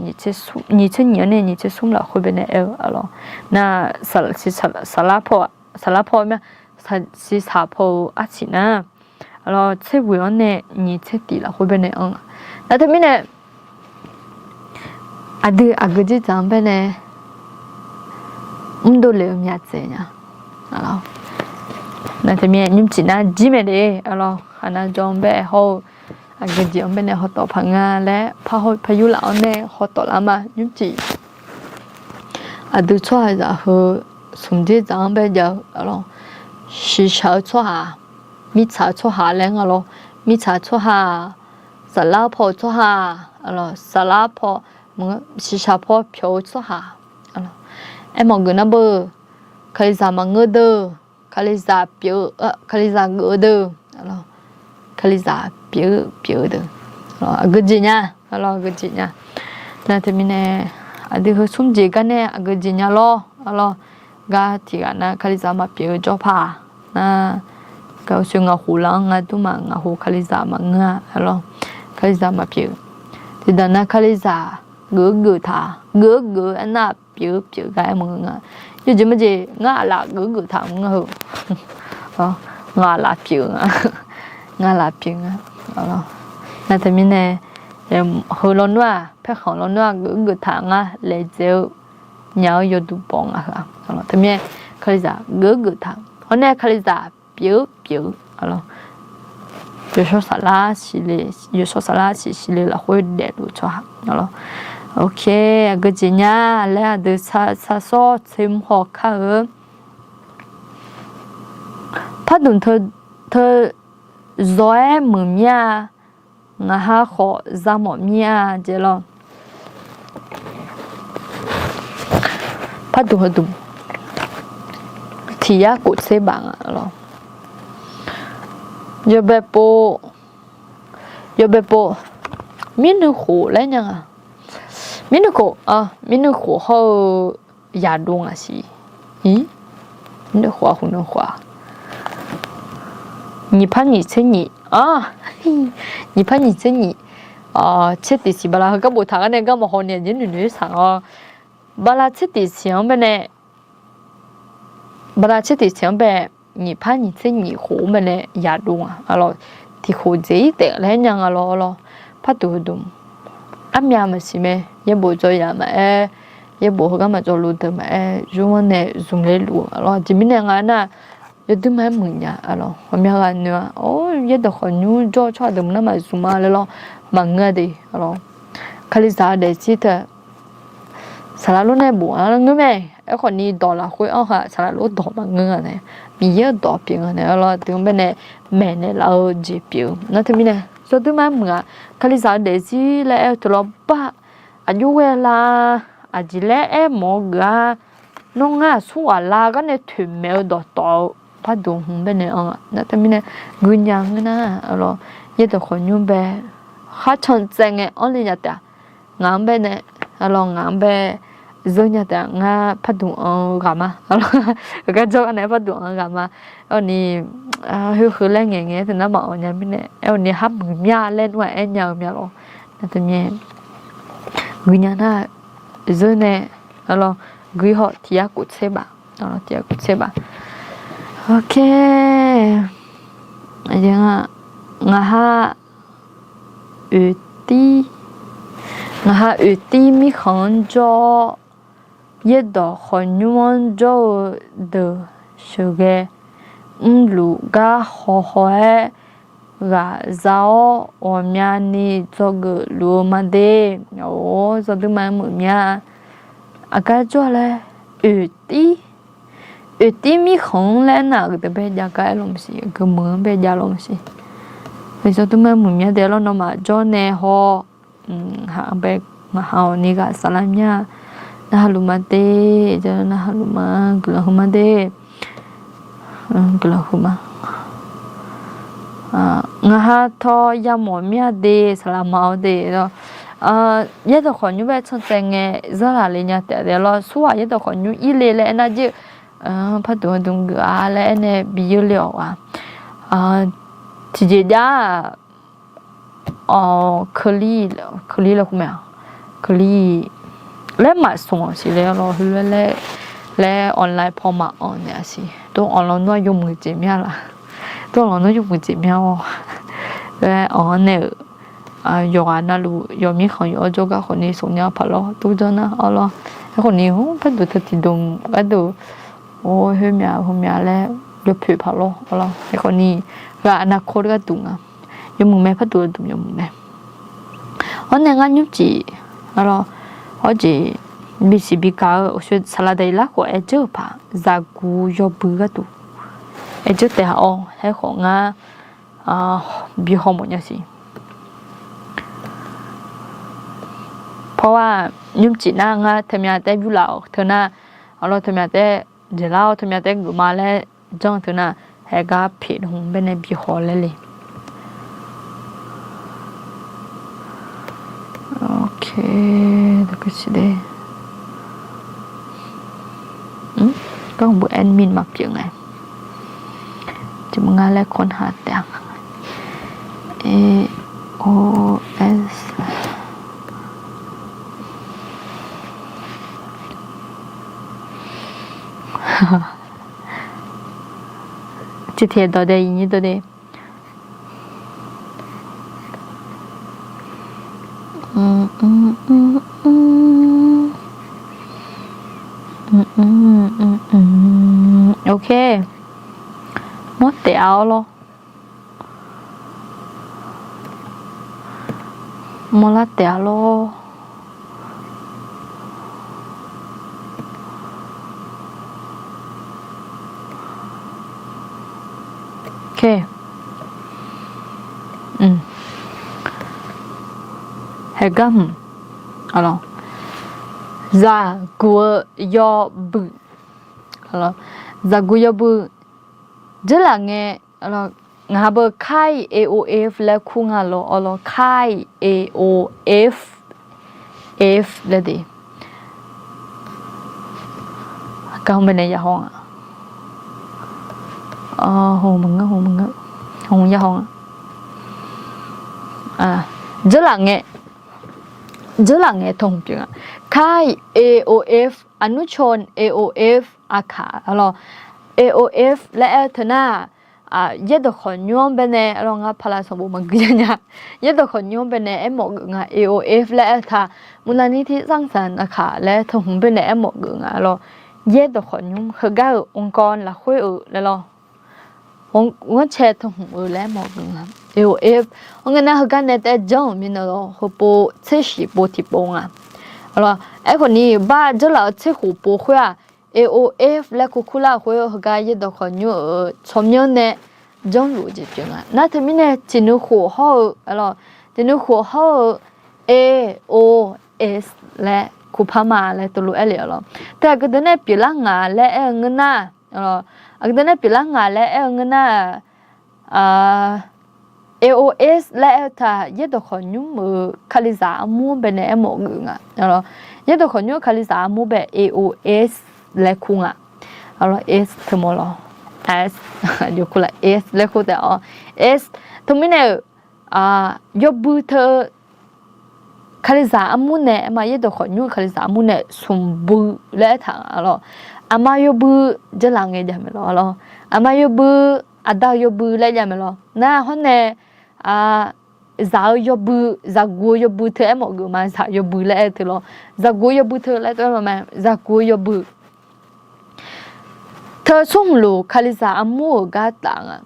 nyiq tser nyiq-anr nae nyiq tser smr lafkhoer baenae aer-eu, nar saflar paw, saqsaq paw-eu arsiq nar, tser ghoe-anr nae nyiq tser tif lafkhoer baenae anr-a. Nar teumirnae, aqdui aqgeu dzerdzaq-anr baenae mrdov lef-eu myaq dzaeq nya. Nar teumirnae nymrcif nar jir mae de, aqlawr khaqnav jawr-anr bae hawr-eu, aqgeu jeq-anr baenae hawtawf paq nga laer, parhaw paryur laf-anr nae hawtawf lar ma nymrcif. Aqdui tsawrhaqzaq heu smq dzerdzaq-anr bae jav-eu, aqlawr shiqshaq-eu tsawrhaq, mirtsaq-eu tsawrhaq laer nga lawr, mirtsaq-eu tsawrhaq, saflar paw-eu tsawrhaq, saflar paw, shiqshaq paw pyawq-eu tsawrhaq, aermawf geuf nar beu, kalizaq maqngeur deuq, kalizaq pyeuf, kalizaq geuf-eu deuq, kalizaq pyeuf, pyeuf-eu deuq, aqgeu jeq nya, aqlawr aqgeu jeq nya. Nar teumirnae, aqdui heu smr jeq gar nae aqgeu jeq nya lawr, aqlawr gar tiqghaq nar kalizaq maqpyeuf-eu jawrpaq nar, gaq-eu soeq ngaq khof laf-anr ngar durmaf ngaq khof kalizaq maqngeur-a, aqlawr kalizaq maqpyeuf. Tiqdaq nar kalizaq geuf-eu geuf taq, geuf-eu geuf-eu aernar pyeuf-eu pyeuf gar aermawf-eu nga. Yawjeq majeq ngar aqlaf geuf-eu geuf taq mr ngar heu, ngaq aqlaf pyeuf nga, ngaq aqlaf pyeuf nga. Nar teumirnae, heu lawnmr-aq, paerkhanq lawnmr-aq geuf-eu geuf taq ngar laedzae-eu nya-eu yawduq baw nga heu-aq. Teumirnae kalizaq geuf-eu geuf taq, hawr nae kalizaq pyeuf-eu pyeuf-eu, yawshawr saflar siqle, yawshawr saflar siq siqle lafkhoer daefluf tsawrhaq, aqlawr. Oke, aqgeu jeq nya laer aqdui sar sar sawr tser mr haw kar-eu. Pardmq teu zawr-aer muiq mir-a, ngaq ha khawf za mawf mir-a jeq lawr. Pardmq heudmq tiq yar khof tser baf nga lawr. Yawbae pov, yawbae pov, mirnui khof laer nya nga. Mirnui khof, mirnui khof hawr-eu yadov ngaq siq. Mirnui khof-a, khof nui khof-a. Nyiq par nyiq tser nyiq, nyiq par nyiq tser nyiq, tser tiq siq bala heu gar boftaq gar nae garma hawni aqjeq noeqnoeq-aer saq-awr, bala tser tiq siq-anr baenae, bala tser tiq siq-anr bae, nyiq par nyiq tser nyiq khof-anr baenae yadov nga lawr. Tiq khof dzaeq-ir taef laer nya nga lawr lawr. Pardmq heudmq armyav maqsiq mae, yaerbof dzaw yaq maqaer, yaerbof heugar maqdzaw luf deuq maqaer, yur-anr nae zmq le luf-eu lawr. Aqjeq mirnae nga nar, yawduir ma-aer muiq nya lawr. Ghawqmya ghaq noeq-a, or, yaerdawq khawqnymr jawr-eu tsawrhaq deuq maqnar maqzmq-a laer lawr, maqngeur-a de lawr. Kalizaq-eu daefzir teu saqlaq lor nae bof-a ngeur mae. Aerkhawfni dawq lafkhoer anr-eu saqlaq lor dawq maqngeur nga nae, Miqyaer-euq dawq pyeuf nga nae lawr, deuq-anr baenae maeqnaeq laf-eu jeq pyeuf-eu nar teumirnae yawduir ma-aer muiq-a. Kalizaq-eu daefzir laer aer-eu teu lawr bar, aqjox ghae la, aqjeq laer aer mawf-eu geuf-a. Nawr ngar aqsur ghaq la gar nae toeqmaeq-eu dawqtawv-eu pardmq hmq baenae anr-a nar teumirnae, guinya ngeur nar lawr, yaerdawq khawqnymr bae khar can tsaev ngae anr le nya taef-a. Ngaq-anr baenae, lawr, ngaq-anr bae zeur nya taef-a. Ngar pardmq anr-eu ghaq ma, gar jawr gar nae pardmq anr-eu ghaq ma. Aerkhawfni, khoer heu laer ngaeq ngaeq-aer teu nar maqanr nya mirnae, aerkhawfni har muiq mya laer nmr-aq aer nya-eu mya lawr. Nar teumirnae guinya nar zeur nae, lawr, gui haw tiq yar khof tser baf, tiq yar khof tser baf. Ok. Ngaq ha oeqtir, ngaq ha oeqtir mirkhanq-anr jawr-awr, yaerdawq khawqnymr-anr jawr-eu deuq sheuqghae mrluf gar hawhaw-aer ghaq za-awr, ghawqmyani dzawgeuf luf-eu ma de. Yawduir ma-aer muiq mya. Aqgar jawr laer, oeqtir, oeqtir mirkhanq-anr laer aernar, aqgeu deuq bae jav gar aer lawq maqsiq, aqgeu meuq-anr bae jav lawq maqsiq. Yawduir ma-aer muiq mya de lawr, nawmaf jawr nae haw. Ngaq ha-awq ni ghaq saflar mya. Narhaq luf ma de, narhaq luf ma, guiqlanq huiq ma de. Guiqlanq huiq ma. Ngaq ha tawv yamawf mya de, saqlaq maqawr de lawr. Yaerdawq khawqnymr bae can tsaev ngae zanrlaq le nya taef de lawr. Surghaq yaerdawq khawqnymr ir le laer aernar jir, pardmq heudmq geuf-a laer aernae bi yeur le-awq ghaq. Tiqjeq jav-aq, keuvlir, keuvlir laer kur mae-aq, keuvlir laer maqsmq-awq siq laer lawr, heulof-aer laer, laer online paw maqanr naeq-a siq. Tov anr lawq nar yawmuiq jeq mya laf. Tov anr lawq nar yawmuiq jeq mya-awr laer anr-anr nae-euq, yawqghaq navluf yawqmir khanq yawq-awr jawrgar khawfni smq nya paq lawr, tov janr nar-awr lawr. Aerkhawfni pardmq teu tiqdmq gharduq, or, khoermya khoermya laer yawpoeq paq lawr-awr lawr. Aerkhawfni ghaq aqnav kawr gharduq nga. Yawmuiq mae, pardmq heudmq yawmuiq mae. Awr nae ngar nymrcif, lawr, awr jeq bisiq bigaq-eu awqshoe saqlaq daqi larkhawf aer dzeur-euq paq zaqguq yawbui gharduq aer dzeur taef-a-awr, aerkhawf ngar bi hawmawf nya siq. Pawr-aq, nymrcif nar ngar teumya taef-aer biflaf-awq teu nar, aqlawr teumya taef-aer jeqlar-awr teumya taef-aer geufma laer janr-eu teu nar, haegar pyeuf hmq baenae bi haw laer le. Ok, garhmq bu admin maqpyeuf nga. Tiq mq ngar laer kawrha taef-a. A O S. Tiqteq dawq dae iqnyir dawq de. Ok. Mawr taef-a-awr lawr. Mawrlar taef-a lawr. Ok. Haegar hmq, aqlawr, Zaqguq-eu yawbuiq. Zaqguq yawbuiq. Dzeurlaf ngae, ngaq ha beu kai A O F laer kur nga lawr, awr lawr, kai A O F, F laer de. Aqgar hmq baenae yahaw nga. Hmq yahaw nga. Dzeurlaf ngae, dzeurlaf ngae teu hmq pyeuf nga. Kai A O F, aqnur caw A O F aqkaq lawr. A O F laer aer-eu teu nar, yaerdawq khawqnymr-anr baenae lawr, ngar paqlav sanqbof maqgui ya nya. Yaerdawq khawqnymr-anr baenae aermawf geuf nga, A O F laer aer-eu taq, มูลนิธิสร้างสรรค์ aqkaq laer teu hmq baenae aermawf geuf nga lawr. Yaerdawq khawqnymr heugar-euq องค์กร lafkhoer-euq laer lawr. Ghanrcae teu hmq-eu laer aermawf geuf nga. A O F. Awr ngae nar heugar nae taef-aer janr-euq mirnae lawr, heupov tser shif pov tiqpov nga. Lawr, aerkhawf ni bar dzeurlaf-eu tser khof pov khoer-aq, A O F laer kur kurlar-euq khoer heugar yaerdawq khawqnymr-euq tsawrmyanr nae janrluf-eu jeq pyeuf nga. Nar teumirnae tiqnui khof hawr-eu, lawr, tiqnui khof hawr-eu A O S laer kur par ma laer teulof aer le-a lawr. Teu aqgeu deuq nae pyeuflar nga laer aer-eu ngeur nar, aqgeu deuq nae pyeuflar nga laer aer-eu ngeur nar, A O S laer aer-eu taq yaerdawq khawqnymr-euq Kalizaq armur-anr baenae aermawf geuf nga. Yaerdawq khawqnymr-euq Kalizaq armur bae A O S laer kur nga. S teumawf lawr, S, yawkur la S laer kur taef-awr, S teumirnae-euq yawbui teu Kalizaq armur nae aer ma, yaerdawq khawqnymr-eu Kalizaq armur nae smqbui laer aertaq nga lawr. Aqma yawbui dzeurlaf ngae jav mae lawr lawr. Aqma yawbui, aqda-eu yawbui laer jav mae lawr. Nar hawr nae zaq-eu yawbui, zaqguq-eu yawbui teu aermawf geuf ma, zaq yawbui laer aer-eu teu lawr. Zaqguq-eu yawbui teu laer tov-aer ma ma, zaqguq-eu yawbui. Teu smrhmq luf Kalizaq armur-euq gar taf nga.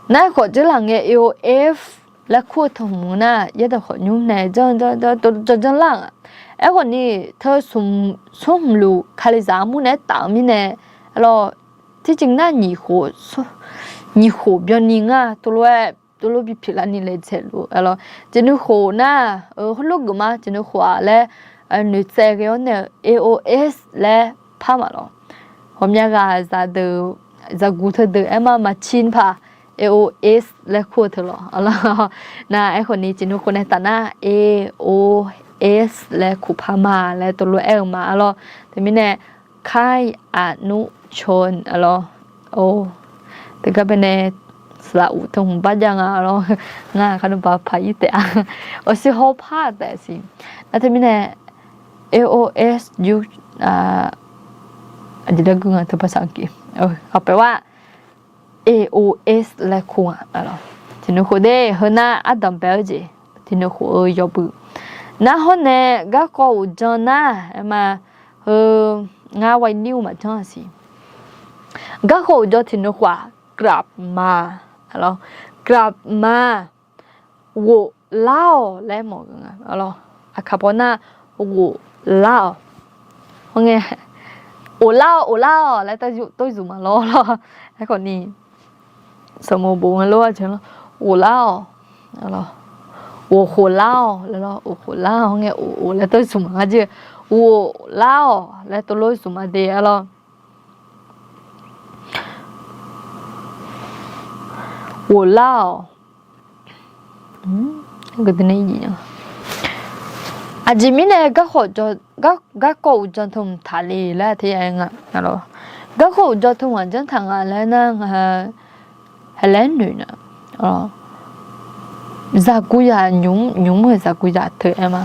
Nar aerkhawf dzeurlaf ngae A O F laer kur-eu teu hmq nar yaerdawq khawqnymr nae janr janr janr janr lar nga. Aerkhawf ni teu smrhmq luf Kalizaq armur nae aertaf-eu mirnae, lawr, tiqjeq nar nyiq khof, nyiq khof byanni nga tov lof-aer tov lof bi pyeuflarni laedzae luf-eu lawr. Tiqnui khof nar-euq heulof geuf ma, tiqnui khof-aq laer noeqtsaev ghae-awr nae-eu A O S laer par ma lawr. Ghawqmya ghaq zaqdeuq, zaqguq teudeuq aer ma, maqcir paq A O S laer kur-eu teu lawr. Nar aerkhawf ni tiqnui khof nae taf nar A O S laer kur par ma laer tov lof aer-eu ma lawr. Teumirnae ใคร่อนุชน lawr. Or, teugar baenae saqlaq uq teu hmq bar jav nga lawr. Ngar kharnov baq paq-ir taef-a. Awqsir hawr par taef siq. Nar teumirnae A O S, aqjeq dar gui nga teu ภาษาอังกฤษ. Aqpaeq-aer A O S laer kur nga lawr. Tiqnui khof de heu nar ardanq bae-eu jeq, tiqnui khof-eu yawbui. Nar hawr nae garkawv uqdzan nar aer ma, heu, ngar ไวนิล maqjanr-a siq. Garkawv uqdzan tiqnui khof-aq กลับมา lawr. กลับมา ghoflar-awq laer mawf-eu nga lawr. Aqkaq paw nar ghoflar-awq. Hawr ngae, ghoflar-awq, ghoflar-awq laer tov zmq ma lawr lawr. Aerkhawf ni sanqbof bof nga lor-a jeq lawr. Ghoflar-awq, ghof khof lar-awq laer lawr. Ghof khof lar-awq, hawr ngae of of laer tov zmq ma nga jeq. Ghoflar-awq laer tov lof zmq ma de-a lawr. Ghoflar-awq. Aqjeq mirnae garkawv uqdzan teu hmq taqle laer teu ya nga. Garkawv uqdzan teu hmq aqjanr taq nga laer nar, haqlaer noeq na. Zaqguq zaq nymr, nymr-euq zaqguq zaq teu aer ma.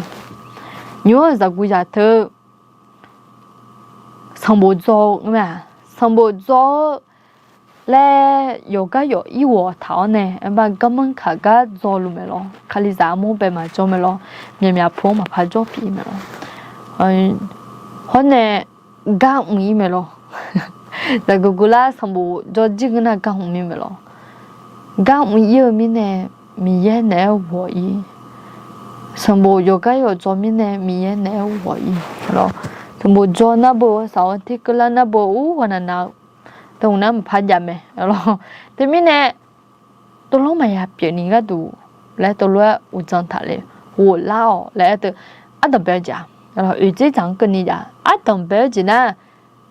Nymr-euq zaqguq zaq teu sanqbof dzaw-eu, sanqbof dzaw-eu laer yawqgar yawq ir ghawq taq-awr nae, aer ma, garmanr kaq gar dzaw luf mae lawr. Kalizaq armur bae maqjawr mae lawr. Myaqmyaq pu-anr maqpar jawr pyeuf-ir mae lawr. Hawr nae gar mq-ir mae lawr. Zaqguq gular sanqbof dzaw jir ngeur nar gar mq-ir mae lawr. Gar mq-ir-eu mirnae Miqyaer naeq-aer ghawq-ir. Sanqbof yawqgar yawqdzaw mirnae Miqyaer naeq-aer ghawq-ir lawr. Sanqbof dzaw nar beu, saq-awr terkeuvlar nar beu, ur ghawqnaq naq-eu dawq nar maqpar jav mae lawr. Teumirnae tov lof maqya pyeuf ni gharduq laer tov lof-aer uqdzan taqle, ghoflar-awq laer aer teu ardanq bae-eu jeq-a. Oeq dzerdzaq-anr keuvni jav ardanq bae-eu jeq nar,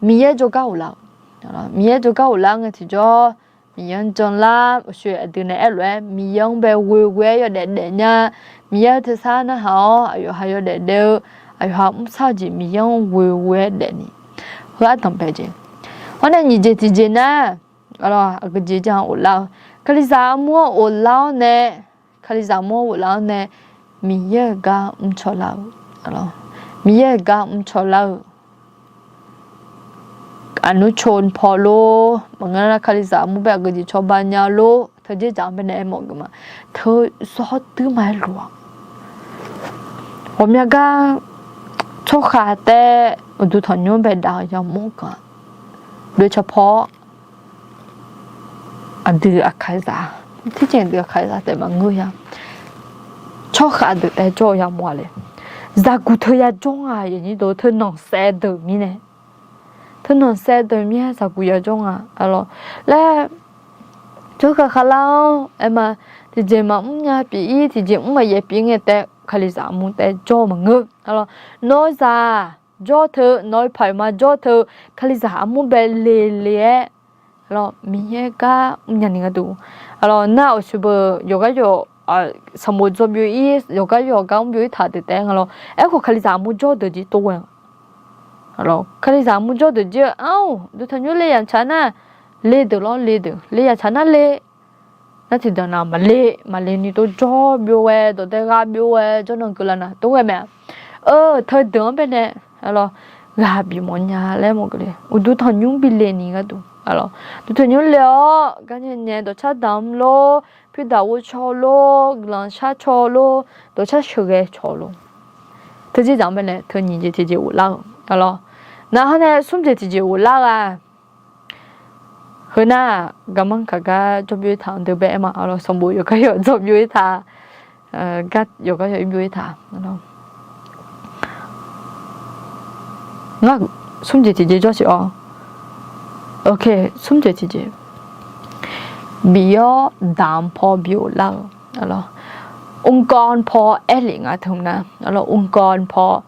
Miqyaer jawrgar ghoflar-eu, Miqyaer jawrgar ghoflar ngae tiqjawr, Miqyaer-anr janlar, uqshoe aqdui nae aerlof-aer Miqyaer-anr bae ghoeghoe-aer yawdaef daef nya. Miqyaer-eu tersar narhaq-awr aqyawf ha yawdaef daef-eu, aqyawf ha mrsar-eu jeq Miqyaer-anr ghoeghoe-aer daefni, heu ardanq bae jeq. Hawr nae nyiq jeq tiqjeq nar, aqgeujeq ja ghoflar-eu, Kalizaq armur-anr ghoflar-awr nae, Kalizaq armur-anr ghoflar-awr nae, Miqyaer-euq gar mrcaw lar-eu, Miqyaer-euq gar mrcaw lar-eu, aqnur co paw lor, maqngeur nar Kalizaq armur bae aqgeujeq cawba nya lor, teu dzerdzaq-anr bae nae aermawf geuf ma. Teu zawr duir ma-aer loq-a. Ghawqmya gar tsawrkhav taef uqduq tanqnymr bae dav-eu yamawr-anr ganq-a. Loeqcawq paw-awr, aqdui aqkaqzaq, tirceuq dui aqkaqzaq taef maqngeur ya. Tsawrkhav deuq taef jawr-eu yamawr-a le. Zaqguq teu yajawr nga, aqyuif aqnyir deuq, teu nanqsaev deuq mirnae. Teu nanqsaev deuq mir-aer zaqguq yajawr nga, aqlawq. Laer, tsawrkhav khavlar-awr aerma, tiqjeq maqmr nya pyeuf-ir, tiqjeq mr maqyaef pyeuf ngae taef, Kalizaq armur taef jawr-eu maqngeur, aqlawq. Nawq-eu zaq jawr teu, nawq-eu paq-euq ma jawr teu, Kalizaq armur bae le le-aer, aqlawq, Miqyaer gar mrnya ni gharduq, aqlawq, nar-awq shuibeuq yawqgar yawq, sanqbof dzawr byov-ir, yawqgar yawq gar mr byov-ir taq deuq taef nga lawr. Aerkhawf Kalizaq armur jawr deuq jir tov ghae-a. Aqlawq, Kalizaq armur jawr deuq jir-eu, aq, uqduq tanqnymr le yamq tsaq nar, le deuq lawr, le deuq, le yamq tsaq nar le. Nar tiqdeuq nav maqle, maqle ni tov jawr byov ghae, dawqdae gha byov ghae, jawrnan keuvlar nav tov ghae mae-a. Eu, teudeuq-anr bae nae, aqlawq, ghaq bif mawf nya laer mawf geuf le. Uqduq tanqnymr bi le ni gharduq, aqlawq, uqduq tanqnymr le-awr garnyae nyae dawqcar damq lor, pyurdaq ghovcaw lor, guiqlanq shar caw lor, dawqcar sheuqghae caw lor. Teu dzerdzaq-anr bae nae teu nyiq jeq tiqjeq ghoflar-eu, aqlawq. Nar hawr nae smr jeq tiqjeq ghoflar-eu-aq, heu nar, garmanr kaq gar jawr byov-ir taq-anr deuq bae aer ma, aqlawq, sanqbof yawqgar yawq dzawr byov-ir taq, gar yawqgar yawq-ir byov-ir taq. Ngar smr jeq tiqjeq jawr siq-awr, smr jeq tiqjeq. Bif-awr damq paw bi ghoflar-eu, aqlawq, องค์กร paw aer lef nga teu nar, aqlawq, องค์กร paw,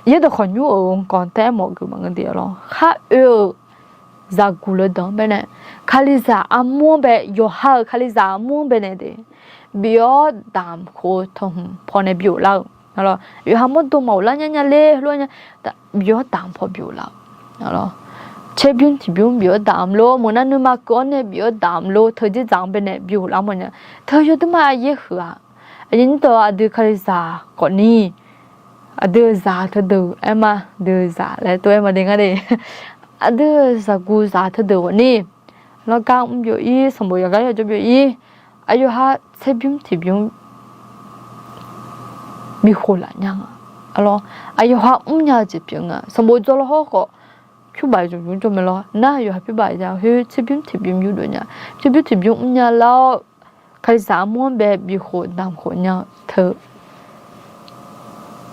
yaerdawq khawqnymr-euq องค์กร taef-aer mawf geuf maqngeur de, aqlawq, khar oe-eu zaqguq leudanq-anr bae nae, Kalizaq armur-anr bae, yawqha-euq Kalizaq armur-anr bae nae de, bif-awr damq khof-eu tanqhmq paw nae bi ghoflar-eu, aqlawq, yawqha mawrdo maq ghoflar nya nya le, heulof-aer nya, bif-awr damq paw bi ghoflar-eu, aqlawq, tserbymr tiqbymr bif-awr damq lor, meuq nar nuima keuv-awr nae bif-awr damq lor, teu dzerdzaq-anr bae nae bi ghoflar mawf nya. Teu yawduima yaer huiq-aq, aqyuif aqnyir deuq, aqdui Kalizaq khawfni, aqdui-euq zaq teudeuq aer ma, deuq zaq laer tov-aer ma de ngar de. Aqdui-euq zaqguq zaq teudeuq khawfni, lawrgar mr byov-ir, sanqbof yawqgar yawq jawr byov-ir, aqyawf ha tserbymr tiqbymr bikhof laf nya nga. Aqlawq, aqyawf ha mrnya-eu jeq pyeuf nga. Sanqbof dzawr lawr hawr khawf, pyur baf zmq zmq jawr mae lawr. Nar yawqha pyur baf ya khoer tserbymr tiqbymr yurdov nya. Tserbymr tiqbymr mrnya lar-awr, Kalizaq armur-anr bae bikhof damq khof nya-eu teu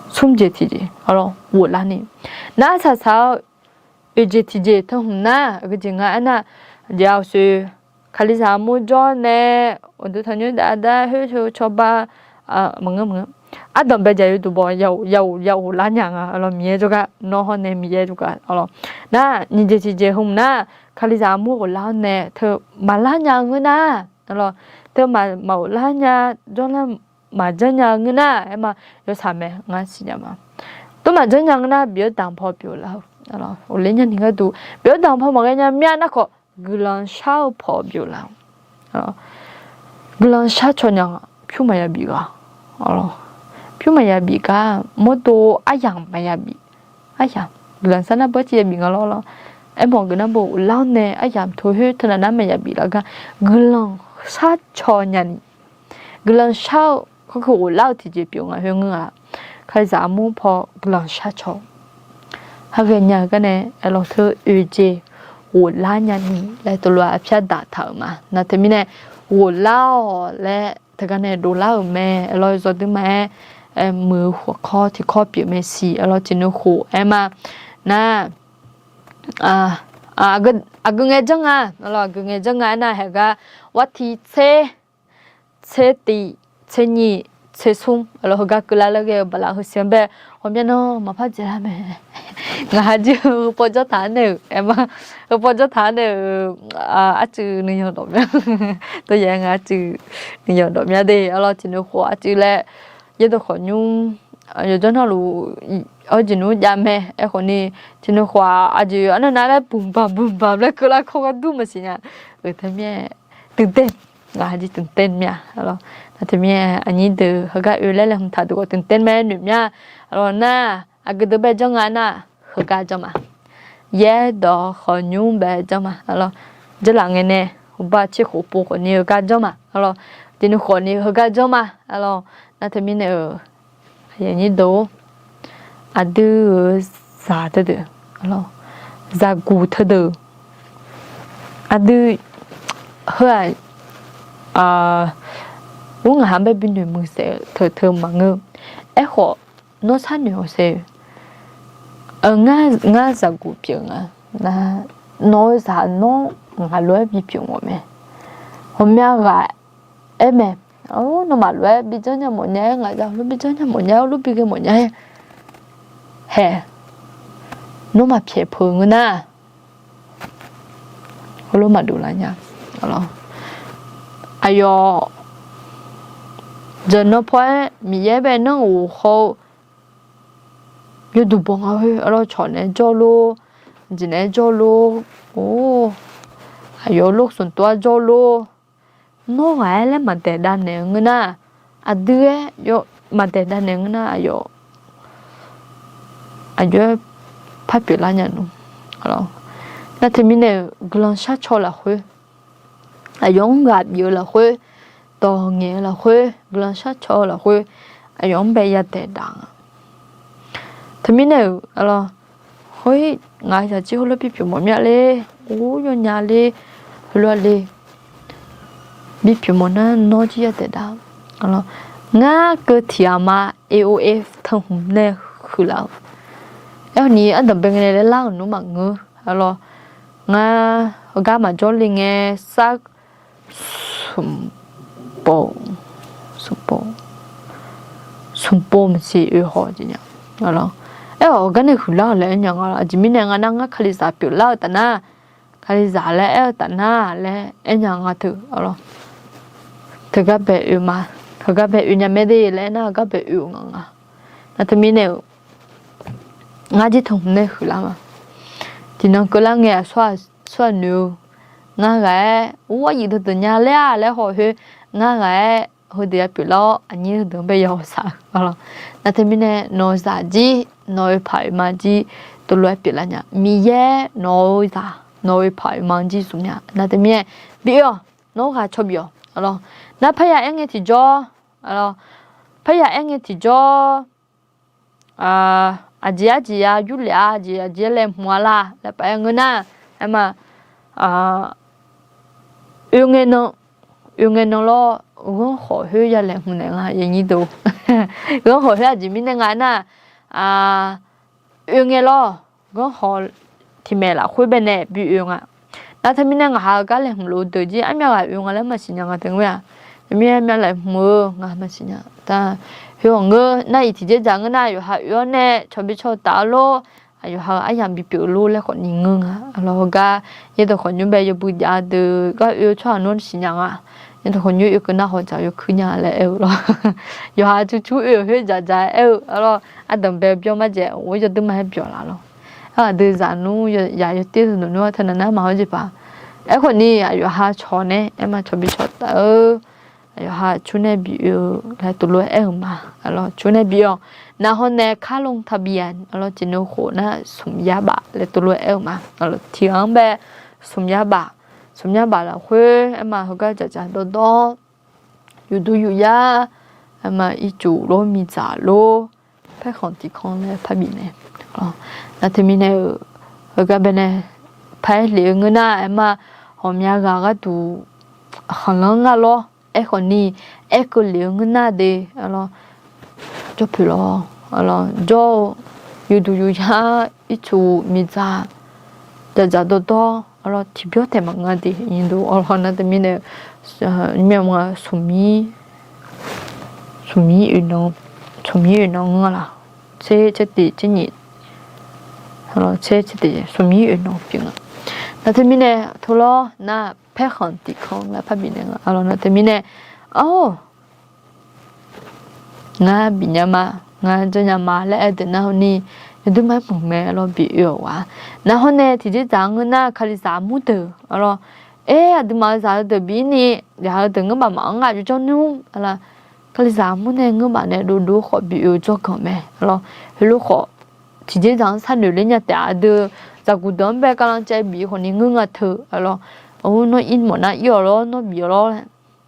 smr jeq tiqjeq, aqlawq, ghoflar ni. Nar saqsaq-eu oeq jeq tiqjeq teu hmq nar, aqgeu jeq nga aernar, aqjeq-a uqshoe, Kalizaq armur jawr nae, uqduq tanqnymr dav dav khoer cawba, maqngeur maqngeur. Ardanq bae jaq yawduq baw, ya ghoflar nya nga, aqlawq, Miqyaer jawrgar, nawr hawr nae Miqyaer jawrgar, aqlawq. Nar nyiq jeq tiqjeq heu hmq nar, Kalizaq armur ghoflar-awr nae teu maqlar nya ngeur nar, aqlawq, teu maq ghoflar nya, jawrlar maqjanr nya ngeur nar, aer ma, yawshaq mae ngar siqnya ma. Tov maqjanr nya ngeur nar, bif-awr damq paw bi ghoflar-eu, ghofler nya ni gharduq, bif-awr damq paw maqghae nya mir-a nar khawf, guiqlanq shar-eu paw bi ghoflar-eu. Guiqlanq shar caw nya, pyur maqya bif ghaq, pyur maqya bif gar, mawrdo aryamq maqya bif, aryamq guiqlanq shar nar bawr civ ya bif nga lawr lawr. Aermawf geuf nar bawr ghoflar-awr nae aryamq tov khoer teunav nar maqya bif lar gar, guiqlanq shar caw nya ni. Guiqlanq shar-eu, kawrkeu ghoflar-eu tiqjeq pyeuf nga khoer ngeur-aq, Kalizaq armur paw guiqlanq shar caw. Haghae nya-eu gar nae, aqlawq, teu oeq jeq ghoflar nya ni laer teulof-aer pyar daq taq-euq ma. Nar teumirnae, ghoflar-awq laer teugar nae dovlar-euq mae, aqlawq, yawzawr duir ma-aer, muiq-eu khof kawr tiq kawr pyeuf mae siq, aqlawq, tiq nui khof aer ma. Nar, aqgeu ngae janr nga, aqlawq, aqgeu ngae janr nga aernar, haeq gar, warti tser, tser tiq, tser nyiq, tsersmr, aqlawq, heugar keuvlar laer ghae-eu baqlaf heusiq-anr bae ghawqmya nan maqpar dzaeqlar mae. Ngaq ha jir-eu heupawv jawrtaq-anr nae-euq, aerma, heupawv jawrtaq-anr nae-euq, arcuiv nuiyanq dawq mya. Tov yaeq-aer ngaq arcuiv nuiyanq dawq mya de, aqlawq, tiqnui khof arcuiv laer, yaerdawq khawqnymr, yawqjawr navluf, awr jeq nmr jav mae, aerkhawf ni, tiqnui khof-aq, aqjeq arnav nav laer bmqbaq bmqbaq laer keuvlar kawr ghardur maqsiq nya. Euq teumirnae, ตื่นเต้น, ngaq ha jir ตื่นเต้น mya, aqlawq. Nar teumirnae aqnyir deuq heugar oe laer laeqhmq taq deuq khawf ตื่นเต้น mae noeq mya, aqlawq. Nar aqgeu deuq bae janr nga nar, heugar janr ma. Yaerdawq khawqnymr bae janr ma, aqlawq. Jarlaf ngae nae, uqbar tser khof pov khawf ni heugar janr ma, aqlawq. Tiqnui khof ni heugar janr ma, aqlawq. Nar teumirnae-euq, aqnyir deuq, aqdui-euq zaq teudeuq, zaqguq teudeuq, aqdui heu-aq, ur ngaq ha bae bi noeq muiq saef-eu teu teu maqngeur. Aerkhawf, nawr sharnoeq-awq saef-eu, ngar zaqguq pyeuf nga. Nawq-eu zaq nawr ngaq lof-aer bipyeuf mawf mae. Ghawqmya ghaq aer mae, nawmaf lof-aer bi janr nya mawf nya-aer, ngaq zaq lof bi janr nya mawf nya-aer, lof bi ghae mawf nya-aer, hae, nawr maqpyaeq peuq ngeur nar, heulof maqdov lar nya. Aqlawq, aqyawf jeuqnan paw-aer Miqyaer bae nanr-euq haw-eu yawduq bawq nga khoer, aqlawq, cawq naeq-aer jawr lor, jeq naeq-aer jawr lor, or, aqyawf-euq lor smq tov-aer jawr lor, nawr ghaq-aer laer maqdaeq dav naeq-eu ngeur nar, aqdui-aer maqdaeq dav naeq ngeur nar, aqyawf, aqjox-aer par pyeuflar nya nmr. Nar teumirnae-euq guiqlanq sharcaw lafkhoer, aqyawf-anr ghaq bif-eu lafkhoer, dawq ngaeq-eu lafkhoer, guiqlanq sharcaw-eu lafkhoer, aqyawf-anr bae yadaeq dav nga. Teumirnae-euq, aqlawq, khoer ngaq zaqjir heulof bipyeuf mawf mya ler, or, yawnya ler, heulof-aer le, bipyeuf mawf nar nawr jir yadaeq dav. Ngar keuv tiq ghaq ma, A O F teu hmq nae huiqlaf-eu. Aerkhawf ni ardanqbae ngae nae laer lar-euq nmr maqngeur, aqlawq. Ngar heugar maqjawr le ngae, sar smq pov, smq pov, smq pov maqsiq oe haw jeq nya. Aerkhawf gar nae huiqlar-euq laer aer nya nga lawq. Aqjeq mirnae nga nar, ngar Kalizaq pyeuflar-eu taf nar, Kalizaq laer aer-eu taf nar laer aer nya nga teu, aqlawq. Teugar bae oe ma, heugar bae oe nya mae de laer aer nar, heugar bae oe-euq nga nga. Nar teumirnae-euq, ngar jir teu hmq nae huiqlar ma. Tiqnan keuvlar ngae aqsur aqnoeq-eu, ngar ghaq-aer ur, aqyuif deuq deuq nya laer-a laer haw khoer, ngar ghaq-aer heudeuq yapyeuf lar-awr aqnyir heudeuq-anr bae yaw saq-eu, aqlawq. Nar teumirnae nawq-eu zaq jir, nawq-eu paq-eu ma jir, teulof-aer pyeuflar nya. Miqyaer nawq-eu zaq, nawq-eu paq-eu ma jir zmq nya. Nar teumirnae bi oe-awq, nawr ghaq caw bif-awq, aqlawq. Nar parya aer ngae tiqjawr, aqlawq, parya aer ngae tiqjawr, aqjeq arjeq ya yurlef-a, aqjeq aqjeq laeqhmq-a la laer paf-aer ngeur nar, aerma, oe ngae nan, oe ngae nan lawr, ghanrkhawf khoer ya laeqhmq naeq nga, aqnyir deuq. Ghanrkhawf khoer aqjeq mirnae nga aernar, oe ngae lawr, ghanrkhawf tiq maeq lafkhoer bae nae bi oe nga. Nar teumirnae ngaq ha-eu gar laeqhmq lof-eu deuq jir armyav ghaq oe nga laer maqsiq nya nga teu ngeur-a. Teumirnae armyav laeqhmq-eu nga maqsiq nya. Taq, khoer-awq ngeur nar, iq tiqjeq dzaq ngeur nar, yawqha oe-awr nae cawbi caw taf-eu lor, yawqha-euq aryamq bipyeuf lor laer khawf ni ngeur nga. Aqlawq, heugar yaerdawq khawqnymr bae yawbui jav-eu deuq gar oe-eu tsawrhaq nawr siqnya nga. Yaerdawq khawqnymr oekeuv nar hawq dzaq yawkuir nya laer aer-eu lawr. Yawqha cur cur oe-euq khoer dzaq dzaq aer-eu, aqlawq, ardanq bae-eu byanr marjaeq, or, yawdui ma-aer byawq laf lawr. Aqdui zaq nmr, yaq yawtir-eu nmr-a teu naq nar maqhawr jeq paq. Aerkhawf ni aqyawf ha cawq nae aerma cawbi cawq taf-eu, aqyawf ha cur nae bi oe-eu laer teulof-aer aer-euq ma. Aqlawq, cur nae bi-awq. Naqhaw nae kar lon tabi-a, aqlawq, tiqnan khof nar smq yar baf laer teulof-aer aer-euq ma. Aqlawq, tiq ghaq-anr bae smq yar baf, smq yar baf lafkhoer aerma heugar dzaqdzaq dawrdawr, yufduq yufyar, aerma ircuf lor miqdzaq lor, paerkhanq tiqkhanq laer parbif nae. Nar teumirnae-euq, heugar bae nae par-aer lef-eu ngeur nar, aerma ghawqmya ghaq gharduq khanqlanr ngar lawr. Aerkhawf ni, aerkeuv lef-eu ngeur nar de, aqlawq, jawr poeq lawr, aqlawq, jawr-eu, yufduq yufyar, ircuf miqdzaq, dzaqdzaq dawrdawr, aqlawq, tiqbyawr taef maqngeur de, aqlawq, nar teumirnae, myav nga smq mir, smqmir oeq nan, smqmir oeq nan ngeur laq, tser tser tiq tser nyiq, tser tser tiq smqmir oeq nan pyeuf nga. Naqteumirnae tov lawr nar paerkhanq tiqkanq laer parbif naeq nga. Naqteumirnae, awr, ngar bifnya ma, ngar janrnya ma laer aer deuq nar hawni, yawduir mar muiq mae lawr, bioe-awq ghaq. Nar hawr nae tiqjeq dzaq ngeur nar kalizaq mur deuq lawr, aer aqduimaf-euq zaq-eu deuq bif-ir ni, zaq-eu deuq ngeur baf maqanr nga jawrjanr nmr laq, kalizaq mur nae ngeur baf nae dovdov khawf bioe-eu dzawrganq mae lawr. Heulof khawf tiqjeq dzaq-anr sharnoeq ler nya taef-a. Aqdui zaqguq deuq-anr bae kavlancaev bif khawfni ngeur nga teu lawr. Or, nawr ir mawf nar ir-awq lawr, nawr bif-awq lawr,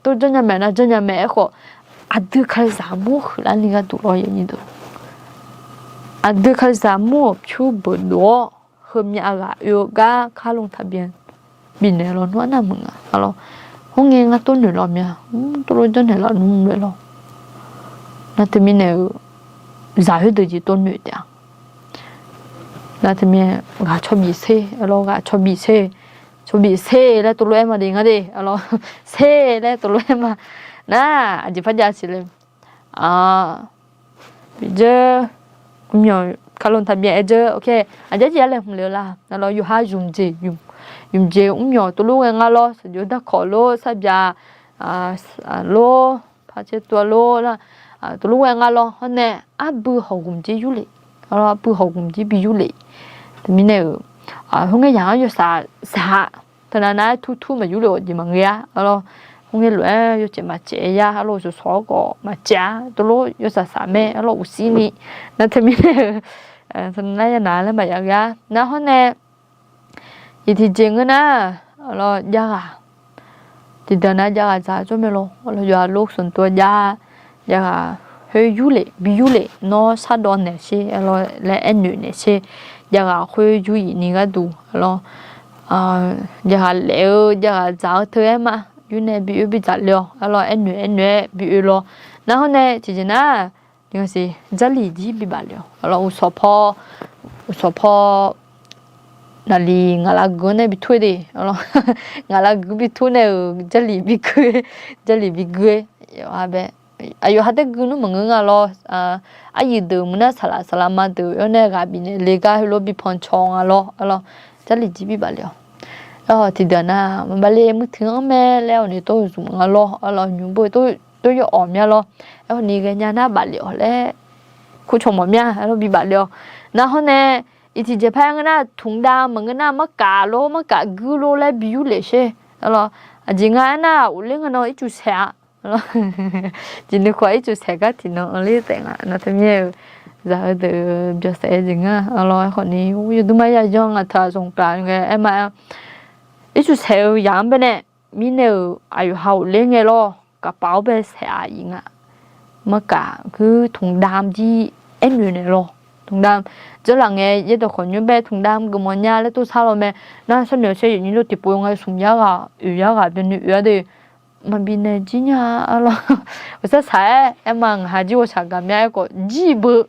tov janrnya mae nar janrnya mae. Aerkhawf, aqdui kalizaq mur huiqlar ni gharduq lawr, aqdui kalizaq mur-awq pyur beuq dov-awr, heumyav ghaq oe-eu gar ข้าลงทะเบียน bifnaeq lawr nmr arnav meuq nga lawr. Hawr ngae ngar tov noeq lawq mya, tov lawr janrnaeq laf nmr lof-aer lawr. Naqteumirnae-euq zaq khoerdeuq jeq tov noeq taef-a. Naqteumirnae ghaq cawbif ser lawr, ghaq cawbif ser, cawbif ser laer tov lof-aer ma de ngar de lawr, ser laer tov lof-aer ma. Nar aqjeq par jav siq le. Bidzeur, mr-awq ข้าลงทะเบียน-aer dzeur, aqjeq jeq-aer laeqhmq le-eu la lawr, yawqha zmqjeq, zmqjeq mr-awq tov lof ghae nga lawr, shaqjox darkawq lor, sarbyaq lor, par caer tuv-a lor, tov lof ghae nga lawr. Hawr nae arbui hawq gmq jir yurlef, arbui hawq gmq jir bi yurlef. Teumirnae-euq, khoerngae yaq-anr yawsaq saq-a, teunav nav-aer tur tur maqyurlef-awq jeq maqngeur-a lawr. Khoerngae lof-aer yawcaef maqcaef ya lawr, shawq shawq-awr khawf maqcaef-a, tov lof yawsaq saq mae lawr, uqsir ni. Naqteumirnae-euq, teunav nav ya nav laer maqya ghae-a. Nar hawr nae, iq tiqjeq ngeur nar lawr, jav ghaq tiqdeuq nav jav ghaq dzaq jawr mae lawr. Yawqha lor smq tov jav, jav ghaq khoer yurlef bi yurlef, nawr shardawv naeq sher lawr, laer aernoeq naeq sher. Jav ghaq khoer yur-iq ni gharduq lawr, jav ghaq laef-eu jav ghaq dzaq-eu teu-aer ma, yur nae bi oe bi dzaq le-awq lawr, aernoeq aernoeq-aer bi oe lawr. Nar hawr nae tiqjeq nar, siq, Jarlif jir bibaf le-awq lawr. Uqsawq paw, uqsawq paw naqliq ngaqlav guiq-anr nae bi tur-aer de lawr. Ngaqlav guiq bi tur nae-euq Jarlif bi gui, Jarlif bi gui-aer, aqyawf ha taer gui nmr maqngeur nga lawr. Aryuif deuq meuq nar saqlaq saqlaq ma deuq-awr nae ghaq bifnaeq le gar heulof bi pancaw nga lawr lawr. Jarlif jir bibaf le-awq. Aerkhawf tiqdeuq nar maqbaf le, muiq tiq-anr mae laer awq ni tov zmq nga lawr lawr, nymq bo tov yawawq mya lawr. Aerkhawf ni ghaenya nar baf le-awq laer, kurcawq mawf mya lawr bibaf le-awq. Nar hawr nae, iq tiqjeq par-aer ngeur nar, tmqdav maqngeur nar, markaf lor markaf guir lor laer bi yurlef sher lawr. Aqjeq nga aernar, ghofler ngae nan ircuf saeq-a. Jeq nuikhof ircuf saeq gar tiqnan anr ler taef nga. Naqteumirnae-euq zaq-eu deuq byawq saef-eu jeq nga lawr. Aerkhawf ni yawdur mar ya yanr nga teu-aq zanqgaq ngae aer ma-a. Ircuf saeq-eu yaq-anr baenae mirnae-euq aqyawf ha ghofler ngae lawr, kaqpaf-awr bae saeq-a iq nga. Markaf guir tmqdav jir aernoeq naeq lawr. Tmqdav dzeurlaf ngae yaerdawq khawf nymr bae tmqdav geufmawf nya laer tov sar lawr mae. Nar sharnoeq saer yawqnyir lor tiqpov nga smq yar ghaq oeq yar ghaq byanni oeq-ar de. Maqbif naeq jir nya-a lawr. Uqsar saq-aer aer ma, ngaq ha jir ghawqshaq gaq mya aerkhawf jir beu,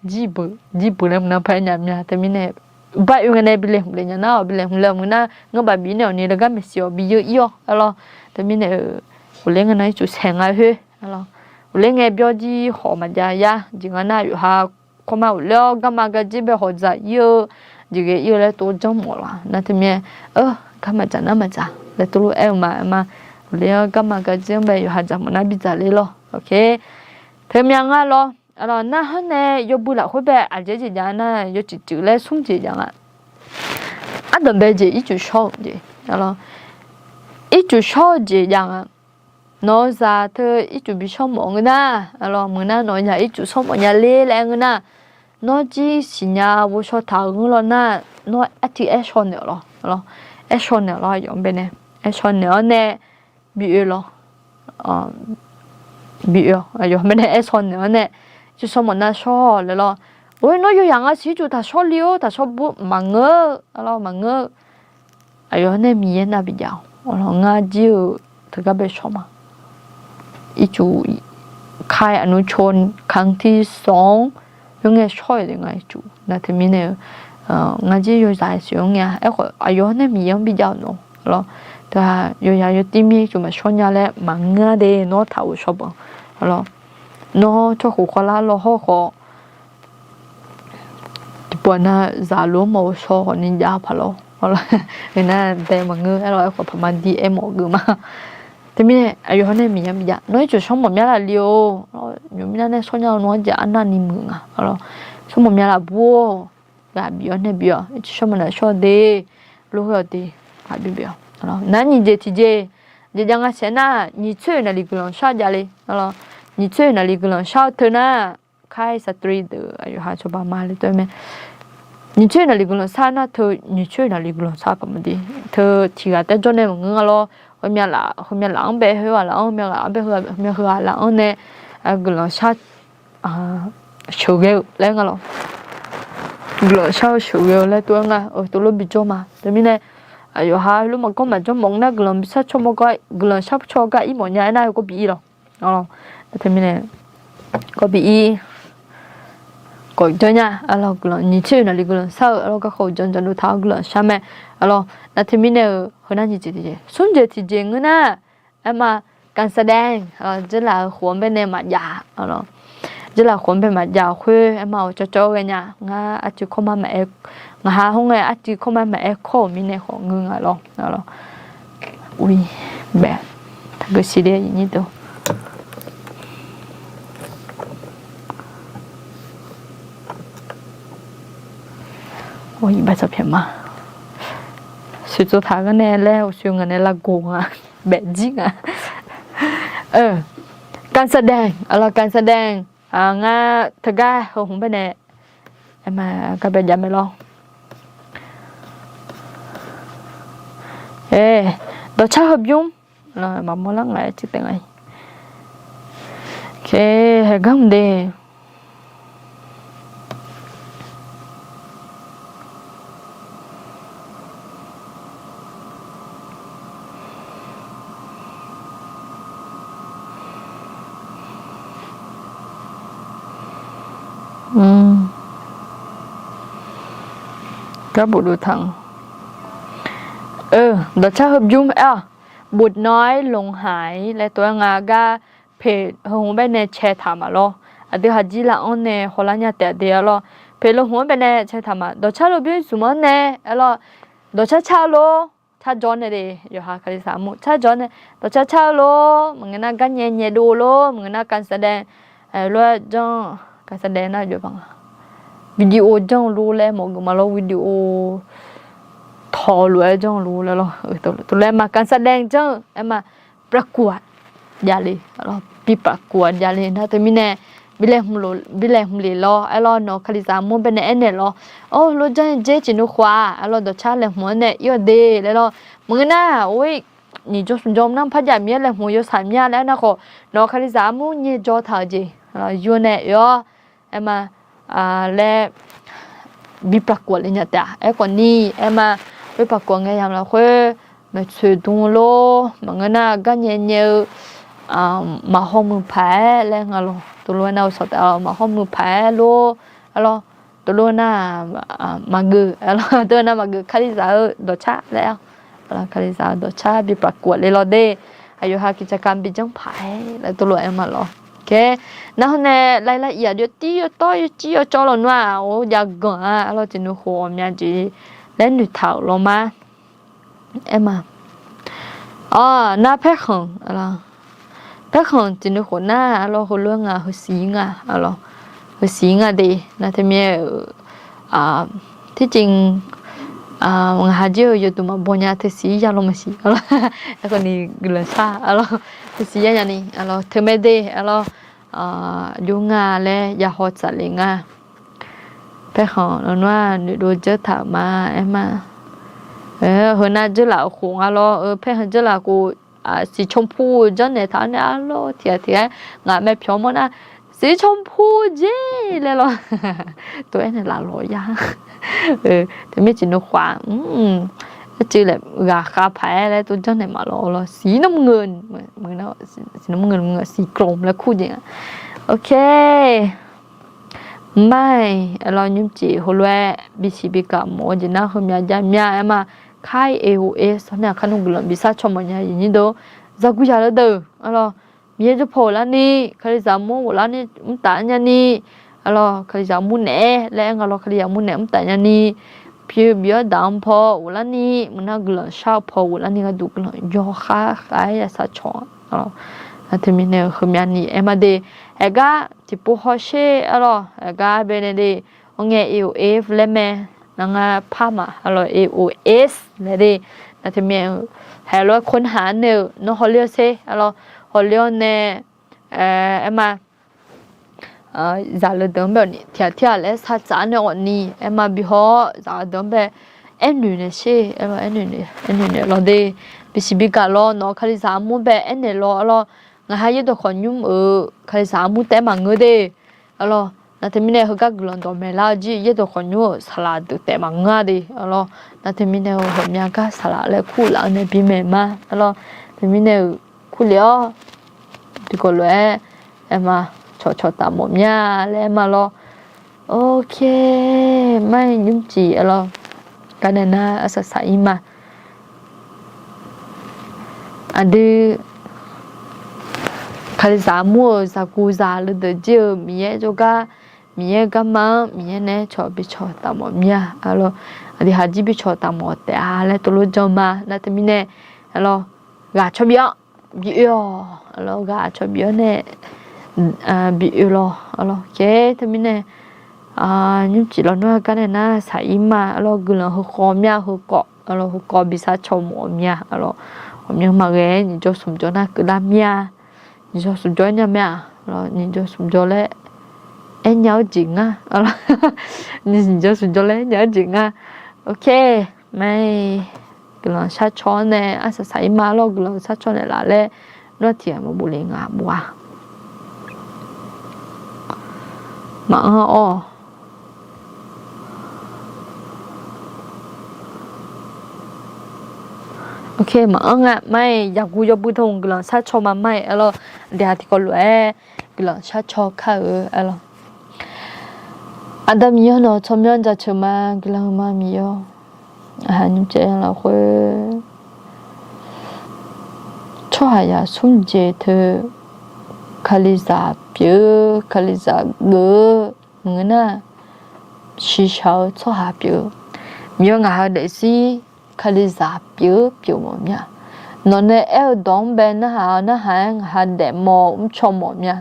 jir beu jir beu laer mq nar par-aer nya mya. Teumirnae bar oe ngae nae bi laeqhmq le nya nar-awq, bi laeqhmq le-awq meuq nar ngar baf bif naeq-awq ni laer gar maeqsiq-awq bi yeu ir-awr lawr. Teumirnae-euq ghofler ngae nan ircuf saeq nga khoer lawr. Ghofler ngae byawr jir hawq maqjav yar jeq nga nar, yawqha kawrma ghofler-awr garma gardzer bae hawq dzaq ir-eu jeq ghae ir-eu laer tov janr mawf laf. Naqteumirnae, garma dzaq nar maqdzaq laer tov lof-aer-eu ma aer ma. Ghofler-awr garma gardzer-anr bae yawqha dzaq mawf nar bidzaq le lawr. Teumya nga lawr. Nar hawr nae yawbui lafkhoer bae aqjeq jeq jav nar, yawcif cif laer smr jeq jav nga. Ardanqbae jeq ircuf shawr-eu jeq. Ircuf shawr-eu jeq jav nga. Nawq-eu zaq teu ircuf bi shawr mawf ngeur nar, meuq nar nawq-eu zaq ircuf shawr mawf nya ler laer ngeur nar, nawr jir siqnya ghovshaw taq-euq ngeur lawr nar, nawr artiv aer shaw naeq-awq lawr. Aer shaw naeq-awq lawr, aqyawf-anr baenae aer shaw naeq-awr nae bi oe lawr. Bi oe-awq, aqyawf-anr baenae aer shaw naeq-awr nae, ircuf shawr mawf nar shawr-awq laer lawr. Or, nawr yawzaq nga siq ircuf taq shawr le-or, taq shawr bur maqngeur-eu lawr, maqngeur-eu. Aqyawf-anr nae Miqyaer navbif jav-awq. Ngar jir-eu teugar bae shawr ma. Ircuf 开อนุชนครั้งที่สอง khoerngae shawr-eu de nga ircuf. Naqteumirnae-eu, ngar jir yawzaq siq-anr ngae-a. Aerkhawf aqyawf-anr nae Miqyaer-anr bi jav-euq nawq lawr. Teu-aq yawzaq yawtir mir ircuf maqshawr nya laer maqngeur-a de, nawr taq ghovshaw baq lawr. Nawr tsawrkhof khawvlar law hawr khawf, tiqpov nar zaqlof-anr mawf-eu shaw khawf ni jav paq lawr. Nar dae maqngeur aer lawr, aerkhawf paqma dir aer mawf geuf ma. Teumirnae aqyawf hawr nae Miqyaer bi jav, nawr ircuf shawr mawf mya laf le-or. Nymq mirnae nae shawr nya-eu nawr-anr jeq arnavni muiq nga. Shawr mawf mya laf bur-or. Ghaq bif-awr nae bif-awr, ircuf shawr mawf nae shawr de, lof-aer-awr de, ghaq bif bif-awr. Nar nyiq jeq tiqjeq, jeq jav nga saef nar, nyiq tsoer-euq naqli guiqlanq shar jav le. Nyiq tsoer-euq naqli guiqlanq shar-eu teu nar, kar-aer saqtri deuq aqyawf ha cawba ma le tov-aer mae. Nyiq tsoer-euq naqli guiqlanq shar nar teu, nyiq tsoer-euq naqli guiqlanq shar kaq maqdir. Teu tiq ghaq taef jawr nae maqngeur nga lawr. Heumya laf, heumya laf-anr bae, heu ghaq laf-anr, heumya ghaq bae, heu, heumya heu ghaq laf-anr nae guiqlanq shar sheuqghae-eu laer nga lawr. Guiqlanq shar-eu sheuqghae-eu laer tov-aer nga, tov lof bi jawr ma. Teumirnae aqyawf ha heulof maqgawr maqjanr mawf nar guiqlanq bi shar caw mawr gar, guiqlanq shar caw gar ir mawf nya aernar, heu gawr bi ir lawr. Teumirnae gawr bi ir. Kawf janr nya, arlawr guiqlanq nyiq tsoer-euq naqli guiqlanq shar-eu, arlawr garkawv-eu janr janr dov taq-awr guiqlanq shar mae. Arlawr nar teumirnae-euq heunar nyiq jeq tiqjeq, smr jeq tiqjeq ngeur nar, aerma, การแสดง jeurlaf-euq khof-anr baenae maqjav, jeurlaf khof-anr bae maqjav-euq khoer aerma-euq cawvcawv-aer ghae nya. Ngar arcuiv kawrmar maqaer, ngaq ha hawr ngae arcuiv kawrmar maqaer kawr-euq mirnae khawf ngeur nga lawr. Ui, bae, taqgeu siq de nyir deuq. Iq bae tsawq pyaeq ma. Soeqtsov taq-eu gar nae laer uqshoe ngaq nae lavgoq nga, baef jir nga. การแสดง arlawr การแสดง ngar teugar heu hmq baenae, aerma, gar bae jav mae lawr. Dawqcar heubymr, maqmawr lar ngaq-aer cir taef nga. Haeq gar hmq de. Gar bof dov taq-anr, dawqcar heubymr aer-awq, บุตรน้อยหลงหาย laer tov-aer nga gar, peq heu hmq baenae cae taq ma lawr. Aqdui haq jir laf-anr nae hawlar nya taef de arlawr. Peq heu hmq-anr baenae cae taq ma. Dawqcar heubymr zmq-anr nae arlawr, dawqcar car-eu lor, car jawr nae de, yawqha Kalizaq armur car jawr nae, dawqcar car-eu lor, maqngeur nar gar nyae nyae dov lor, maqngeur nar การแสดง lof-aer janr, การแสดง nar jov-a, video janr-eu lor laer mawf geuf ma lawr, video tawq lof-aer janr-eu lor laer lawr. Tov laer ma การแสดง janr-eu aerma, ประกวด javle, bi ประกวด javle nar teumirnae, bi laeqhmq lef lawr aerlawr, nawq-eu Kalizaq armur baenae aernaeq lawr. Or, lor janr-aer dzer tiqnuv khof-aq arlawr, dawqcar laeqhmq-anr nae ir-awr de laer lawr. Maqngeur nar, or-ir, nyiq jawr smq jawr nar parjav mir-aer laeqhmq yawshaq mir-a laer aernar khawf, nawq-eu Kalizaq armur nyae jawr taq-eu jeq yur nae oe-awr, aerma, laer bi ประกวด le nya taef-a. Aerkhawf ni, aerma, bi ประกวด ngae yamq lafkhoer, maeqtsoeq dm-eu lor, maqngeur nar gar nyae nyae-eu, maqhaw muiq paq-aer laer nga lawr. Tov lof-aer nar-eu sawq taef-a, maqhaw muiq paq-aer lor, arlawr, tov lof-aer nar, maqgeuf, arlawr, tov-aer nar maqgeuf, Kalizaq-eu dawqcar laer-a. Kalizaq-eu dawqcar bi ประกวด le lawr de. Aqyawf ha กิจกรรม bi janr paq-aer laer tov lof-aer ma lawr. Nar hawr nae รายละเอียด yawtir yawtawr yawcir yawcawv lawnmr-aq, or, jav ganq-a, arlawr, tiqnuv khof ghawqmya jeq laer noeqtaq-euq lawr ma. Aerma, or, nar paerkhanq, paerkhanq tiqnuv khof nar arlawr, heulof-aer nga, heusiq nga, arlawr, heusiq nga de. Nar teumirnae-euq, tircif, ngaq ha jir-eu yawduq maqbaw nya, teusiq ya law maqsiq, aerkhawf ni guiqlanq shar, arlawr, teusiq ya nya ni, arlawr, teumae de, arlawr, jov nga laer ya haw tsaqle nga. Paerkhanq nawq nar-aq noeqdov dzeur taq-euq ma, aerma. Heu nar dzeurlaf-euq khof nga lawr, paerkhanq dzeurlaf khof, siqcawpur-eu janrnaeq taq-awr nae arlawr tiq ghaq tiq ghaq-aer ngaq mae pyawq mawr nar, siqcawpur jer laer lawr. Tov-aer nae laf lawq ya. Teumirnae tiqnuv khof-aq, arcuiv laer ghaqkhav paq-aer laer tov janrnaeq ma lawr lawr, siqnmr ngeur, siqnmr ngeur, siqkloq laer kur jeq nga. Ok. Mai, arlawr, nymrcif heulof-aer bisiq bigaq mawf-eu jeq nar heumya jav mya aerma, kar-ir eoe sawr nar-aq, kar nmr guiqlanq bishar caw mawf nya-iq nyir deuq, zaqguq yaq lor deuq, arlawr, Miqyaer jawr paw ghoflarni, Kalizaq armur ghoflarni mrtaf nyani, arlawr, Kalizaq armur naeq-aer laer aer nga lawr, Kalizaq armur naeq mrtaf nyani, pyur bif-awr daq-anr paw ghoflarni, meuqnar guiqlanq shar-eu paw ghoflarni gharduq guiqlanq yawkhav khav-aer ya sar caw-a. Arlawr, nar teumirnae-eu heumyavni aer ma de, aergar tiqpov hawsher, arlawr, aergar baenae de, awr ngae A O F laer mae, nar ngar par ma, arlawr, A O S laer de, nar teumirnae-eu, haeq lof-aer ko narhaq-anr nae-euq nawr hawler-awr sher, arlawr, hawler-awr nae, aer ma, zaqleu deuq-anr bae awqni tiq ghaq tir ghaq laer sar tsaf-anr nae awqni aer ma bi haw-awr, zaqleu deuq-anr bae aernoeq naeq sher, arlawr, aernoeq naeq, aernoeq naeq lawr de, bisiq bi gaq lawr, nawq-eu Kalizaq armur bae aernaeq lawr, arlawr, ngaq ha yaerdawq khawf nymr-euq Kalizaq armur taef-aer maqngeur de, arlawr, nar teumirnae heugar guiqlanq dawqmaeq lar-eu jir yaerdawq khawf nymr-euq saqlaq deuq taef maqngeur-a de, arlawr, nar teumirnae-eu ghawqmya gar saqlaq laer kurlaf-eu nae bimaeq ma, arlawr, teumirnae-euq kurlef-awr, tiqkawv lof-aer, aer ma, cawqcawq taf mawf mya laer aer ma lawr. Oke, mar-iq nymrcif, arlawr, garnae nar arsaq saq-ir ma. Aqdui, Kalizaq armur-euq zaqguq zaqleu deuq jir-eu Miqyaer jawrgar, Miqyaer garma-anr Miqyaer nae-aer cawq bi cawq taf mawf mya, arlawr, aqdui haq jir bi cawq taf mawf taef-a laer tov lof jan ma. Nar teumirnae, arlawr, ghaq cawq bif-awr bi oe-awq, arlawr, ghaq cawq bif-awr nae bi oe lawr, arlawr, oke, teumirnae, nymrcif lawr nawr garnae nar saq-ir ma, arlawr, guiqlanq heukhawf mya heukhawf, arlawr, heukhawf bi sar caw mawf-awq mya, arlawr, ghawqmya maqghae-aer nyiq jawr smq jawr nar keuvlar mya, nyiq jawr smq jawr-aer nya mae-aq, nyiq jawr smq jawr laer aernya-awr jeq ngar, nyiq jawr smq jawr laer aernya-awr jeq ngar. Oke, mar-iq, guiqlanq sharcaw-awr nae arsaq saq-ir ma, arlawr, guiqlanq sharcaw naeqlaf laer nawr tiq ghaq maqbof le nga bof-a. Maqanr-awq. Oke, maqanr nga, mar-iq, yaqguq yawbui teu guiqlanq sharcaw ma, mar-iq, arlawr, aqdui haq tiqkawv lof-aer guiqlanq sharcaw kar-eu, arlawr. Aqda Miqyaer nawq-eu tsawrmyanr jaceuq ma, guiqlanq-eu ma Miqyaer-awr. Aqha nymrcaev lafkhoer tsawrhaqzaq smr jeq teu Kalizaq pyeuf-eu, Kalizaq geuf-eu, maqngeur nar shiqshaq-eu tsawrhaq pyeuf-eu, Miqyaer ngaq ha-eu daefzir Kalizaq pyeuf-eu pyeuf mawf mya. Nawq nae aer-eu dawq-anr bae narhaq-eu narhaq-aer ngaq ha daefmawf mrcaw mawf mya.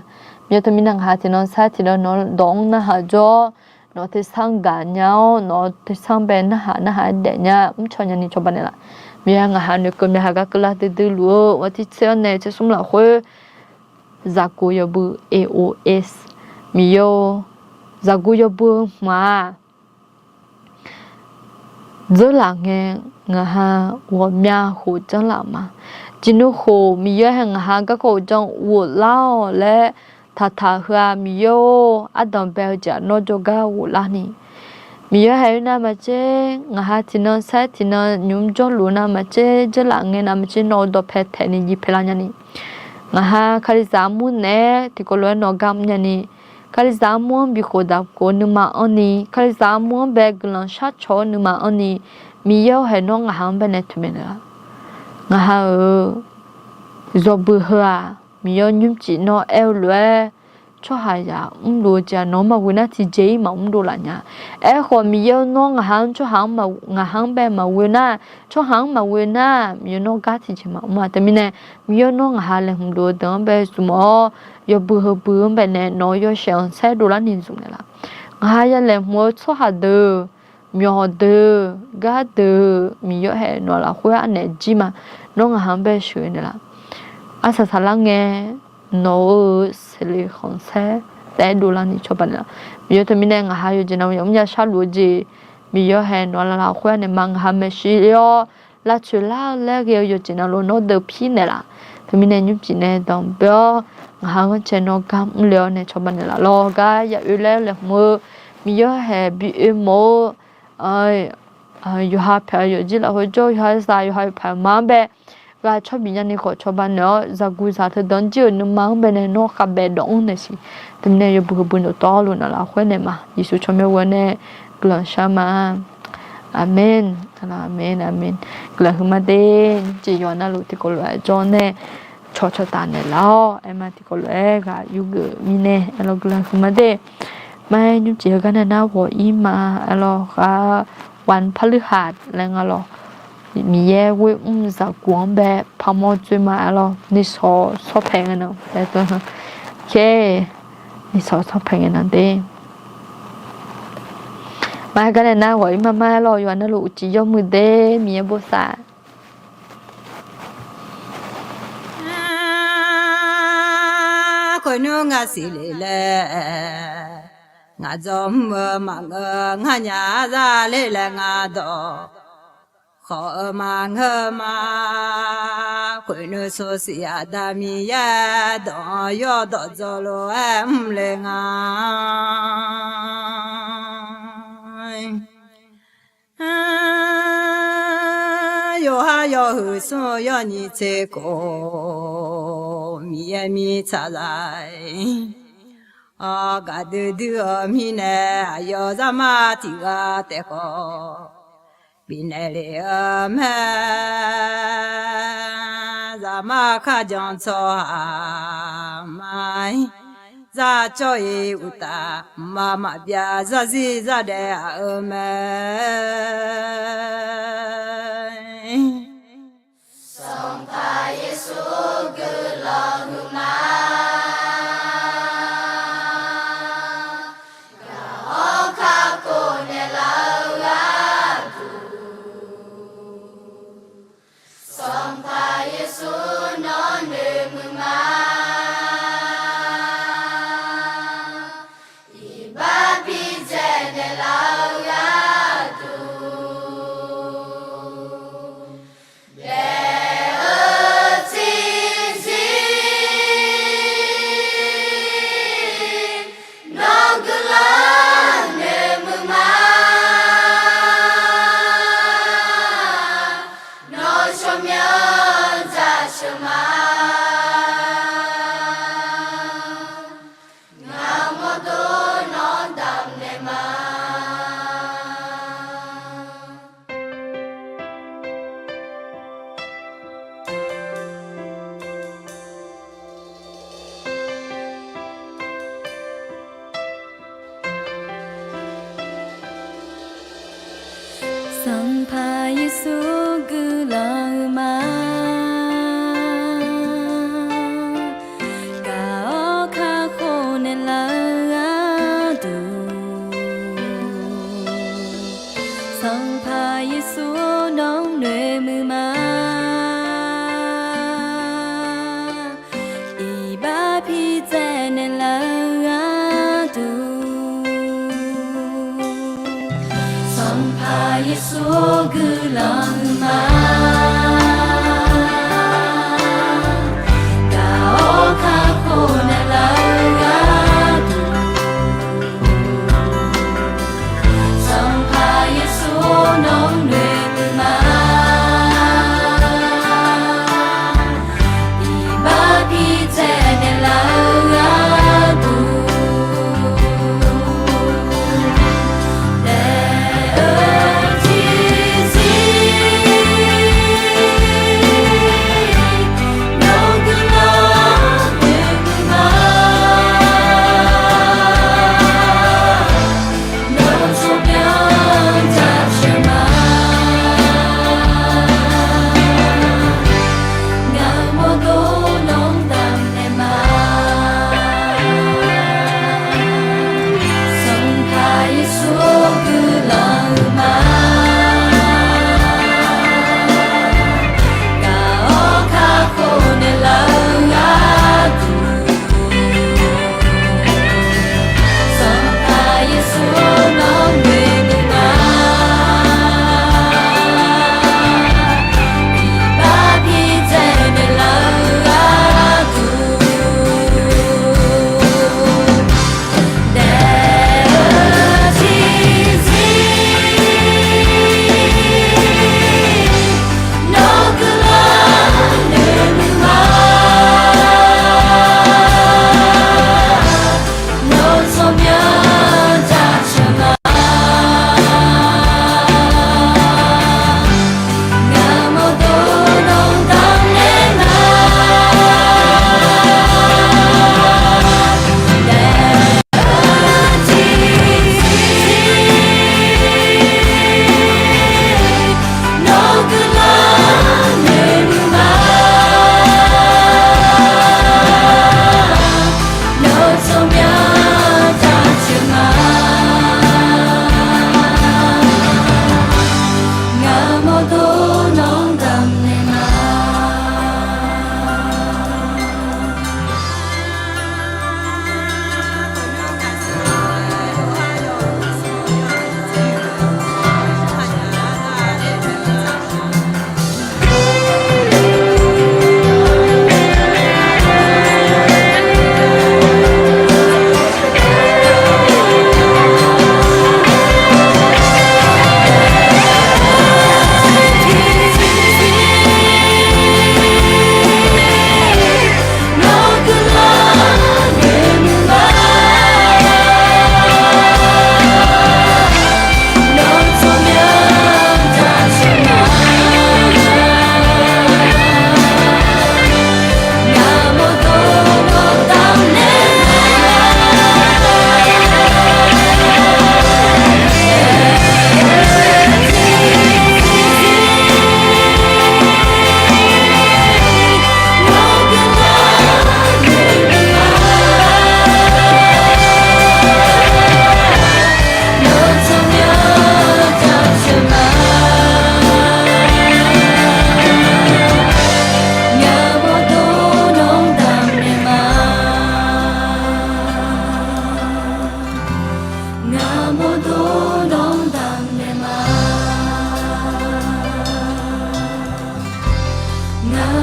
Miqyaer teumirnae ngaq ha tiqnan sar tiqnan nawq-eu dawq-anr narhaq jawr-awr, nawq-eu tersar gaq nya-awr, nawq-eu tersar bae narhaq narhaq-aer daef nya mrcaw nyani cawba naeqlaf. Miqyaer ngaq ha noeqkeuv mya ha gar keuvlar duidui luf-eu ghawr tirtser-awr nae tsersmr lafkhoer zaqguq yawbui A O S, Miqyaer-or, zaqguq yawbui-eu hmq-aq, dzeurlaf ngae ngaq ha ghawqmya khof janrlaf ma. Tiqnuv khof Miqyaer hae ngaq ha garkawv uqdzan ghoflar-awq laer taqtaq heu-aq, Miqyaer-or, ardanq bae-eu jeq nawr jawrgar ghoflar ni, Miqyaer hae-eu navmaqtser ngaq ha tiqnan sar tiqnan nymq mr jawrluf navmaqtser, dzeurlaf ngae navmaqtser nawr-eu dawqpae taef ni jipae lar nyani, ngaq ha Kalizaq armur naeq-aer tiqkawv lof-aer nawq gar mr nyani, Kalizaq armur-anr bi khofdaq khof-eu nuima anrni, Kalizaq armur-anr bae guiqlanq sharcaw-eu nuima anrni, Miqyaer-or, haeq nawr ngaq ha-anr bae nae toeqmaeq naeqlaf. Ngaq ha-euq yawbui heu-aq, Miqyaer nymrcif nawr aer-eu lof-aer, tsawrhaqzaq mrluf-eu jeq-aq nawq-anr maqghoe nar tiqjeq-ir maqmr dovlaf nya. Aerkhawf Miqyaer-or, nawr ngaq ha-anr tsawrhaq-anr, ngaq ha-anr bae maqghoe nar, tsawrhaq-anr maqghoe nar, Miqyaer nawr gar tiqjeq maqmr-a. Teumirnae Miqyaer nawr ngaq ha laeqhmq luf-eu deuq-anr bae zmq-awr, yawbui heubui-anr bae nae nawq-eu yawshaef-anr saer dovlar ni zmq naeqlaf. Ngaq ha ya laeqhmq-eu tsawrhaq deuq, myawq deuq, gar deuq, Miqyaer haeq nawq lafkhoer arnaeq jir ma. Nawr ngaq ha-anr bae sheuqghae naeqlaf. Arsaq saqlar ngae nawq-eu seqle khanqsaer taef-aer dovlar ni cawba naeqlaf. Miqyaer teumirnae ngaq ha yawqjeq navluf yamr ya sharluf-eu jeq, Miqyaer haeq nawq lafkhoer arnaeq ma. Ngaq ha maeqshi-awr lavtsoeq lar-eu laer ghae-eu yawqjeq navluf nawr deuv pir naeqlaf. Teumirnae nymrcif nae danqbae-awr ngaq ha ghanrcae nawr gar mrle-awr nae cawba naeqlaf lawr. Gar ya oe laer laeqhmq-eu Miqyaer haeq bi oe mawf-eu yawqha pyaeq-eu yawqjir lafkhoer jawr, yawqha zaq yawqha yawqpaq ma-anr bae ghaq cawr bif nyani khawf cawba naeq-awr, zaqguq zaq teu danq jir-euq nuima-anr bae nae nawr khavbaef dawq-anr naeq siq. Teumirnae yawbui heubui nawq tawv luf naq lafkhoer naeq ma. Yeqsur tsawrmyanr ghoe-awr nae guiqlanq shar ma. Aqmeq. Aqmeq, aqmeq. Guiqlanq huiqma de. Nymrcif yawqha navluf tiqkawv lof-aer jawr nae cawqcawq taf naeqlaf-awr, aer ma tiqkawv lof-aer ghaq yurgeuf mirnae aerlawr guiqlanq huiqma de. Mar-aer nymrcif-eu gar nae nar ghawq-ir ma, aerlawr ghaq วันพฤหัส laer nga lawq. Miqyaer ghoer mr zaqguq-anr bae parmawr dzoer ma, aerlawr nisawq tsawrpaeq ngae nan, khe, nisawq tsawrpaeq ngae nan de. Mar-aer gar nae nar ghawq-ir ma ma, aerlawr yawqha navluf uqcif yawmuiq de, Miqyaer bosav. Khoernmr ngaq siqle laer, ngaq dzawr mr-eu maqngeur, nganyaf zaler laer ngaq dawq khawf-eu maqngeur ma. Khoernmr sawrsiq Aqda Miqyaer dawq-anr yawdawq dzawr lof-aer mrle nga. Yawqha yawhuiq smr-eu yawnyiq tser khof, Miqyaer mirtsaq zaq-ir, gaqdui dui-eu mirnae aqyawf zaqmar tiq ghaq taef khawf bifnaeq lef-eu mae. Zaqmar kharjan tsawrhaq ma-ir, zaqcawv-iq uqtaf, mqmaq maqbyav zarzir zardaef aq-eu mae. Sanqpaq Yeqsur guiqlanq huiqma, gaq-awr kakhof naeqlaf-eu gharduq, Sanqpaq Yeqsur nawr noeqmuiq ma. Iqbax bidzaeq naeqlaf-eu gharduq, daef-eu tiqzir nawr guiqlanq noeqmuiq ma. Nawr tsawrmyanr dzaqsheuq ma. Ngaq mawrdo nawr damqnaeq ma. Sanqpaq Yeqsur guiqlanq huiqma, gaq-awr kakhof naeqlaf-eu gharduq, Sanqpaq Yeqsur nawr noeqmuiq ma. Iqbax bidzaeq naeqlaf-eu gharduq, Sanqpaq Yeqsur guiqlanq huiqma, gaq-awr kakhof naeqlaf-eu gharduq, Sanqpaq Yeqsur nawr noeqmuiq ma. Iqbax bidzaeq naeqlaf-eu gharduq, daef-eu tiqzir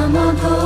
Mawrdo